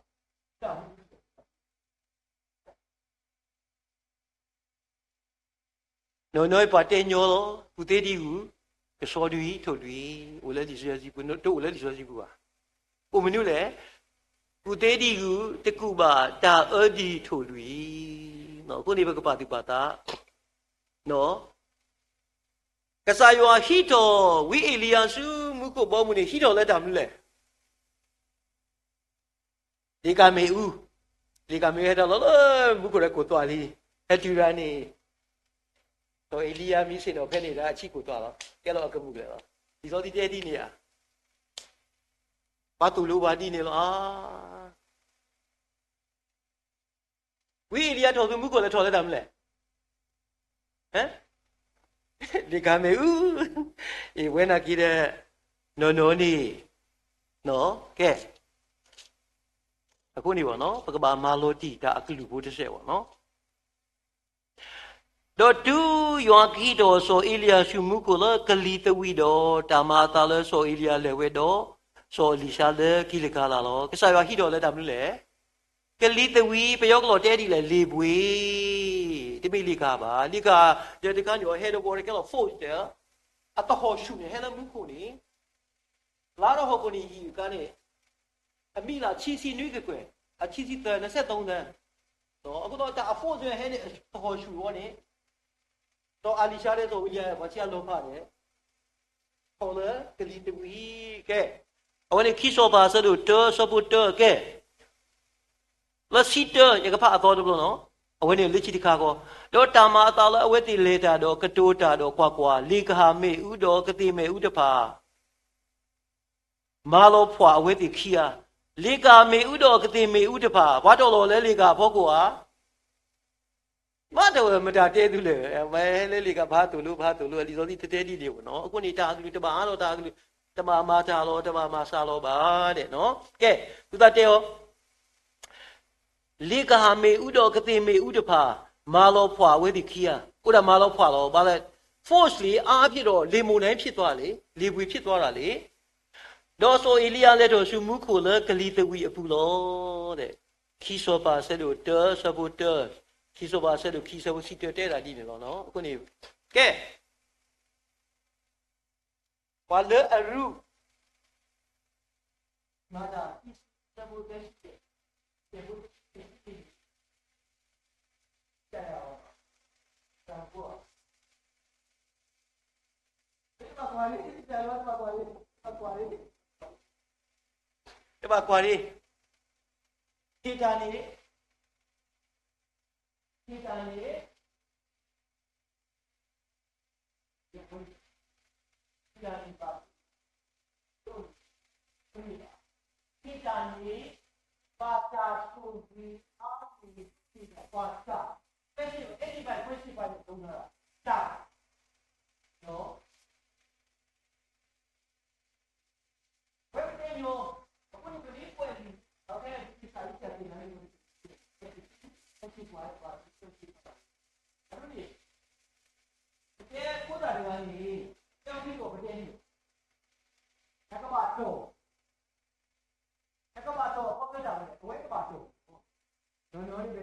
နီၢ်နီၢ်ပှၤတဲညီလီၤ, ကူၣ်သ့ဒံၣ်ဂုၢ် ကဆီဒံးထိၣ်လွံၢ်, အိၣ်လၢလံာ်စီဆှံပူၤ, တအိၣ်လၢလံာ်စီဆှံပူၤဘၣ်. အိၣ်မနုၤလဲၣ်, ကူၣ်သ့ဒံၣ်ဂုၢ် တကူၣ်ဘၣ်တၢ်အၢဒံးထိၣ်လွံၢ်. အဃိန့ၣ် ပကပာ်သူၣ်ပာ်သး ကစၢ်ယွၤဟံးထီၣ်ဝံအ့လံယၤဆူမူခိၣ်ဘီမုၢ်န့ၣ် ဟံးထီၣ်လၢတၢ်မနုၤလဲၣ်. လ့ကၤမ့ၣ်အူ, လ့ကၤမ့ၣ်အူဟဲတၢ်လီၤလၢမူခိၣ်ဒီးကိၢ်သွးလံ, ဟဲတုၤဒၣ်န့ၣ် ဒီးအ့လံယၤမံဆ့ၣ်နီၤဖဲန့ၣ်ဒီးအဆံးကိၢ်သွးလီၤ, ကဲလီၤအကမူၣ်လဲၣ်လီၤ. လံာ်စီဆှံတဲဒ်န့ၣ်ဧါ. ပှၤသိၣ်လိပှၤဒ်န့ၣ်လီၤဧါ. ဝံအ့လံယၤထီၣ်ဆူမူခိၣ်လဲၤထီၣ်လၢတၢ်မနုၤလဲၣ်. လ့ၣ်ကၤမ့ၣ်အူ, အ့ၣ် ဝဲနာ်က့ဒီး နီၢ်နီၢ်န့ၣ်, ကဲ, အဃိန့ၣ်ဘၣ်နီၤ ပကဘၣ်မၤလီၤတံၢ်တၢ်အကလုၢ်ဖိတစဲးဘၣ်နီၤ. ဒီးတုၤယွၤကဟံးထီၣ်စီၤအ့လံယၤဆူမူခိၣ်လၢကလံၤသဝံးဒီး တၢ်မၤအသးလၢစီၤအ့လံယၤလဲၤဝဲဒီး စီၤအ့လံၡါလၢကံးလကၤလးလီၤ. ကစၢ်ယွၤဟံးထီၣ်လၢတၢ်မနုၤလဲၣ်. ကလံၤသဝံး ပယီၤကျိာ်တဲဒ်လဲၣ် လ့ၣ်ဘှ့ၣ်, တမ့ၢ်လ့ၣ်ကၤဘၣ်. လ့ၣ်ကၤ ဒီးတခါန့ၣ် အဟဲဒီးဘီတကဲလီၤ force ဒီး အသဟီၣ်ဆူၣ်န့ၣ် ဟဲလၢမူခိၣ်န့ၣ် လါထီၣ်ဟီၣ်ခိၣ်န့ၣ် ယံာ်အခါန့ၣ် အမံၤလၢအဆံဆံနွံကကွဲၢ်, အဆံဆံသၢ နစဲးသိၣ်သၢ, အဃိဒီးတၢ်အ force ဟဲန့ၣ် အသဟီၣ်ဆူၣ်ဝဲန့ၣ်, ဒီးအ့လံၡါဒီးစီၤအ့လံယၤ ပှၤဆံးအလီၤဖးန့ၣ် ထီၣ်လၢကလံၤသဝံးကဲ, အဝဲန့ၣ်ခံစီၤပၤအဆၢဒိၣ်တၢ အဆၢဖိတၢကဲ လၢဆံတၢ ယကဖးအသီတဘျီနီၤ, အဝဲန့ၣ်လၢခံတခါဃီ, ဒီးတၢ်မၤအသးလၢအဝဲသ့ၣ်လဲၤတၢ်ဒီးကတိၤတၢ်ဒီး ကွၢ်ကွၢ်, လ့ၣ်ကၤမ့ၣ်အူဒီးကသ့ၣ်မ့ၣ်အူတဖၣ် မၤလီၤဖှီၣ်အဝဲသ့ၣ်ခံဂၤ, လ့ၣ်ကၤမ့ၣ်အူဒီးကသ့ၣ်မ့ၣ်အူတဖၣ် ပှၤတီၢ်လီၤလၢလ့ၣ်ကၤအဖီခိၣ်ဧါ. မ့ၢ်တဝဲမတၤတဲသုလဲၣ်, မ့ၢ်လၢလ့ၣ်ကၤ ပဟးသိၣ်လိ ပဟးသိၣ်လိ အလံာ်စီဆှံတတဲဒ်န့ၣ်ဘၣ်နီၤ, အဃိန့ၣ် တၢ်အကလုၢ်တဘၣ်အါလီၤ တၢ်အကလုၢ်, တဘၣ်မၤတၢ်လီၤ တဘၣ်မၤစှၤလီၤဘၣ်ဒဲးနီၤ, ကဲ, သုသးတဲအီၤ လ့ၣ်ကၤမ့ၣ်အူဒီးကသ့ၣ်မ့ၣ်အူတဖၣ် မၤလီၤဖှီၣ်အဝဲသ့ၣ်ခံဂၤ, အိၣ်ဒၣ်မၤလီၤဖှီၣ်လီၤ ဘၣ်လဲၣ်, force လံ အါဖျၢၣ်ဒီး လ့ၣ်မိၢ်န့ၣ် ဖြစ်သွားလံ, လ့ၣ်ဘှ့ၣ် ဖြစ်သွားတာလံ. ဒီးစီၤအ့လံယၤလဲၤထီၣ်ဆူမူခိၣ်လၢကလံၤသဝံးအပူၤလီၤ. ခံစီၤပၤအဆၢဒိၣ်တၢ အဆၢဖိတၢ, ခံစီၤပၤအဆၢဒိၣ်ခံ အဆၢဖိဆံတၢတဲဒၣ်ဒ်န့ၣ်လီၤ. အဃိန့ၣ် ကဲ ပှၤလၢအရူ မၤတၢ်ခံဆံ အဆၢဖိသၢဆံယဲၢ်, တဘၣ်ကွၢ်န့ၣ်, တဘၣ်ကွၢ်န့ၣ်, တဘၣ်ကွၢ်န့ၣ်, ဟ့ၣ်တၢ်န့ၣ်, ဟ့ၣ်တၢ်န့ၣ် ဟ့ၣ်တၢ်န့ၣ် ဘၣ်တၢ်ဆိၣ်ဂ့ၤအါန့ၢ် ဟ့ၣ်တၢ်ပှၤတၢ်, ပဲစ့ၢ် အဲၣ်ဒိးဘၣ် ပဲစ့ၢ်ပှၤန့ၣ် တၢ်, ဒီး ဝဲပတဲညီ, အဃိန့ၣ် ပမ့ၢ်ကွဲးလံာ် အခဲအံၤ ကစၢ်ယွၤသ့ၣ်ညါန့ၣ် အဒိန့ၣ် ပတဲ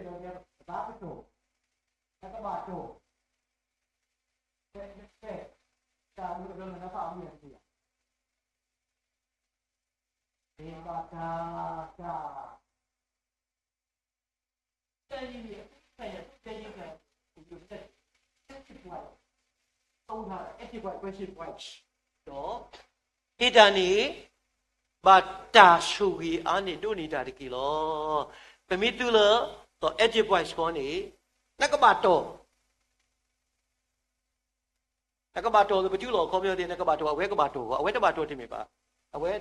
ဖိသၣ်တဂၤန့ၣ် တၢ်မ့ၢ်ကီၢ်ပတဲန့ၣ် နကဘၣ်တီၢ်, နကဘၣ်တီၢ် ခီဖျိတၢ်ဝဲ အဝဲကဘၣ်တီၢ်, နီၢ်နီၢ်န့ၣ် ပသးကတီၢ်, နကဘၣ်တီၢ်, ဖဲ တၢ်မ့ၢ်ကတီၢ် နကဘၣ်အမုၢ်နံၤ မ့ၢ်ဘၣ်တၢ်, တၢ်, တၢ်အံၤန့ၣ် အ active voice, ဒီး ဟ့ၣ်တၢ်န့ၣ် ဘၣ်တၢ်ဆိၣ်ဂ့ၤအါန့ၢ်ဒိးန့ၢ်တၢ်တက့ၢ်လီၤ. ပမ့ၢ်သူလၢ ဒီး active voice ဃီန့ၣ် နကဘၣ်တီၢ် နကဘၣ်တီၢ်လၢပတူၢ်လိာ်အခီပညီသ့ၣ် နကဘၣ်တီၢ် အဝဲကဘၣ်တီၢ်, အဝဲတဘၣ်တီၢ်တမ့ၢ်ဘၣ်. အဝဲ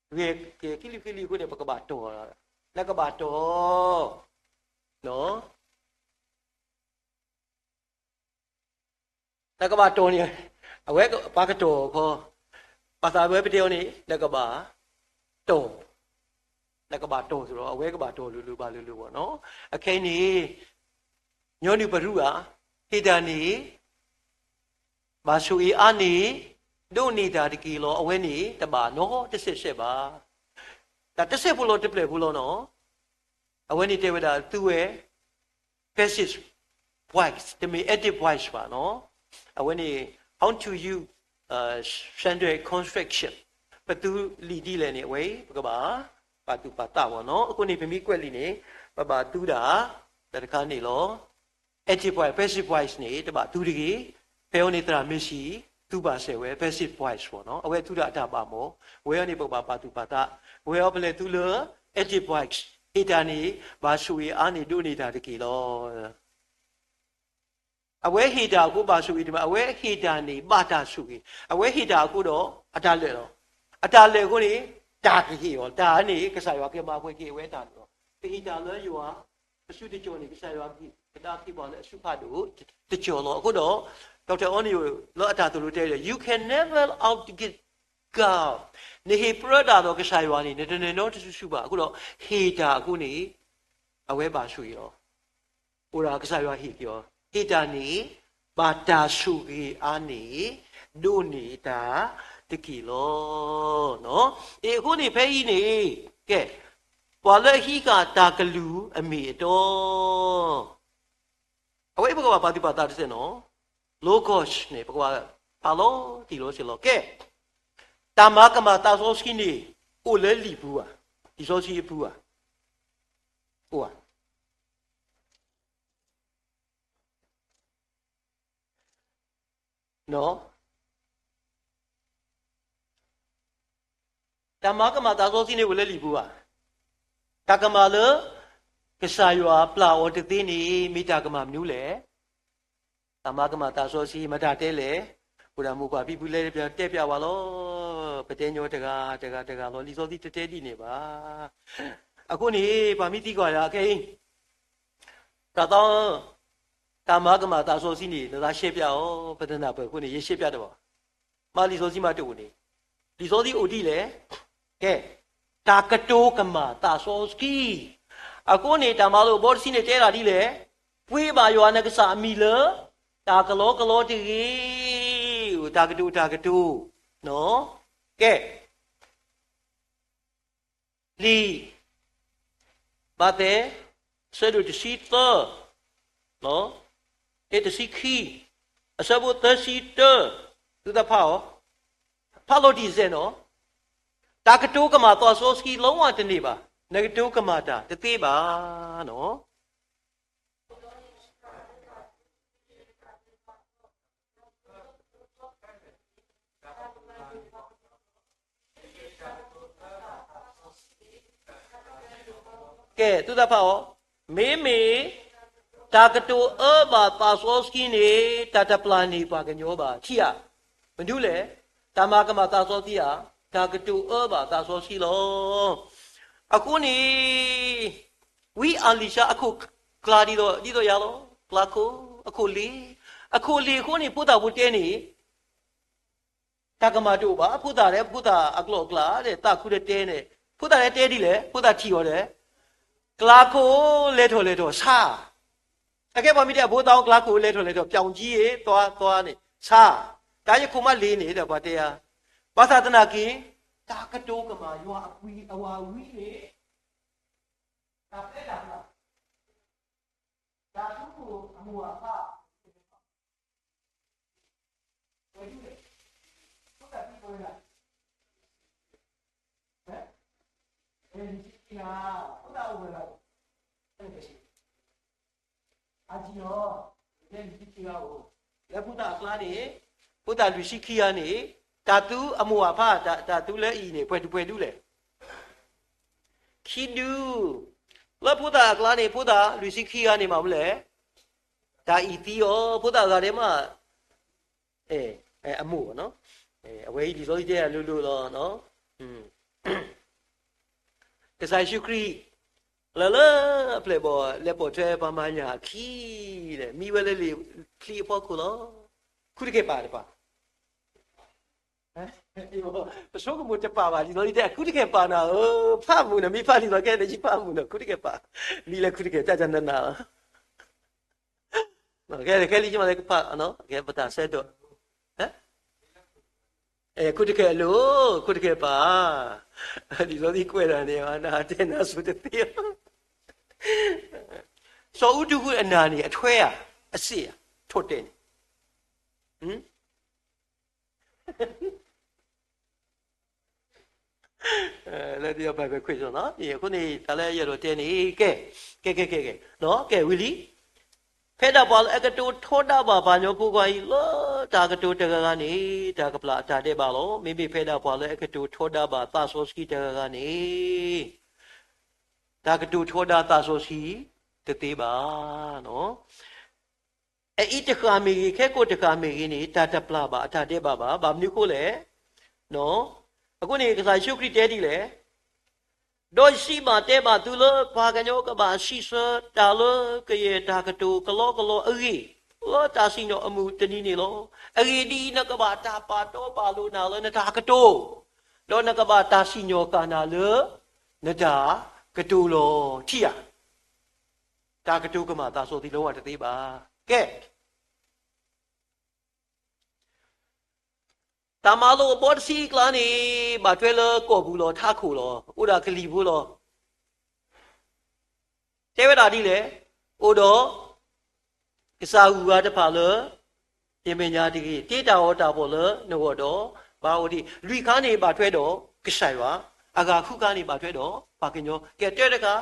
ဂဲၤက့ၤခံလံၤခံလံၤအဃိန့ၣ် ပကဘၣ်တီၢ်, နကဘၣ်တီၢ်, နကဘၣ်တီၢ်န့ၣ် အဝဲပှၤကတီၢ်ခီ, ဘၣ်သးဝဲပတဲအီၤန့ၣ် နကဘၣ်တီၢ်, နကဘၣ်တီၢ်သိးဒီး အဝဲကဘၣ်တီၢ်လိၤလိၤဘၣ်လိၤလိၤဘၣ်နီၤ. အခဲအံၤန့ၣ် ညီနုၢ်ပရူးဧါ, ဟ့ၣ်တၢ်န့ၣ် ဘၣ်ဆိၣ်ဂ့ၤအါန့ၢ် ဒိးန့ၢ်တၢ်တက့ၢ်လီၤ. အဝဲန့ၣ် တဘၣ်နီတစဲးစဲးဘၣ်. တၢ်တစဲးဖိလီၤ တပျဲၢ်ဖိလီၤနီၤ. အဝဲန့ၣ်တဲဝဲဒၣ် သူဝဲ passive voice တမ့ၢ် active voice ဘၣ်နီၤ. အဝဲန့ၣ် how to use central construction ပသူလံာ်ဒ်လဲၣ်န့ၣ် အဝဲ ပကဘၣ် ပာ်သူၣ်ပာ်သးဘၣ်နီၤ. အဃိန့ၣ် ပမ့ၢ်ကွဲးလံာ်န့ၣ် ပဘၣ်သူဒၣ် တၢ်တခါန့ၣ်လီၤ. active voice, passive voice န့ၣ် တဘၣ်သူတဂ့ၤ. ဖဲအံၤန့ၣ် သရၣ်မ့ၢ်ဆံး သူဘၣ်စဲးဝဲ passive voice ဘၣ်နီၤ. အဝဲသူဒၣ်အတၢ်ဘၣ်မီၢ်, အဝဲအံၤန့ၣ် ပကဘၣ်ပာ်သူၣ်ပာ်သး. အဝဲအံၤပလဲၤသူလၢ active voice ဟ့ၣ်တၢ်န့ၣ် ဘၣ်ဆိၣ်ဂ့ၤအါန့ၢ်ဒိးန့ၢ်တၢ်တက့ၢ်လီၤ. အဝဲဟ့ၣ်တၢ်အဃိဘၣ်ဆိၣ်ဂ့ၤတမ့ၢ်, အဝဲဟ့ၣ်တၢ်န့ၣ် ဘၣ်တၢ်ဆိၣ်ဂ့ၤ, အဝဲဟ့ၣ်တၢ်အဃိဒီးအတၢ်လၢာ်လီၤ. အတၢ်လဲၤအဃိန့ၣ် တၢ်ကဟ့ၣ်အီၤ, တၢ်န့ၣ် ကစၢ်ယွၤကမၤပှဲၤက့ၤအဝဲအတၢ်န့ၣ်လီၤ. ပဟ့ၣ်တၢ်လၢယွၤ, ပစူၢ်တကၠီၤန့ၣ် ကစၢ်ယွၤကဟ့ၣ်, ကဒါက့ၤပှၤလၢအစူၢ်ဖးဒိၣ်တကၠီၤလီၤ. အဃိဒီး ဒီကထၢၣ်အီနံၤ လၢအတၢ်သိၣ်လိတဲဒီး you can never outgive God. နဟ့ၣ်ပြၢတၢ်ဒီးကစၢ်ယွၤန့ၣ် နတနၢၤနီတစုစုဘၣ်. အဃိဒီး ဟ့ၣ်တၢ်အဃိန့ၣ် အဝဲဘၣ်ဆိၣ်ဂ့ၤအီၤ, အိၣ်ဒၣ်ကစၢ်ယွၤဟ့ၣ်က့ၤအီၤ, ဟ့ၣ်တၢ်န့ၣ် ဘၣ်တၢ်ဆိၣ်ဂ့ၤအါန့ၣ် ဒိးန့ၢ်တၢ်တက့ၢ်လီၤ. အဃိန့ၣ်ဖဲအံၤန့ၣ် ကဲ, ပှၤလၢအဟံးဃာ်တၢ်ကလုၢ်အမ့ၢ်အတီ, အဝဲအံၤပကဘၣ်ပာ်သူၣ်ပာ်သးတစဲးနီၤ, Logos န့ၣ် ပကဘၣ်ဖးလီၤတံၢ်လီၤဆဲးလီၤ. ကဲ, တၢ်မၤကမၣ်သးစီဆှံန့ၣ် အိၣ်လၢလံာ်ပူၤဧါ, လံာ်စီဆှံအပူၤဧါ, အိၣ်ဧါ. တၢ်မၤကမၣ်သးစီဆှံန့ၣ်အိၣ်လၢလံာ်ပူၤဧါ. တၢ်ကမၣ်လၢ ကစၢ်ယွၤပျၢ်အီၤတသ့န့ၣ် မ့ၢ်တၢ်ကမၣ်မနုၤလဲၣ်. တၢ်မၤကမၣ်သးစီဆှံ မတၤတဲလဲၣ်. အိၣ်ဒၣ်မိၢ်ပၢ်ဖံဖုလၢပတဲပျးဝဲလီၤ. ပတဲညီတဂၤတဂၤတဂၤလီၤ. လံာ်စီဆှံတတဲဒ်န့ၣ်ဘၣ်. အဃိန့ၣ် ပှၤမ့ၢ်သံကွၢ်ယၤခဲအံၤ တၢ်သီ, တၢ်မၤကမၣ်သးစီဆှံန့ၣ် နသးရှဲပျးအီၤ, ပတနၢ်ပၢၢ်အဃိန့ၣ် ယရှဲပျးတဘၣ်. မ့ၢ်လံာ်စီဆှံမ့ၢ်တအိၣ်န့ၣ်, လံာ်စီဆှံအိၣ်ဒ်လဲၣ်. ကဲ, တၢ်ကတိၤကမၣ်သးစီဆှံ. အဃိန့ၣ် တၢ်မၤလိာ်အဘီတဆံန့ၣ်တဲဒၣ်ဒ်လဲၣ်. ပှ့ၤဘၣ်ယွၤနကစၢ်အမံၤလၢ တၢ်ကလီကလီတဂ့ၤ. တၢ်ကတိၤတၢ်ကတိၤ, ကဲ လံာ်မးသဲ အဆၢဒိၣ်တဆံသၢ, တဆံခံ, အဆၢဖိသၢဆံတၢ, သုသးဖးအီၤ, ဖးလီၤတံၢ်စဲးနီၤ. တၢ်ကတိၤကမၣ်သးစီဆှံ လုံးဝတန့ၢ်ဘၣ်. နကတိၤကမၣ်တၢ်တသ့ဘၣ်နီၤ. ကဲ, သုသးဖးအီၤ, မ့မ့ၢ် တၢ်ကတိၤအၢဘၣ်သးစီဆှံန့ၣ် တၢ်တပျၢ်န့ၢ်ပှၤကညီဘၣ်. ထံၣ်ဧါ, မနုၤလဲၣ်, တၢ်မၤကမၣ်သးစီဆှံဧါ, တၢ်ကတိၤအၢဘၣ်သးစီဆှံလီၤ. အဃိန့ၣ် ဝံအလံၤၡါအခိၣ်ကျါဒ်သိး ဒ်သိးယၤလီၤ. ကျါခိၣ်, အခိၣ်လ့ၤ, အခိၣ်လ့ၤအဃိန့ၣ် ဖိသၣ်ဖိတဲန့ၣ် တၢ်ကမၣ်တအိၣ်ဘၣ်. ဖိသၣ်ဒီး ဖိသၣ်အကျိာ်အကျါဒီး သးခုတတဲန့ၣ်, ဖိသၣ်တဲဒ်လဲၣ်, ဖိသၣ်ထံၣ်အီၤဒီး ကျါခိၣ်လဲၤထီၣ်လဲၤထီၣ်ဆါ. အခဲပှၤမ့ၢ်တဲအဖိသၣ်အီၤ ကျါခိၣ်လဲၤထီၣ်လဲၤထီၣ် ပြောင်းကြီး သွားသွားန့ၣ် ဆါ. တၢ်ယခိၣ်မးလ့ၤန့ၣ်ဒီးပှၤတဲဧါ. ဘၣ်ဆၣ်သနာ်က့ တၢ်ကတိၤကမၣ်ယွၤအပှ့ၤအဝၤဝံၤန့ၣ် တၢ်ဖဲဒၣ် တၢ်သူခိၣ်အမိၢ်အဖါ ဝဲဒ်လဲၣ်, ဖိသၣ်သံကွၢ်ဝဲဒၣ်, ဟဲ, အဲ လံာ်ဆံခံဂၤ, ဖိသၣ်အိၣ်ဝဲဒၣ်, အါကံလီၤ, လံာ်ဆံခံဂၤအိၣ်, လၢဖိသၣ်အကျါန့ၣ်, ဖိသၣ်လွံၢ်ဆံခံဂၤန့ၣ်, တၢ်သူအမိၢ်အဖါ, တၢ်, တၢ်သူလၢအအံၤန့ၣ် ပှဲၤဒူပှဲၤဒူလဲၣ်. ခံဒူ, လၢဖိသၣ်အကျါန့ၣ် ဖိသၣ်လွံၢ်ဆံခံဂၤန့ၣ် မၤမနုၤလဲၣ်. တၢ်အံၤသံအီၤ, ဖိသၣ်အဂၤဒဲးမး, အဲ, အမိၢ်, အဝဲအံၤလံာ်စီဆှံတဲအလိၤလိၤလီၤ. ကစၢ်ယ့ၣ်ၡူးခရံာ် လၢလၢအပျဲၢ်ဘီၣ် လဲၤပိာ်ထွဲပှၤမၤညၣ်အခံဒီး မံဝဲလၢလံာ်ချံအဖီခိၣ်လီၤ. ခူတကဲၢ်ပာ်တပၤ ပဆိကမိၣ်တပာ်ဘၣ် လံာ်စီဆှံတဲ ခူတကဲၢ်ပာ်နၤဧၢ, ဖးမုာ်နၤ မ့ၢ်ဖးလံာ်စီဆှံခဲအံၤ နယဖးမုာ်နၤ ခူတကဲၢ်ပာ်, မံလၢခူတကဲၢ် တၢ်တနနၤလီၤ. ခဲလၢာ်ခဲလၢာ် ယမၤလၢကဖး, ခဲပတၢ်ဆၢကတီၢ်, ခူတကဲၢ်အလိၤ, ခူတကဲၢ်ပာ်, လံာ်စီဆှံကွဲးတၢ်န့ၣ် နတဲနၤဆိတသ့လီၤ. စီၤအူတူၢ်ဃုအနၢ်န့ၣ် အထွဲဧါ, အစ့ၣ်ဧါ, ထိၣ်တဲာ်န့ၣ် လၢဒ်ယဘၣ်ပဲခွ့ၣ်နီၤ, အဃိန့ၣ် တၢ်လၢယအဲၣ်ဒိးတဲန့ၣ် ကဲ, ကဲ, ကဲ, ကဲ, ကဲ, ကဲ, ဝံၤလံ, ဖဲဒၣ်ပှၤလၢအကတိၤထီဒါဘၣ်ပှၤကညီဖိခွါအံၤ လၢတၢ်ကတိၤတဂၤဂၤန့ၣ် တၢ်ကပျၢ်အတၢ်ဒဲးဘးလီၤ. မ့မ့ၢ်ဖဲဒၣ်ပှၤလၢအကတိၤထီဒါဘၣ်သးစီဆှံတဂၤဂၤန့ၣ် တၢ်ကတိၤထီဒါသးစီဆှံတသ့ဘၣ်. အအံၤတဃၣ်မ့ၢ်ဂ့ၤ, ခဲကိာ်တဃၣ်မ့ၢ်ဂ့ၤန့ၣ် တၢ်တပျၢ်ဘၣ်အတၢ်ဒဲးဘးဘၣ်. ဘၣ်မနုၤအဃိလဲၣ်, အဃိန့ၣ် ကစၢ်ယ့ၣ်ၡူးခရံာ်တဲဒ်လဲၣ်, ဒီးယစံးဘၣ်တဲဘၣ်သုလၢ ပှၤကညီကဘၣ်စံးဆၢတၢ်လၢကယဲၢ်တၢ်ကတိၤကလီကလီအဂ့ၢ်, လၢတၢ်စံၣ်ညီၣ်အမုၢ်တနံၤန့ၣ်လီၤ. အဂ့ၢ်ဒ်အံၤ, နကဘၣ်တၢ်ပာ်တီပာ်လိၤနၤလၢနတၢ်ကတိၤ, ဒီးနကဘၣ်တၢ်စံၣ်ညီၣ်ဃာ်နၤလၢနတၢ်ကတိၤလီၤ. ထံၣ်ဧါ, တၢ်ကတိၤကမၣ်သးစီဆှံလၢဝဲတသ့ဘၣ်. ကဲ တၢ်မၤလိာ်အဘီတဆံအကျါန့ၣ် ဘၣ်ထွဲလၢကီၢ်ပူၤလီၤ, ထးခိၣ်လီၤ, အိၣ်ဒၣ်ကလံၤဖိလီၤ. တဲဝဲဒၣ်ဒ်လဲၣ်, အိၣ်ဒီး ကစၢ်အဂုၤအဂၤတဖၣ်လၢ ယမဲာ်ညါတဂ့ၤ, တ့တၢ်အီၣ်တၢ်အီလၢနဂီၢ်ဒီး ဘါအိၣ်တ့ၢ်, လွံၢ်ခါန့ၣ်ဘၣ်ထွဲဒီးကစၢ်ယွၤ, အဂၤဃုခါန့ၣ်ဘၣ်ထွဲဒီးပှၤကညီ. ကဲ တၢတခါ,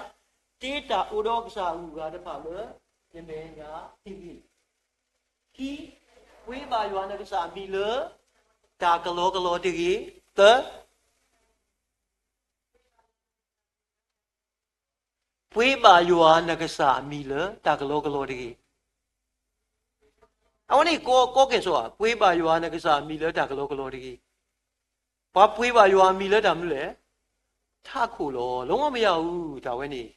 တ့တၢ်အီၣ်ဒီးကစၢ်အဂုၤအဂၤတဖၣ်လၢ ယမဲာ်ညါတဂ့ၤ. ခံ, ပှ့ၤဘၣ်ယွၤနကစၢ်အမံၤလၢ တၢ်ကလီကလီတဂ့ၤ. သၢ, ပှ့ၤဘၣ်ယွၤနကစၢ်အမံၤလၢတၢ်ကလီကလီတဂ့ၤ. အဝဲန့ၣ်ကီကီကဲၣ်ဆိးဧါ, ပှ့ၤဘၣ်ယွၤနကစၢ်အမံၤလၢတၢ်ကလီကလီတဂ့ၤ. ပှၤပှ့ၤဘၣ်ယွၤအမံၤလၢတၢ်မနုၤလဲၣ်, ထးခိၣ်လီၤ. လီၤမ့ၢ်ယၤအူ တၢ်ဝဲန့ၣ်,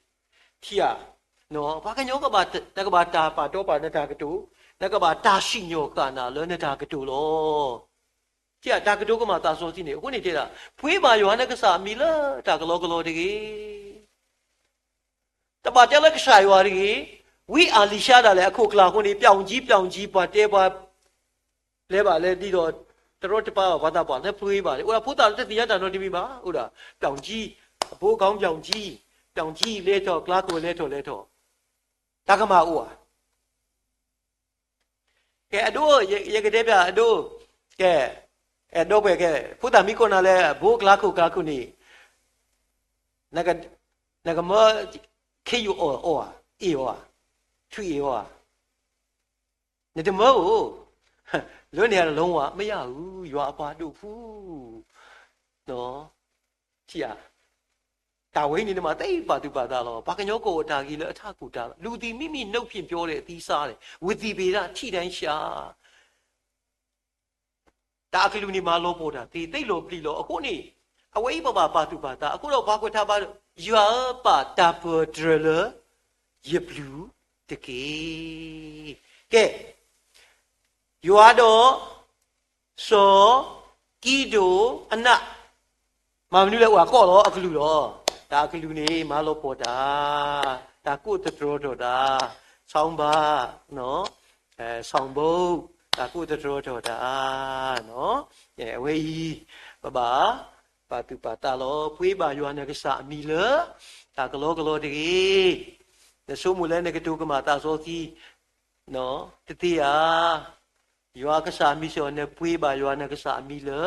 ထံၣ်ဧါ, ပှၤကညီကဘၣ်, နကဘၣ်တၢ်ပာ်တီပာ်နတၢ်ကတိၤ, နကဘၣ်တၢ်စံၣ်ညီၣ်ဃာ်နၤလၢနတၢ်ကတိၤလီၤ. ထံၣ်ဧါ, တၢ်ကတိၤကမၣ်သးစီဆှံန့ၣ် အဃိန့ၣ်တဲဒၣ်, ပှ့ၤဘၣ်ယွၤနကစၢ်အမံၤလၢတၢ်ကလီကလီတဂ့ၤ. တဘၣ်တဲလၢကစၢ်ယွၤတဂ့ၤ. ဝံအၤလံၤၡါဒၣ်လဲာ်အခိၣ်ကျၢၢ်အဃိန့ၣ် ပျောက်ကြီး, ပျောက်ကြီး, ပှၤတဲပှၤ လဲၤဘၣ်လဲၤဒ်ဒီး တရီတပါဘၣ် ပှၤသးပှၢ်လၢပှ့ၤဘၣ်, အိၣ်ဒၣ်ဖိသၣ်လၢတသ့ၣ်ညါတၢ်နီတမံၤဘၣ်, အိၣ်ဒၣ် ပျောက်ကြီး, အဘိခေါင်းပျောက်ကြီး, ပျောက်ကြီး လဲၤထီၣ် ကျါခိၣ်လဲၤထီၣ်လဲၤထီၣ်, တၢ်ကမၣ်အိၣ်ဧါ. ကဲ အဒိ, ယကတဲပျၢ်အဒိ, ကဲ, အဲ ဒီပုၢ်ဝဲၢ်ကဲ, ဖိသၣ်မံကိးနၤလၢ ဘိကျါခိၣ်ကျါခိၣ်န့ၣ်, နကမၢ ခ့ယုၢ်အီၣ်အီၣ်ဧါ, အ့ၣ်အီၣ်ဧါ, ထွံၣ်အ့ၣ်အီၣ်ဧါ, နတမၢဧိၤ, လၢန့ၣ်အတလီၤဝါ မ့ၢ်ယၤဧူ, ယွၤအပှၤဒိၣ်ဖု ထံၣ်ဧါ, တၢ်ဝဲအံၤန့ၣ် နမၤသ့ပာ်သူၣ်ပာ်သးလီၤ. ပှၤကညီကအိၣ်တၢ်ဂ့ၤလၢအထးခိၣ်တၢ်, လူသီမ့မ့ၢ်နှုတ်ဖြင့်ပြောတဲ့အသံစါလဲၣ်, ဝံသးစူၤဘၣ်တၢ်ထံၣ်တၢ်ရှါ တၢ်အကလုၢ်န့ၣ် မၤလီၤပှီၢ်တၢ်သ့ သ့လီၤပျံၤလီၤ. အဃိန့ၣ်, အဝဲအံၤပဘၣ်ပာ်သူၣ်ပာ်သး, အဃိဒီးပှၤကွဲးထါဘၣ်, ယွၤဧၢ ပာ်တၢ်ပၢၢ်တြၢၤလၢယပျုၤတက့ၢ်. ကဲ, ယွၤဒီး စီၤကံဒိၣ်အနး မၤမနုၤလဲၣ်, အိၣ်အကီၢ်လီၤ အကလုၢ်လီၤ. တၢ်အကလုၢ်န့ၣ် မၤလီၤပှီၢ်တၢ်, တၢ်ကိးသတြီၤထီၣ်တၢ်, ဆီင်းဘတ်, ဆီင်းဘုတ်, တၢ်ကိးသတြီၤထီၣ်တၢ်, အဝဲအံၤ ပဘၣ် ပာ်သူၣ်ပာ်သးလီၤ. ပှ့ၤဘၣ်ယွၤနကစၢ်အမံၤလၢ တၢ်ကလီကလီတဂ့ၤ. နဆိကမိၣ်လၢနကတိၤကမၣ်သးစီဆှံ တသ့ဧါ. ယွၤကစၢ်အမံၤစ့ၢ်ကီး နပှ့ၤဘၣ်ယွၤနကစၢ်အမံၤလၢ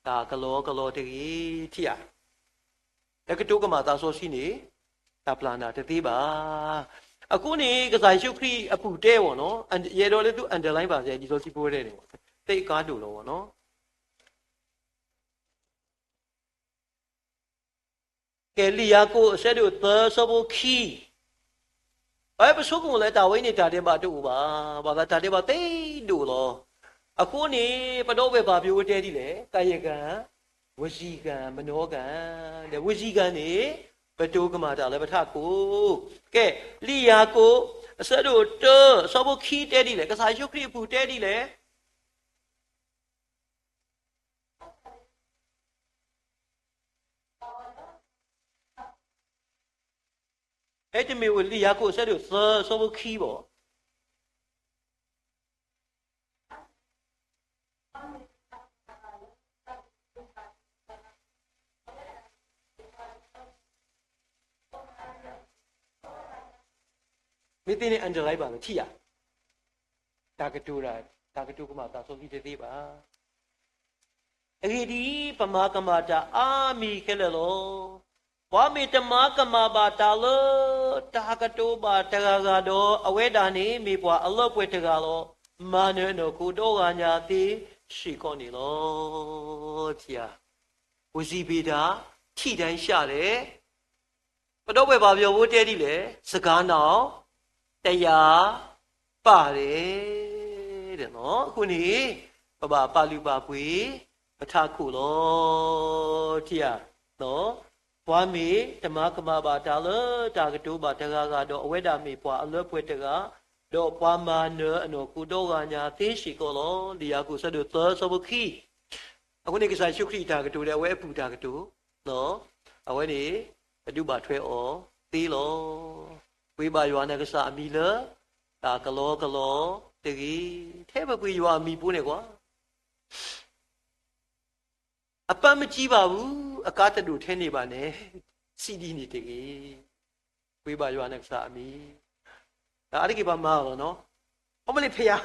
တၢ်ကလီကလီတဂ့ၤ ထံၣ်ဧါ. နကတိၤကမၣ်သးစီဆှံန့ၣ် တၢ်ပျၢ်နၤတသ့ဘၣ်. အဃိန့ၣ် ကစၢ်ယ့ၣ်ၡူးခရံာ်အပူၤတဲဝဲနီၤ, ယအဲၣ်ဒိးလၢသု underline ဘၣ် ဒ်သိးသုပဝဲဒၣ်န့ၣ် သ့ၣ်ကါဒိၣ်လီၤဝဲနီၤ. ကဲ လံာ်ယၤကိာ်အဆၢဒိၣ်သၢ ဆၢဖိခံ, ပဆိကမိၣ်လၢတၢ်ဝဲအံၤန့ၣ် တၢ်ဒဲးဘးတအိၣ်ဘၣ်, ဘၣ်သးတၢ်ဒဲးဘးသ့ဒိၣ်လီၤ. အဃိန့ၣ် ပဒီပုၢ်ဝဲၢ်ပာ်ဖှိၣ်ဝဲတဲဒ်လဲၣ်, ကာယကံ, ဝစီကံ, မនោကံ, ဒီး ဝစီကံန့ၣ် ပတိၤကမၣ်တၢ်လၢပထးခိၣ်. ကဲ လံာ်ယၤကိာ် အဆၢဒိၣ်တၢ အဆၢဖိခံတဲဒ်လဲၣ်, ကစၢ်ယ့ၣ်ၡူးခရံာ်အပူၤတဲဒ်လဲၣ်. ဟဲတမ့ၢ်ဝဲလံာ်ယၤကိာ်အဆၢဒိၣ်သၢ အဆၢဖိခံဘၣ်. မ့ၢ်သ့န့ၣ် underline ဘၣ် ပထံၣ်ဧါ. တၢ်ကတိၤ, တၢ်ကတိၤကမၣ်သးစီဆှံတသ့ဘၣ်. အဂ့ၢ်ဒ်အံၤ, ပမၤကမၣ်တၢ်အါမံၤခဲလၢာ်လီၤ. ပှၤမ့ၢ်တမၤကမၣ်ဘၣ်တၢ်လၢ တၢ်ကတိၤဘၣ်တဂၤဂၤဒီး အဝဲဒၣ်န့ၣ်မ့ၢ်ပှၤအလၢပှဲၤတဂၤလီၤ. မၤနၢၤအနီၢ်ခိဒီဂၤညါသ့စ့ၢ်ကီးန့ၣ်လီၤ. ထံၣ်ဧါ, ဝစီဘ့းတၢ် ထံၣ်တၢ်ရှါလဲၣ်. ပဒီပုၢ်ဝဲၢ်ပာ်ဖှိၣ်ဝဲတဲဒ်လဲၣ်, စကားနာ်အောင် တရားပါတယ်. အဃိန့ၣ် ပဘၣ်ပာ်လုၢ်ပာ်ပှ့ၤ ပထးခိၣ်လီၤ. ထံဧါ, ပှၤမ့ၢ်တမၤကမၣ်ဘၣ်တၢ်လၢတၢ်ကတိၤဘၣ်တဂၤဂၤ, ဒီးအဝဲဒၣ်မ့ၢ်ပှၤအလၢပှဲၤတဂၤ, ဒီးပှၤမၤနၢၤအနီၢ်ခိဒီဂၤညါသ့စ့ၢ်ကီးလီၤ. လံာ်ယၤကိာ်အဆၢဒိၣ်သၢအဆၢဖိခံ. အဃိန့ၣ် ကစၢ်ယ့ၣ်ၡူးခရံာ်အတၢ်ကတိၤဒီး အဝဲအပုၢ်တၢ်ကတိၤ အဝဲန့ၣ် ပဒုးဘၣ်ထွဲအီၤသ့လီၤ. ပှ့ၤဘၣ်ယွၤနကစၢ်အမံၤလၢ တၢ်ကလီကလီတဂ့ၤ. ထဲပပှ့ၤယွၤအမံၤဖိန့ၣ်ကွၢ် အပၢမကံဘၣ်ဘူး, အကါတဒိၣ်ထဲန့ၣ်ဘၣ်န့ၣ်, စံးဒ်န့ၣ်တဂ့ၤ. ပှ့ၤဘၣ်ယွၤနကစၢ်အမံၤ, တၢ်အါတက့ၢ်ပှၤမၤအီၤလီၤနီၤ. အမ့ၢ်လၢဖယါ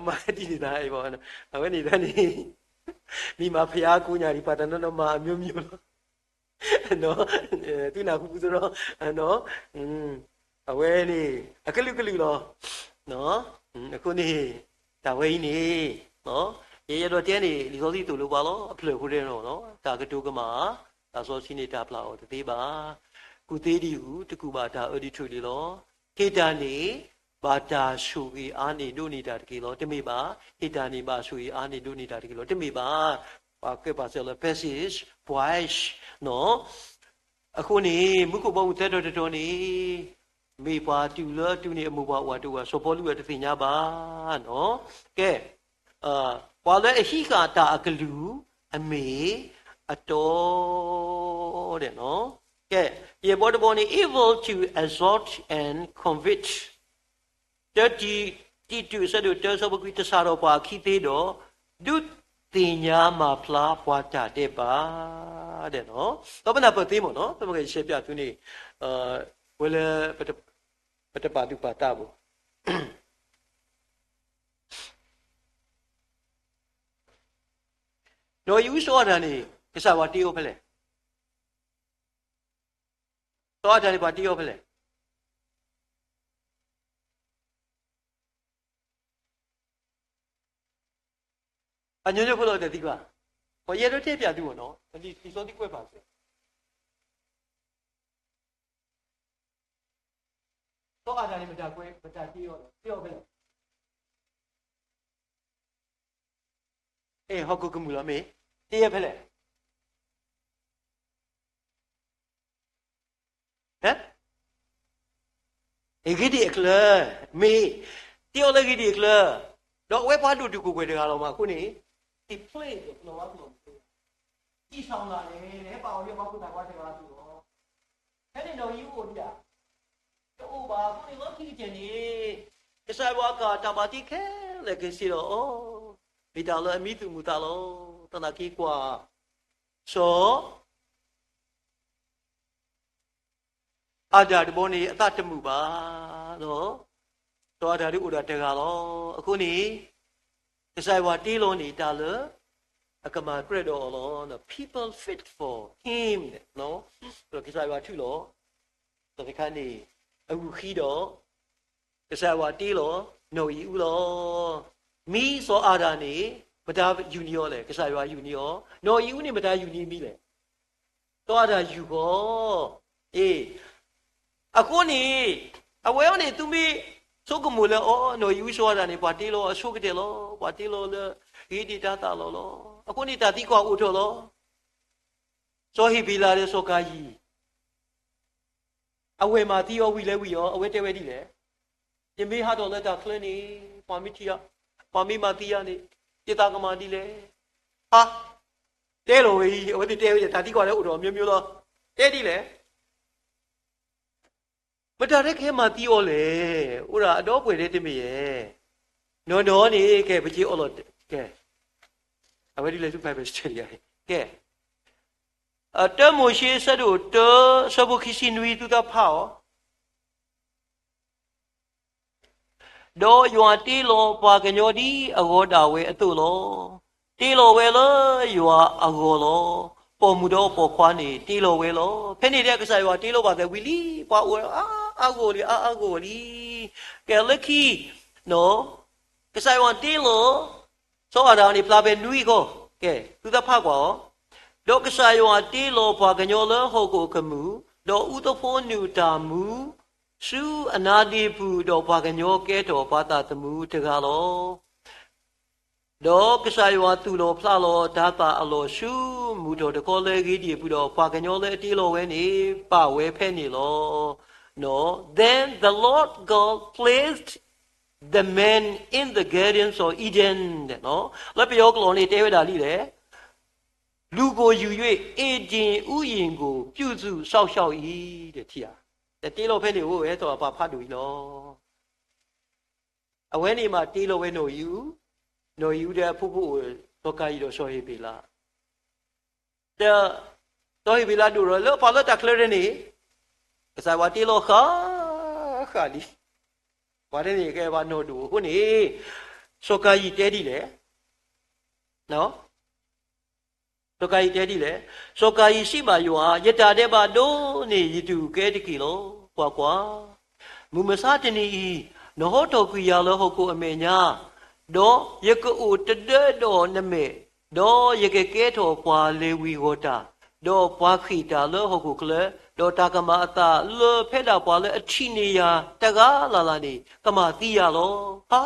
မၤဒ်န့ၣ်တၢ်အံၤဘၣ်, အဝဲန့ၣ်တၢ်န့ၣ် မ့ၢ်မၤဖယါကိးညါဒံး ပှၤတနီၤနီၤမၤအမျိုးမျိုးလီၤ. သုနၢ်ဟူပူၤသရီ အဝဲန့ၣ် အကလုာ်ကလုာ်လီၤ. အဃိန့ၣ် တၢ်ဝဲအံၤန့ၣ် ယအဲၣ်ဒိးတဲန့ၣ် လံာ်စီဆှံသိၣ်လိပှၤလီၤ. အဖျၢၣ်အဃိန့ၣ် တၢ်ကတိၤကမၣ် သးစီဆှံန့ၣ်တၢ်ပျၢ်အီၤတသ့ဘၣ်. ကူၣ်သ့ဒံးဂုၢ် တကူၣ်ဘၣ်တၢ်အၢဒံးထူၣ်လံလီၤ. ဟ့ၣ်တၢ်န့ၣ် ဘၣ်တၢ်ဆိၣ်ဂ့ၤအါန့ၢ်ဒိးန့ၢ်တၢ်တက့ၢ်လီၤ. တမ့ၢ်ဘၣ်. ဟ့ၣ်တၢ်န့ၣ် ဘၣ်ဆိၣ်ဂ့ၤအါန့ၢ်ဒိးန့ၢ်တၢ်တက့ၢ်လီၤ. တမ့ၢ်ဘၣ်. ပှၤကွဲးပာ်စၢၤလၢ passage ပှဲၤ အဃိန့ၣ် မူခိၣ်ဘီမုၢ်သၢတီၤတတီၤန့ၣ် မ့ၢ်ပှၤတုၤလၢအတုၤန့ၣ် အမိၢ်ပှၢ်အိၣ်တအိၣ် စီၤပီလူးအတသ့ၣ်ညါဘၣ်နီၤ. ကဲ, ပှၤလၢအဟံးဃာ်တၢ်အကလုၢ် အမ့ၢ်အတီ ကဲ, ယဲၢ်ဘီတဘီန့ၣ် able to exhort and convict တၢ တံတူး အဆၢဒိၣ်တၢ အဆၢဖိခွံ, တစးထီၣ်ပှၤအခံသ့ဒီး ဒုးသ့ၣ်ညါမၤဖျါပှၤတၢ်ဒဲးဘး ဒီး ပနၢ်ပၢၢ်သ့မ့ၢ်နီၤ, ပမ့ၢ်ကဆဲးပၠးသုန့ၣ် ဝဲလၢ ပတပာ်သူၣ်ပာ်သးဘၣ်. နီၢ်အံၤအူစီၤအၤဒၣ်န့ၣ် ကစၢ်ယွၤတ့အီၤဖဲလဲၣ်. စီၤအၤဒၣ်န့ၣ် ပှၤတ့အီၤဖဲလဲၣ်. အညီညီဖိလီၤတသံကွၢ်, ပှၤယဲဒိးတဲပၠးသုအီၤနီၤ, လံာ်စီဆှံကွဲးပာ်စၢၤ, စီၤအၤဒၣ်န့ၣ် မတၤကွဲး မတၤတ့အီၤလဲၣ်, တ့အီၤဖဲလဲၣ်. အဲ ဟီၣ်ခိၣ်ကမူၣ်လီၤမ့ၢ်, တ့အီၤဖဲလဲၣ်. ဟဲ, ဂ့ၤဒံၣ်အချၢ, မ့ၢ်, တ့အီၤလၢဂ့ၤဒံၣ်အချၢ, ဒီးအဝဲပှၤဒိၣ်တုာ်ခိၣ်ပှဲၤတဂၤလီၤမးအဃိန့ၣ်, အံၤဖျ့ဒီးကျီၤဝါကျီၤ, အံၤဆၣ်လၢ်န့ၣ် ဟဲပာ်အီၤလၢပှၤခိၣ်သၣ်ခွါတဂၤအသိးလီၤ. ဖဲန့ၣ်နီၢ်အံၤအိၣ်ဒံးဧါ, တအိၣ်ဘၣ်အဃိန့ၣ် လီၢ်ခံကတၢၢ်န့ၣ်, ကစၢ်ယွၤအကလုၢ်တၢ်ဘၣ်တ့ခဲလၢာ်ကစ့ဒီးအီၤ, မ့ၢ်တၢ်လၢအမံသူၣ်မုာ်သးလီၤ. သနာ်က့ကွၢ်, စီၤ အၤဒၣ်တဘီန့ၣ် အသးတမုာ်ဘၣ်ဒီး စီၤအၤဒၣ်ဒုးအိၣ်ဒၣ်တဂၤလီၤ. အဃိန့ၣ် ကစၢ်ယွၤတ့လီၤန့ၢ်တၢ်လၢ အကမၤကြၢးဒီးအီၤလီၤ. People fit for him ဒီးကစၢ်ယွၤထုးလီၤ တၢ်တခါန့ၣ် အဂုာ်ခံဒီး ကစၢ်ယွၤတ့လီၤ နီၢ်အံၤအူလီၤ. မ့ၢ်စီၤအၤဒၣ်န့ၣ် မတၤယူၢ်န့ၢ်အီၤလဲၣ်, ကစၢ်ယွၤယူၢ်န့ၢ်အီၤ. နီၢ်အံၤအူန့ၣ် မတၤယူၢ်န့ၢ်မံၤလဲၣ်, စီၤအၤဒၣ်ယူၢ်ဃီ, အ့ၣ်, အဃိန့ၣ် အဝဲအံၤန့ၣ် သုမ့ၢ်ဆိကမိၣ်လၢအီၤ နီၢ်အံၤအူစီၤအၤဒၣ်န့ၣ် ပှၤတ့လီၤအဆိကတၢၢ်လီၤ, ပှၤတ့လီၤလၢ ဂ့ၤဒံးတၢ်သးလီၤလီၤ. အဃိန့ၣ် တၢ်သံကွၢ်အိၣ်ထီၣ်လီၤ. စီၤဟ့းဘ့းလးဒီးစီၤကၤယံၣ် အဝဲၢ်မၤသံအီၤဝံၤလဲၣ်ဝံၤအီၤ အဝဲတဲဝဲဒ်လဲၣ်, ယမ့ၢ်ဟးထီၣ်လၢတၢ်ချၢန့ၣ် ပှၤမ့ၢ်ထံၣ်, ပှၤမ့ၢ်မၤသံယၤန့ၣ် ယသးကမၤဒ်လဲၣ်. ဟါ, တဲလီၤဝဲအံၤ အဝဲသ့ၣ်တဲဝဲ တၢ်သံကွၢ်လၢအိၣ်ထီၣ်အမျိုးမျိုးလီၤ. တဲဒ်လဲၣ် မတၤဒၣ်ကဟဲမၤသံအီၤလဲၣ်, အိၣ်ဒၣ်အဒီပုၢ်ဝဲၢ်ဒဲးတမ့ၢ်ဧါ. နီၢ်နီၢ်န့ၣ် ကဲ ပက့ၤအီၤလီၤ, ကဲ, အဝဲဒ်လဲၣ် သုဖးပဲဆဲးလံ, ကဲ, တၢမိၤၡ့ အဆၢဒိၣ်တၢ အဆၢဖိခံဆံနွံ သုသးဖးအီၤ ဒီးယွၤတ့လီၤပှၤကညီဒ်အဂီၢ်ဒၣ်ဝဲအသိးလီၤ. တ့လီၤဝဲလၢယွၤအဂီၢ်လီၤ. ပိာ်မုၣ်ဒီးပိာ်ခွါန့ၣ် တ့လီၤဝဲလီၤ. ဖဲန့ၣ်ဒၣ်ကစၢ်ယွၤတ့လီၤပှၤသ့ဝံၤလံ, ပှၤအိၣ်အါအါဂီၢ်လံ, အါအါဂီၢ်လံ. ကဲလၢခံ, ကစၢ်ယွၤတ့လီၤ စီၤအၤဒၣ်န့ၣ် ပျၢ်ဖဲနွံဃီ, ကဲ, သုသးဖးကွၢ်အီၤ, ဒီးကစၢ်ယွၤတ့လီၤပှၤကညီလၢဟီၣ်ခိၣ်အကမူၣ်, ဒီးအူသဖိနုာ်တၢ်မူ ဆူအနါဒ့ပူၤ, ဒီးပှၤကညီကဲထီၣ်ပှၤသးသမူတဂၤလီၤ. ဒီးကစၢ်ယွၤသူၣ်လီၤဖျးလီၤတၤသၣ်အလီၢ်ဆူ မုၢ်ထီၣ်တခီလၢအဂ့ၤဒံးအပူၤဒီး ပှၤကညီလၢအတ့လီၤဝဲန့ၣ် ပာ်ဝဲဖဲန့ၣ်လီၤ. Then the Lord God placed the man in the gardens of Eden လၢပယီၤကျိာ်န့ၣ်တဲဝဲဒၣ်ဒ်လဲၣ်, လူကိုယူ၍ Eden ဥယျာဉ်ကို ပြုစုစောင့်ရှောက် ၏ တထံၣ်ဧါ. တ့လီၤဖဲန့ၣ်အိၣ်ဝဲထီၣ်အပၢ်ဖးဒိၣ်အံၤလီၤ. အဝဲန့ၣ်မးတ့လီၤဝဲနီၢ်အံၤအူ, နီၢ်အံၤအူဒီးအဖိဖိအိၣ် စီၤကၤယံၣ်ဒီးစီၤဟ့းဘ့းလး, ဒီးစီၤဟ့းဘ့းလးဒိၣ်ထီၣ်လၢပှၤလၢတၢ်ချၢန့ၣ်, ကစၢ်ယွၤတ့လီၤဃၣ်, ဃၣ်လံ, ပှၤတန့ၣ်ကဲပှၤနီၢ်ဒိၣ်အဃိန့ၣ်, စီၤကၤယံၣ်တဲဒ်လဲၣ် စီၤကၤယံၣ်တဲဒ်လဲၣ်, စီၤကၤယံၣ်စံးဘၣ်ယွၤ, ယတၢ်ဒဲးဘးဒိၣ်န့ၢ်ယတူၢ်ကဲတက့ၢ်လီၤ. ကွၢ်ကွၢ်, မုၢ်မဆါတနံၤအံၤ, နဟီထီၣ်ကွံာ်ယၤလၢဟီၣ်ခိၣ်အမဲာ်ညါ, ဒီးယကအိၣ်တဒၢဒီးနမဲာ်, ဒီးယကကဲထီၣ်ပှၤလ့ၤဝံၤဂီၢ်တၢ်, ဒီးပှၤဃ့ၢ်တၢ်လၢဟီၣ်ခိၣ်ချၢ, ဒီးတၢ်ကမၤအသးလၢဖဲဒၣ်ပှၤလၢအထံၣ်န့ၢ်ယၤတဂၤလၢ်လၢ်န့ၣ် ကမၤသံယၤလီၤ. ဟါ,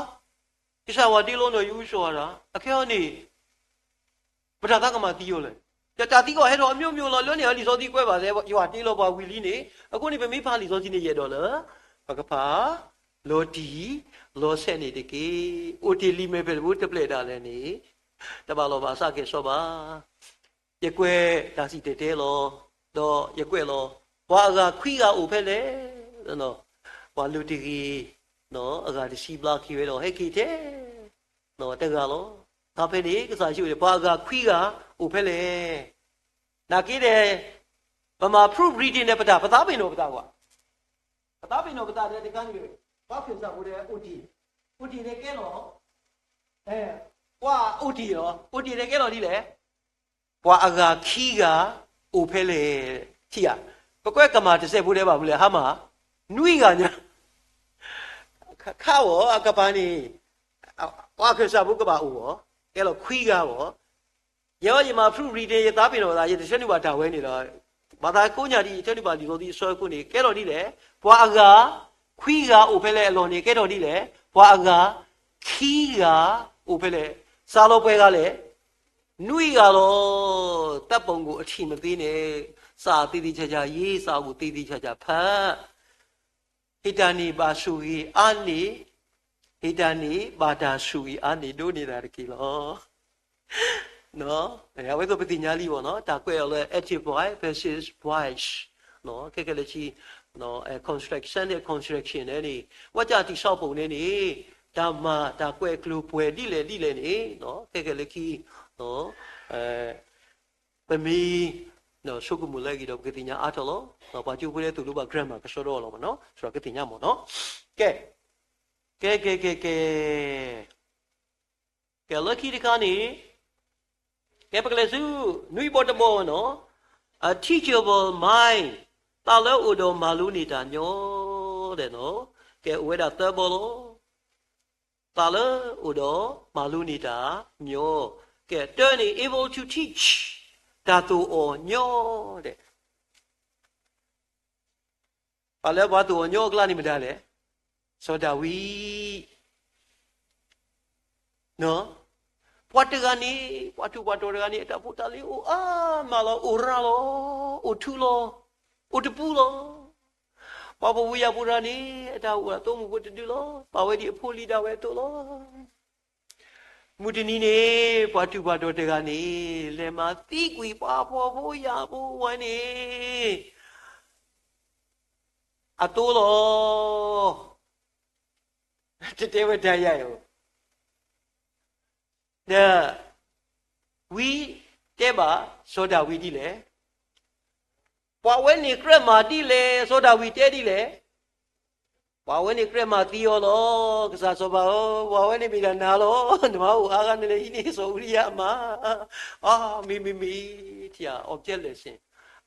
ကစၢ်ယွၤတ့လီၤနီၢ်အံၤအူစီၤအၤဒၣ်, အခဲအံၤန့ၣ် ပတၢ်သးကမၤသံအီၤလဲၣ်. ဒီးတၢ်သံကွၢ်ဟဲထီၣ်အမျိုးမျိုးလီၤ. လၢန့ၣ် လံာ်စီဆှံကွဲးဘၣ်သဲ ယွၤတ့လီၤပှၤဝံၤလံန့ၣ်, အဃိန့ၣ် ပမ့ၢ်ဖးလံာ်စီဆှံန့ၣ် ယအဲၣ်ဒိးလၢ ပကဖး လီၤတံၢ်လီၤဆဲးန့ၣ်တက့ၢ်. အိၣ်တ့ၢ်လံာ်မဲာ်ဖျၢၣ်တဘိတပျဲၢ်ဒၣ်လဲာ်န့ၣ်, တဘၣ်လီၤဘၣ်စးကဲၣ်ဆိးဘၣ်. ယကွဲးတၢ်စံၣ်တဲၤတဲလီၤ, ဒီးယကွဲးလီၤ, ပှၤအဂၤခွံဂၤအိၣ်ဖဲလဲၣ်. ပှၤလုၢ်တဂ့ၤ, အဂၤတဆံဘျါက့ၤဝဲဒီး ဟဲက့ၤထဲ တဂၤလီၤ. တၢ်ဖဲန့ၣ် ကစၢ်ယ့ၣ်ၡူးန့ၣ် ပှၤအဂၤခွံဂၤအိၣ်ဖဲလဲၣ်. နာ်က့ဒီး ပမၤ proof reading န့ၣ် ပတၢ် ပသးပ့ၤနီၣ်ပသးကွၢ်, ပသးပ့ၤနီၣ်ပသးဒီးတခါန့ၣ်, ပှၤခၢၣ်စးဖိဒီးအိၣ်တ့ၢ်, အိၣ်တ့ၢ်န့ၣ်ကဲလီၤ, ပှၤအိၣ်တ့ၢ်လီၤ, အိၣ်တ့ၢ်န့ၣ်ကဲလီၤဒ်လဲၣ် ပှၤအဂၤခံဂၤအိၣ်ဖဲလဲၣ်. ထံၣ်ဧါ, ပကွဲးကမၣ်တစဲးဖိဒဲးဘၣ်မနုၤလဲၣ်, ဟါမၢ်, နွံဂၤညါ, ခါအီၤအကပၤန့ၣ်, ပှၤခၢၣ်စးဖိကဘၣ်အိၣ်အီၤ, ကဲလီၤခွံဂၤအီၤ. ယဲယမၤ proof reading ယသးပ့ၤနီၣ်သး ယတဆၢနုာ်ဘၣ်တၢ်ဝဲန့ၣ်ဒီး, ဘၣ်သးကိးညါဒ်အံၤ ယဆၢနုာ်ဘၣ်လံာ်စီဆှံအဆၢအဃိန့ၣ် ကဲထီၣ်ဒ်လဲၣ်, ပှၤအဂၤခွံဂၤအိၣ်ဖဲလဲၣ်အလီၢ်န့ၣ် ကဲထီၣ်ဒ်လဲၣ်, ပှၤအဂၤခံဂၤအိၣ်ဖဲလဲၣ်, စးလီၤပှဲၤဂၤလဲၣ်, နွံဂၤလီၤ. သးပူၤအိၣ်အထံၣ်မသ့န့ၣ်, စးသ့သ့ဆးဆးယ့, စးအိၣ်သ့သ့ဆးဆးဖး ဟ့ၣ်တၢ်န့ၣ်ဘၣ်ဆိၣ်ဂ့ၤအါန့ၢ်, ဟ့ၣ်တၢ်န့ၣ်ဘၣ်တၢ်ဆိၣ်ဂ့ၤအါန့ၢ်ဒိၣ်န့ၢ်ဒၣ်တက့ၢ်လီၤ. အဝဲသ့ၣ်ပသ့ၣ်ညါလံဘၣ်နီၤ, တၢ်ကွဲးအီၤလၢ active voice versus voice, ခဲကဲလၢခံ construction န့ၣ် construction န့ၣ်န့ၣ်, ဝဲကၢ်တံာ်စီၣ်ပိၣ်န့ၣ်န့ၣ်, တၢ်မၤတၢ်ကွဲးကျိၤပှဲၤဒ်လဲၣ်ဒ်လဲၣ်န့ၣ်, ခဲကဲလၢခံ ပမ့ၢ်ဆိကမိၣ်လၢအဂ့ၤဒီး ပကသ့ၣ်ညါအါထီၣ်လီၤ. ပှၤကၠိဖိလၢသူၣ်လိဘၣ် grammar ကဆှီထီၣ်လီၤမ့ၢ်နီၤ, ဆိုတော့ကသ့ၣ်ညါမ့ၢ်နီၤ. ကဲ, ကဲ, ကဲ, ကဲ, ကဲလၢခံတခါန့ၣ်, ကဲပကလဲၤဆူ နွံဘီတဘီနီၤ, a teachable mind, သးလၢအိၣ်ဒီးမၤလိန့ၢ်တၢ်ညီ, ဒီး, ကဲအိၣ်ဝဲဒၣ်သၢဘီလီၤ. သးလၢအိၣ်ဒီးမၤလိန့ၢ်တၢ်ညီ, ကဲတၢန့ၣ် able to teach, တၢ်သိၣ်အီၣ်ညီဒီး ပှၤလၢပှၤသိၣ်အီၣ်ညီအကျါန့ၣ်မတၤလဲၣ်, စီၤဒၤဝံး, ပှၤတဂၤန့ၣ်, ပှၤထူးပှၤတီၤတဂၤန့ၣ် အတၢ်ဖိတၢ်လံၤအိၣ်အါမးလီၤ, အိၣ်ရၤလီၤ, အိၣ်ထူလီၤ, အိၣ်တပူလီၤ. ပှၤဖှီၣ်ဖိယာ်ဖိတဂၤန့ၣ် အတၢ်အိၣ်အသိမုၣ်ဖိတဒုလီၤ, ပာ်ဝဲဒ်အဖိလံၤဒၣ်ဝဲအသိးလီၤ. မုၢ်တနံၤန့ၣ် ပှၤထူးပှၤတီၤတဂၤန့ၣ် လဲၤမၤသံကွံာ်ပှၤဖှီၣ်ဖိယာ်ဖိဝဲန့ၣ် အသိလီၤ. တတဲဝဲတၢ်ယၤအံၤ, ဒီးဝံတဲဘၣ်စီၤဒၤဝံးဒ်လဲၣ်, ပှၤဝဲန့ၣ်ကြၢးမၤဒ်လဲၣ်, စီၤဒၤဝံးတဲဒ်လဲၣ်. ပှၤဝဲန့ၣ်ကြၢးမၤသံအီၤလီၤ. ကစၢ်စီၤပၤဧၢ, ပှၤဝဲန့ၣ်မ့ၢ်ဒၣ်နၤလီၤ. နမၤအိၣ်အါဂၤနလဲၤဟံးန့ၢ်စီၤအူရံယၤအမါ. အါ, မ့ၢ်မ့ၢ်မ့ၢ်, ထံၣ်ဧါ, object lesson.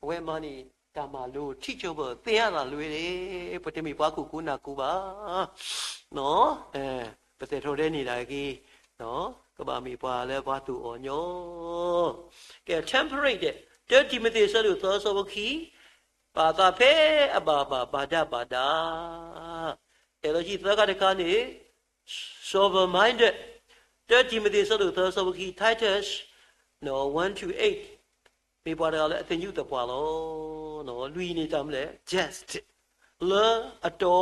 အဝဲမၤန့ၣ် တၢ်မၤလိ teachable သ့အါသးလွဲန့ၣ်, ပတမ့ၢ်ပှၤခိၣ်ကိးနၢ်ကိးဘၣ်. ပသဲးထီၣ်ဒဲးန့ၣ်ဒၣ်က့ၤ, ကဘၣ်မ့ၢ်ပှၤလၢပှၤသိၣ်အီၣ်ညီ. ကဲ temperate ဒီး တၢတံၤမသ့း အဆၢဒိၣ်သၢ အဆၢဖိခံ, ပာ်သးဖဲအဘၣ်ဘၣ် ဘၣ်ဒၣ်ဘၣ်ဒၣ်. အဲၣ်လီၤဆံသၢခါတခါန့ၣ်, sober minded, တၢ Timothy အဆၢဒိၣ်သၢ အဆၢဖိခံ, Titus, one to eight, မ့ၢ်ပှၤတဂၤလၢအသညူးသပှၢ်လီၤ. လွံၢ်န့ၣ်တၢ်မနုၤလဲၣ်, just, လၢအတီ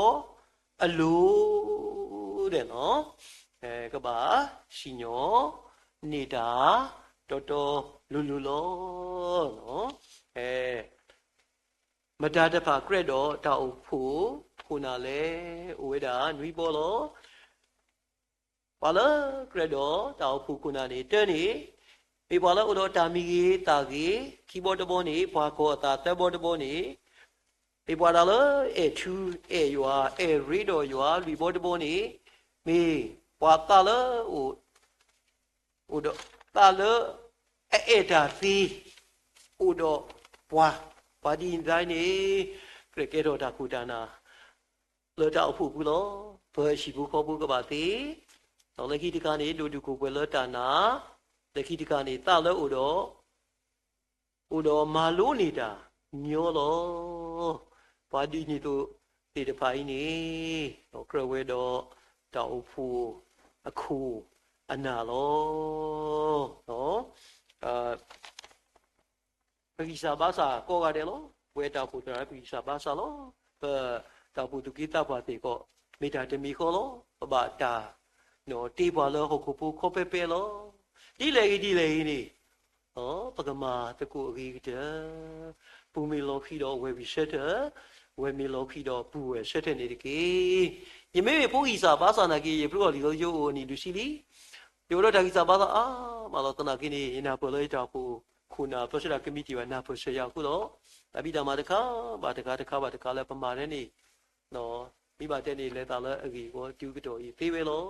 အလိၤဒဲးလီၤ. ကဘၣ်စံၣ်ညီၣ်န့ၢ်တၢ်တီတီလိၤလိၤလီၤ. မတၤတဖၣ်ကြၢးဒီးတၢ်အိၣ်ဖှိၣ်ခိၣ်နၢ်လဲၣ်. အိၣ်ဝဲဒၣ်နွံဘီလီၤ. ပှၤလၢကြၢးဒီးတၢ်အိၣ်ဖှိၣ်ခိၣ်နၢ်န့ၣ် တၢန့ၣ် မ့ၢ်ပှၤလၢအိၣ်ဒီးတၢ်မံၤဂ့ၤသးဂ့ၤ, ခံဘီတဘီန့ၣ် ပှၤကီၢ်အသး, သၢဘီတဘီန့ၣ် မ့ၢ်ပှၤတၢ်လၢအဲၣ်ထူအဲၣ်ယွၤ, အဲၣ်ရ့ဒီးယွၤ, လွံၢ်ဘီတဘီန့ၣ် မ့ၢ်ပှၤသးလၢအိၣ် အိၣ်ဒီးသးလၢအအဲၣ်တၢ်သ့, အိၣ်ဒီးပှၤ, ပှၤဒ်အံၤန့ၣ် ကြၢးကဲထီၣ်တၢ်ခိၣ်တၢ်နၢ် လၢတၢ်အိၣ်ဖှိၣ်ပူၤလီၤ. ပဟံၣ်ဖိဃီဖိကဘၣ်သ့, ဒီးလၢခံတခါန့ၣ် ဒိၣ်ဒိၣ်ခိၣ်ပှဲၤလၢတၢ်နာ်, လၢခံတခါန့ၣ် သးလၢအိၣ်ဒီး အိၣ်ဒီးမၤလိန့ၢ်တၢ်ညီလီၤ. ပှၤဒ်န့ၣ်သိးသ့ၣ်တဖၣ်အံၤန့ၣ် ကြၢးဝဲဒီးတၢ်အိၣ်ဖှိၣ်အခိၣ်အနၢ်လီၤ. ပဂံၢ်စၢ်ဘါစၢ်ကိးဂၤဒဲးလီၤ. ပဝဲတၢ်အိၣ်ဖှိၣ်သရၣ် ပဂံၢ်စၢ်ဘါစၢ်လီၤ. ပတၢ်အိၣ်ဖှိၣ်သူၣ်က့သးပှၢ်သ့ၣ်ကီး မ့ၢ်တၢ်တမံၤဃီလီၤ. ပဘၣ်တၢ် တ့ပှၤလၢဟီၣ်ခိၣ်ဖိခီဖဲပဲလီၤ. ဒ်လဲၣ်ဂ့ၤဒ်လဲၣ်ဂ့ၤန့ၣ် ပကမၤသကိးအဂ့ၤကတၢၢ်. ပူၤမ့ၢ်လီၤဃံၤဒီးဝဲၢ်ဝံၤဆၢထၢၣ်, ဝဲၢ်မ့ၢ်လီၤဃံၤဒီးပူၤဝဲၢ်ဆၢထၢၣ်န့ၣ်တက့ၢ်. ယမ့မ့ၢ်ဖိဂံၢ်စၢ်ဘါစၢ်နာ်က့ ယဖျိအီၤလံာ်စီဆှံယိအိၣ်အနံၣ်လွံၢ်ဆံလံ. ယအိၣ်ဒီးတၢ်ဂံၢ်စၢ်ဘါစၢ်အါမးလီၤ. သနာ်က့န့ၣ် ယနၢ်ပၢၢ်လၢယတၢ်အိၣ်ဖှိၣ်ခိၣ်နၢ် ပၢဆှၢတၢ်ကမံးတံာ်ဘၣ် နၢ်ပၢၢ်ဆၢယၤအဃိလီၤ. တၢ်ဖံးတၢ်မၤတခါဘၣ်တခါ တခါဘၣ်တခါလၢပမၤထဲန့ၣ် မ့ၢ်ဘၣ်တဲန့ၣ် လဲၤသးလၢအဂ့ၢ်အဝီတုၤကတီၢ်အံၤသ့ဝဲလီၤ.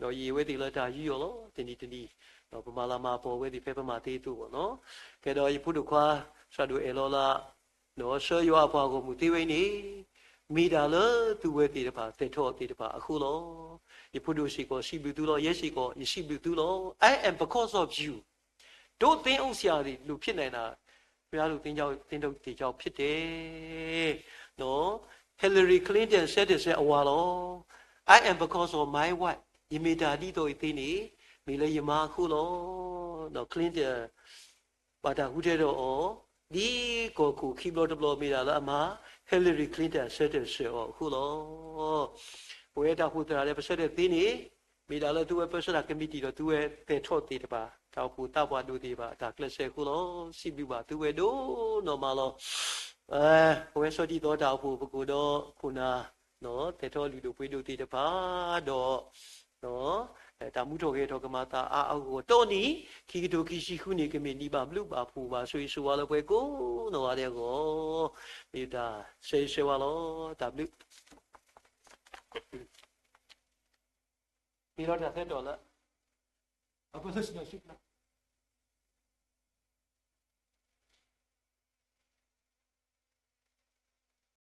ဒီးယအံၤအဝဲသ့ၣ်လၢတၢ်ယူးယီၣ်လီၤ. တနံၤတနံၤ ပမၤလၤမၤကပီၤအဝဲသ့ၣ်ဖဲပမၤသ့အသိးဘၣ်နီၤ. ကဲဒီးယဖိဒိၣ်ခွါ စှၤဒိၣ်အဲၣ်လီၤလၢ ဒီးဆှၢယွၤအပှၤဂီၢ်မုၢ်သ့ဝဲအံၤန့ၣ် မ့ၢ်ဒၣ်လၢသုဝဲသ့ၣ်တဖၣ် သဲးထီၣ်သ့ၣ်တဖၣ်အဃိလီၤ. ယဖိဒိၣ်စ့ၢ်ကီးစံးဘျုးသုလီၤ. ယဲစ့ၢ်ကီး ယစံးဘျုးသုလီၤ. I am because of you. ဒိးသ့အိၣ်စၢ်ရံၣ် လူးဖြစ်နိုင်တာ ဘုရားတို့သင်ကြောင့် သင်တို့သင်ကြောင့်ဖြစ်တယ်နော်. Hillary Clinton ဆၢထၢၣ်ဆၢအဝၤလီၤ. I am because of my wife. ယမ့ၢ်တၢ်ဒ်သိးအံၤသ့န့ၣ် မ့ၢ်လၢယမါအဃိလီၤ. ဒီး Clinton ဘၣ်တၢ်ဃုထၢထီၣ်အီၤ ဒ်ကီၢ်ခိၣ်ခံဘျီတဘျီမ့ၢ်ဒၣ်လၢအမါ Hillary Clinton ဆၢထၢၣ်ဆၢအီၤအဃိလီၤ. ပဝဲတၢ်အိၣ်ဖှိၣ်သရၣ်ဒီးပဆၢထၢၣ်သ့န့ၣ် မ့ၢ်ဒၣ်လၢသုဝဲပၢဆှၢတၢ်ကမံးတံာ်ဒီးသုဝဲသဲးထီၣ်သ့ၣ်တဖၣ် တၢ်အိၣ်ဖှိၣ်သးပှၢ်ဒိၣ်သ့ၣ်တဖၣ် အတၢ်ကျဲးစၢးအဃိလီၤ. စံးဘျုးဘၣ်သုဝဲဒိၣ်နီၢ်မးလီၤ. ပဝဲဆီၣ်တံၢ်သီတၢ်အိၣ်ဖှိၣ်ပကိးဒီးခိၣ်နၢ် သဲးထီၣ်လုၢ်ဒိၣ်ပှ့ၤဒိၣ်သ့ၣ်တဖၣ်ဒီး တၢ်မူထီၣ်ဂဲၤထီၣ်ကမၤသးအါအဂီၢ်တီနံၤ ခံကထိခံဆံဃုနံၣ် ကမ့ၢ်နံၣ်ဘၣ်ဘျုးဘၣ်ဖှိၣ်ဘၣ်ဆိၣ်ဂ့ၤဆိၣ်ဝါလၢပှဲၤကိးနီၢ်ဂၤဒဲးအဂီၢ် မ့ၢ်တၢ်ဆၢဂ့ၤဆၢဝါလီၤ. တၢ်ဘျုး မ့ၢ်လီၤတၢ်ဆၢကတီၢ်လၢ အပၢဆှၢစံၣ်ညီၣ်ဆူ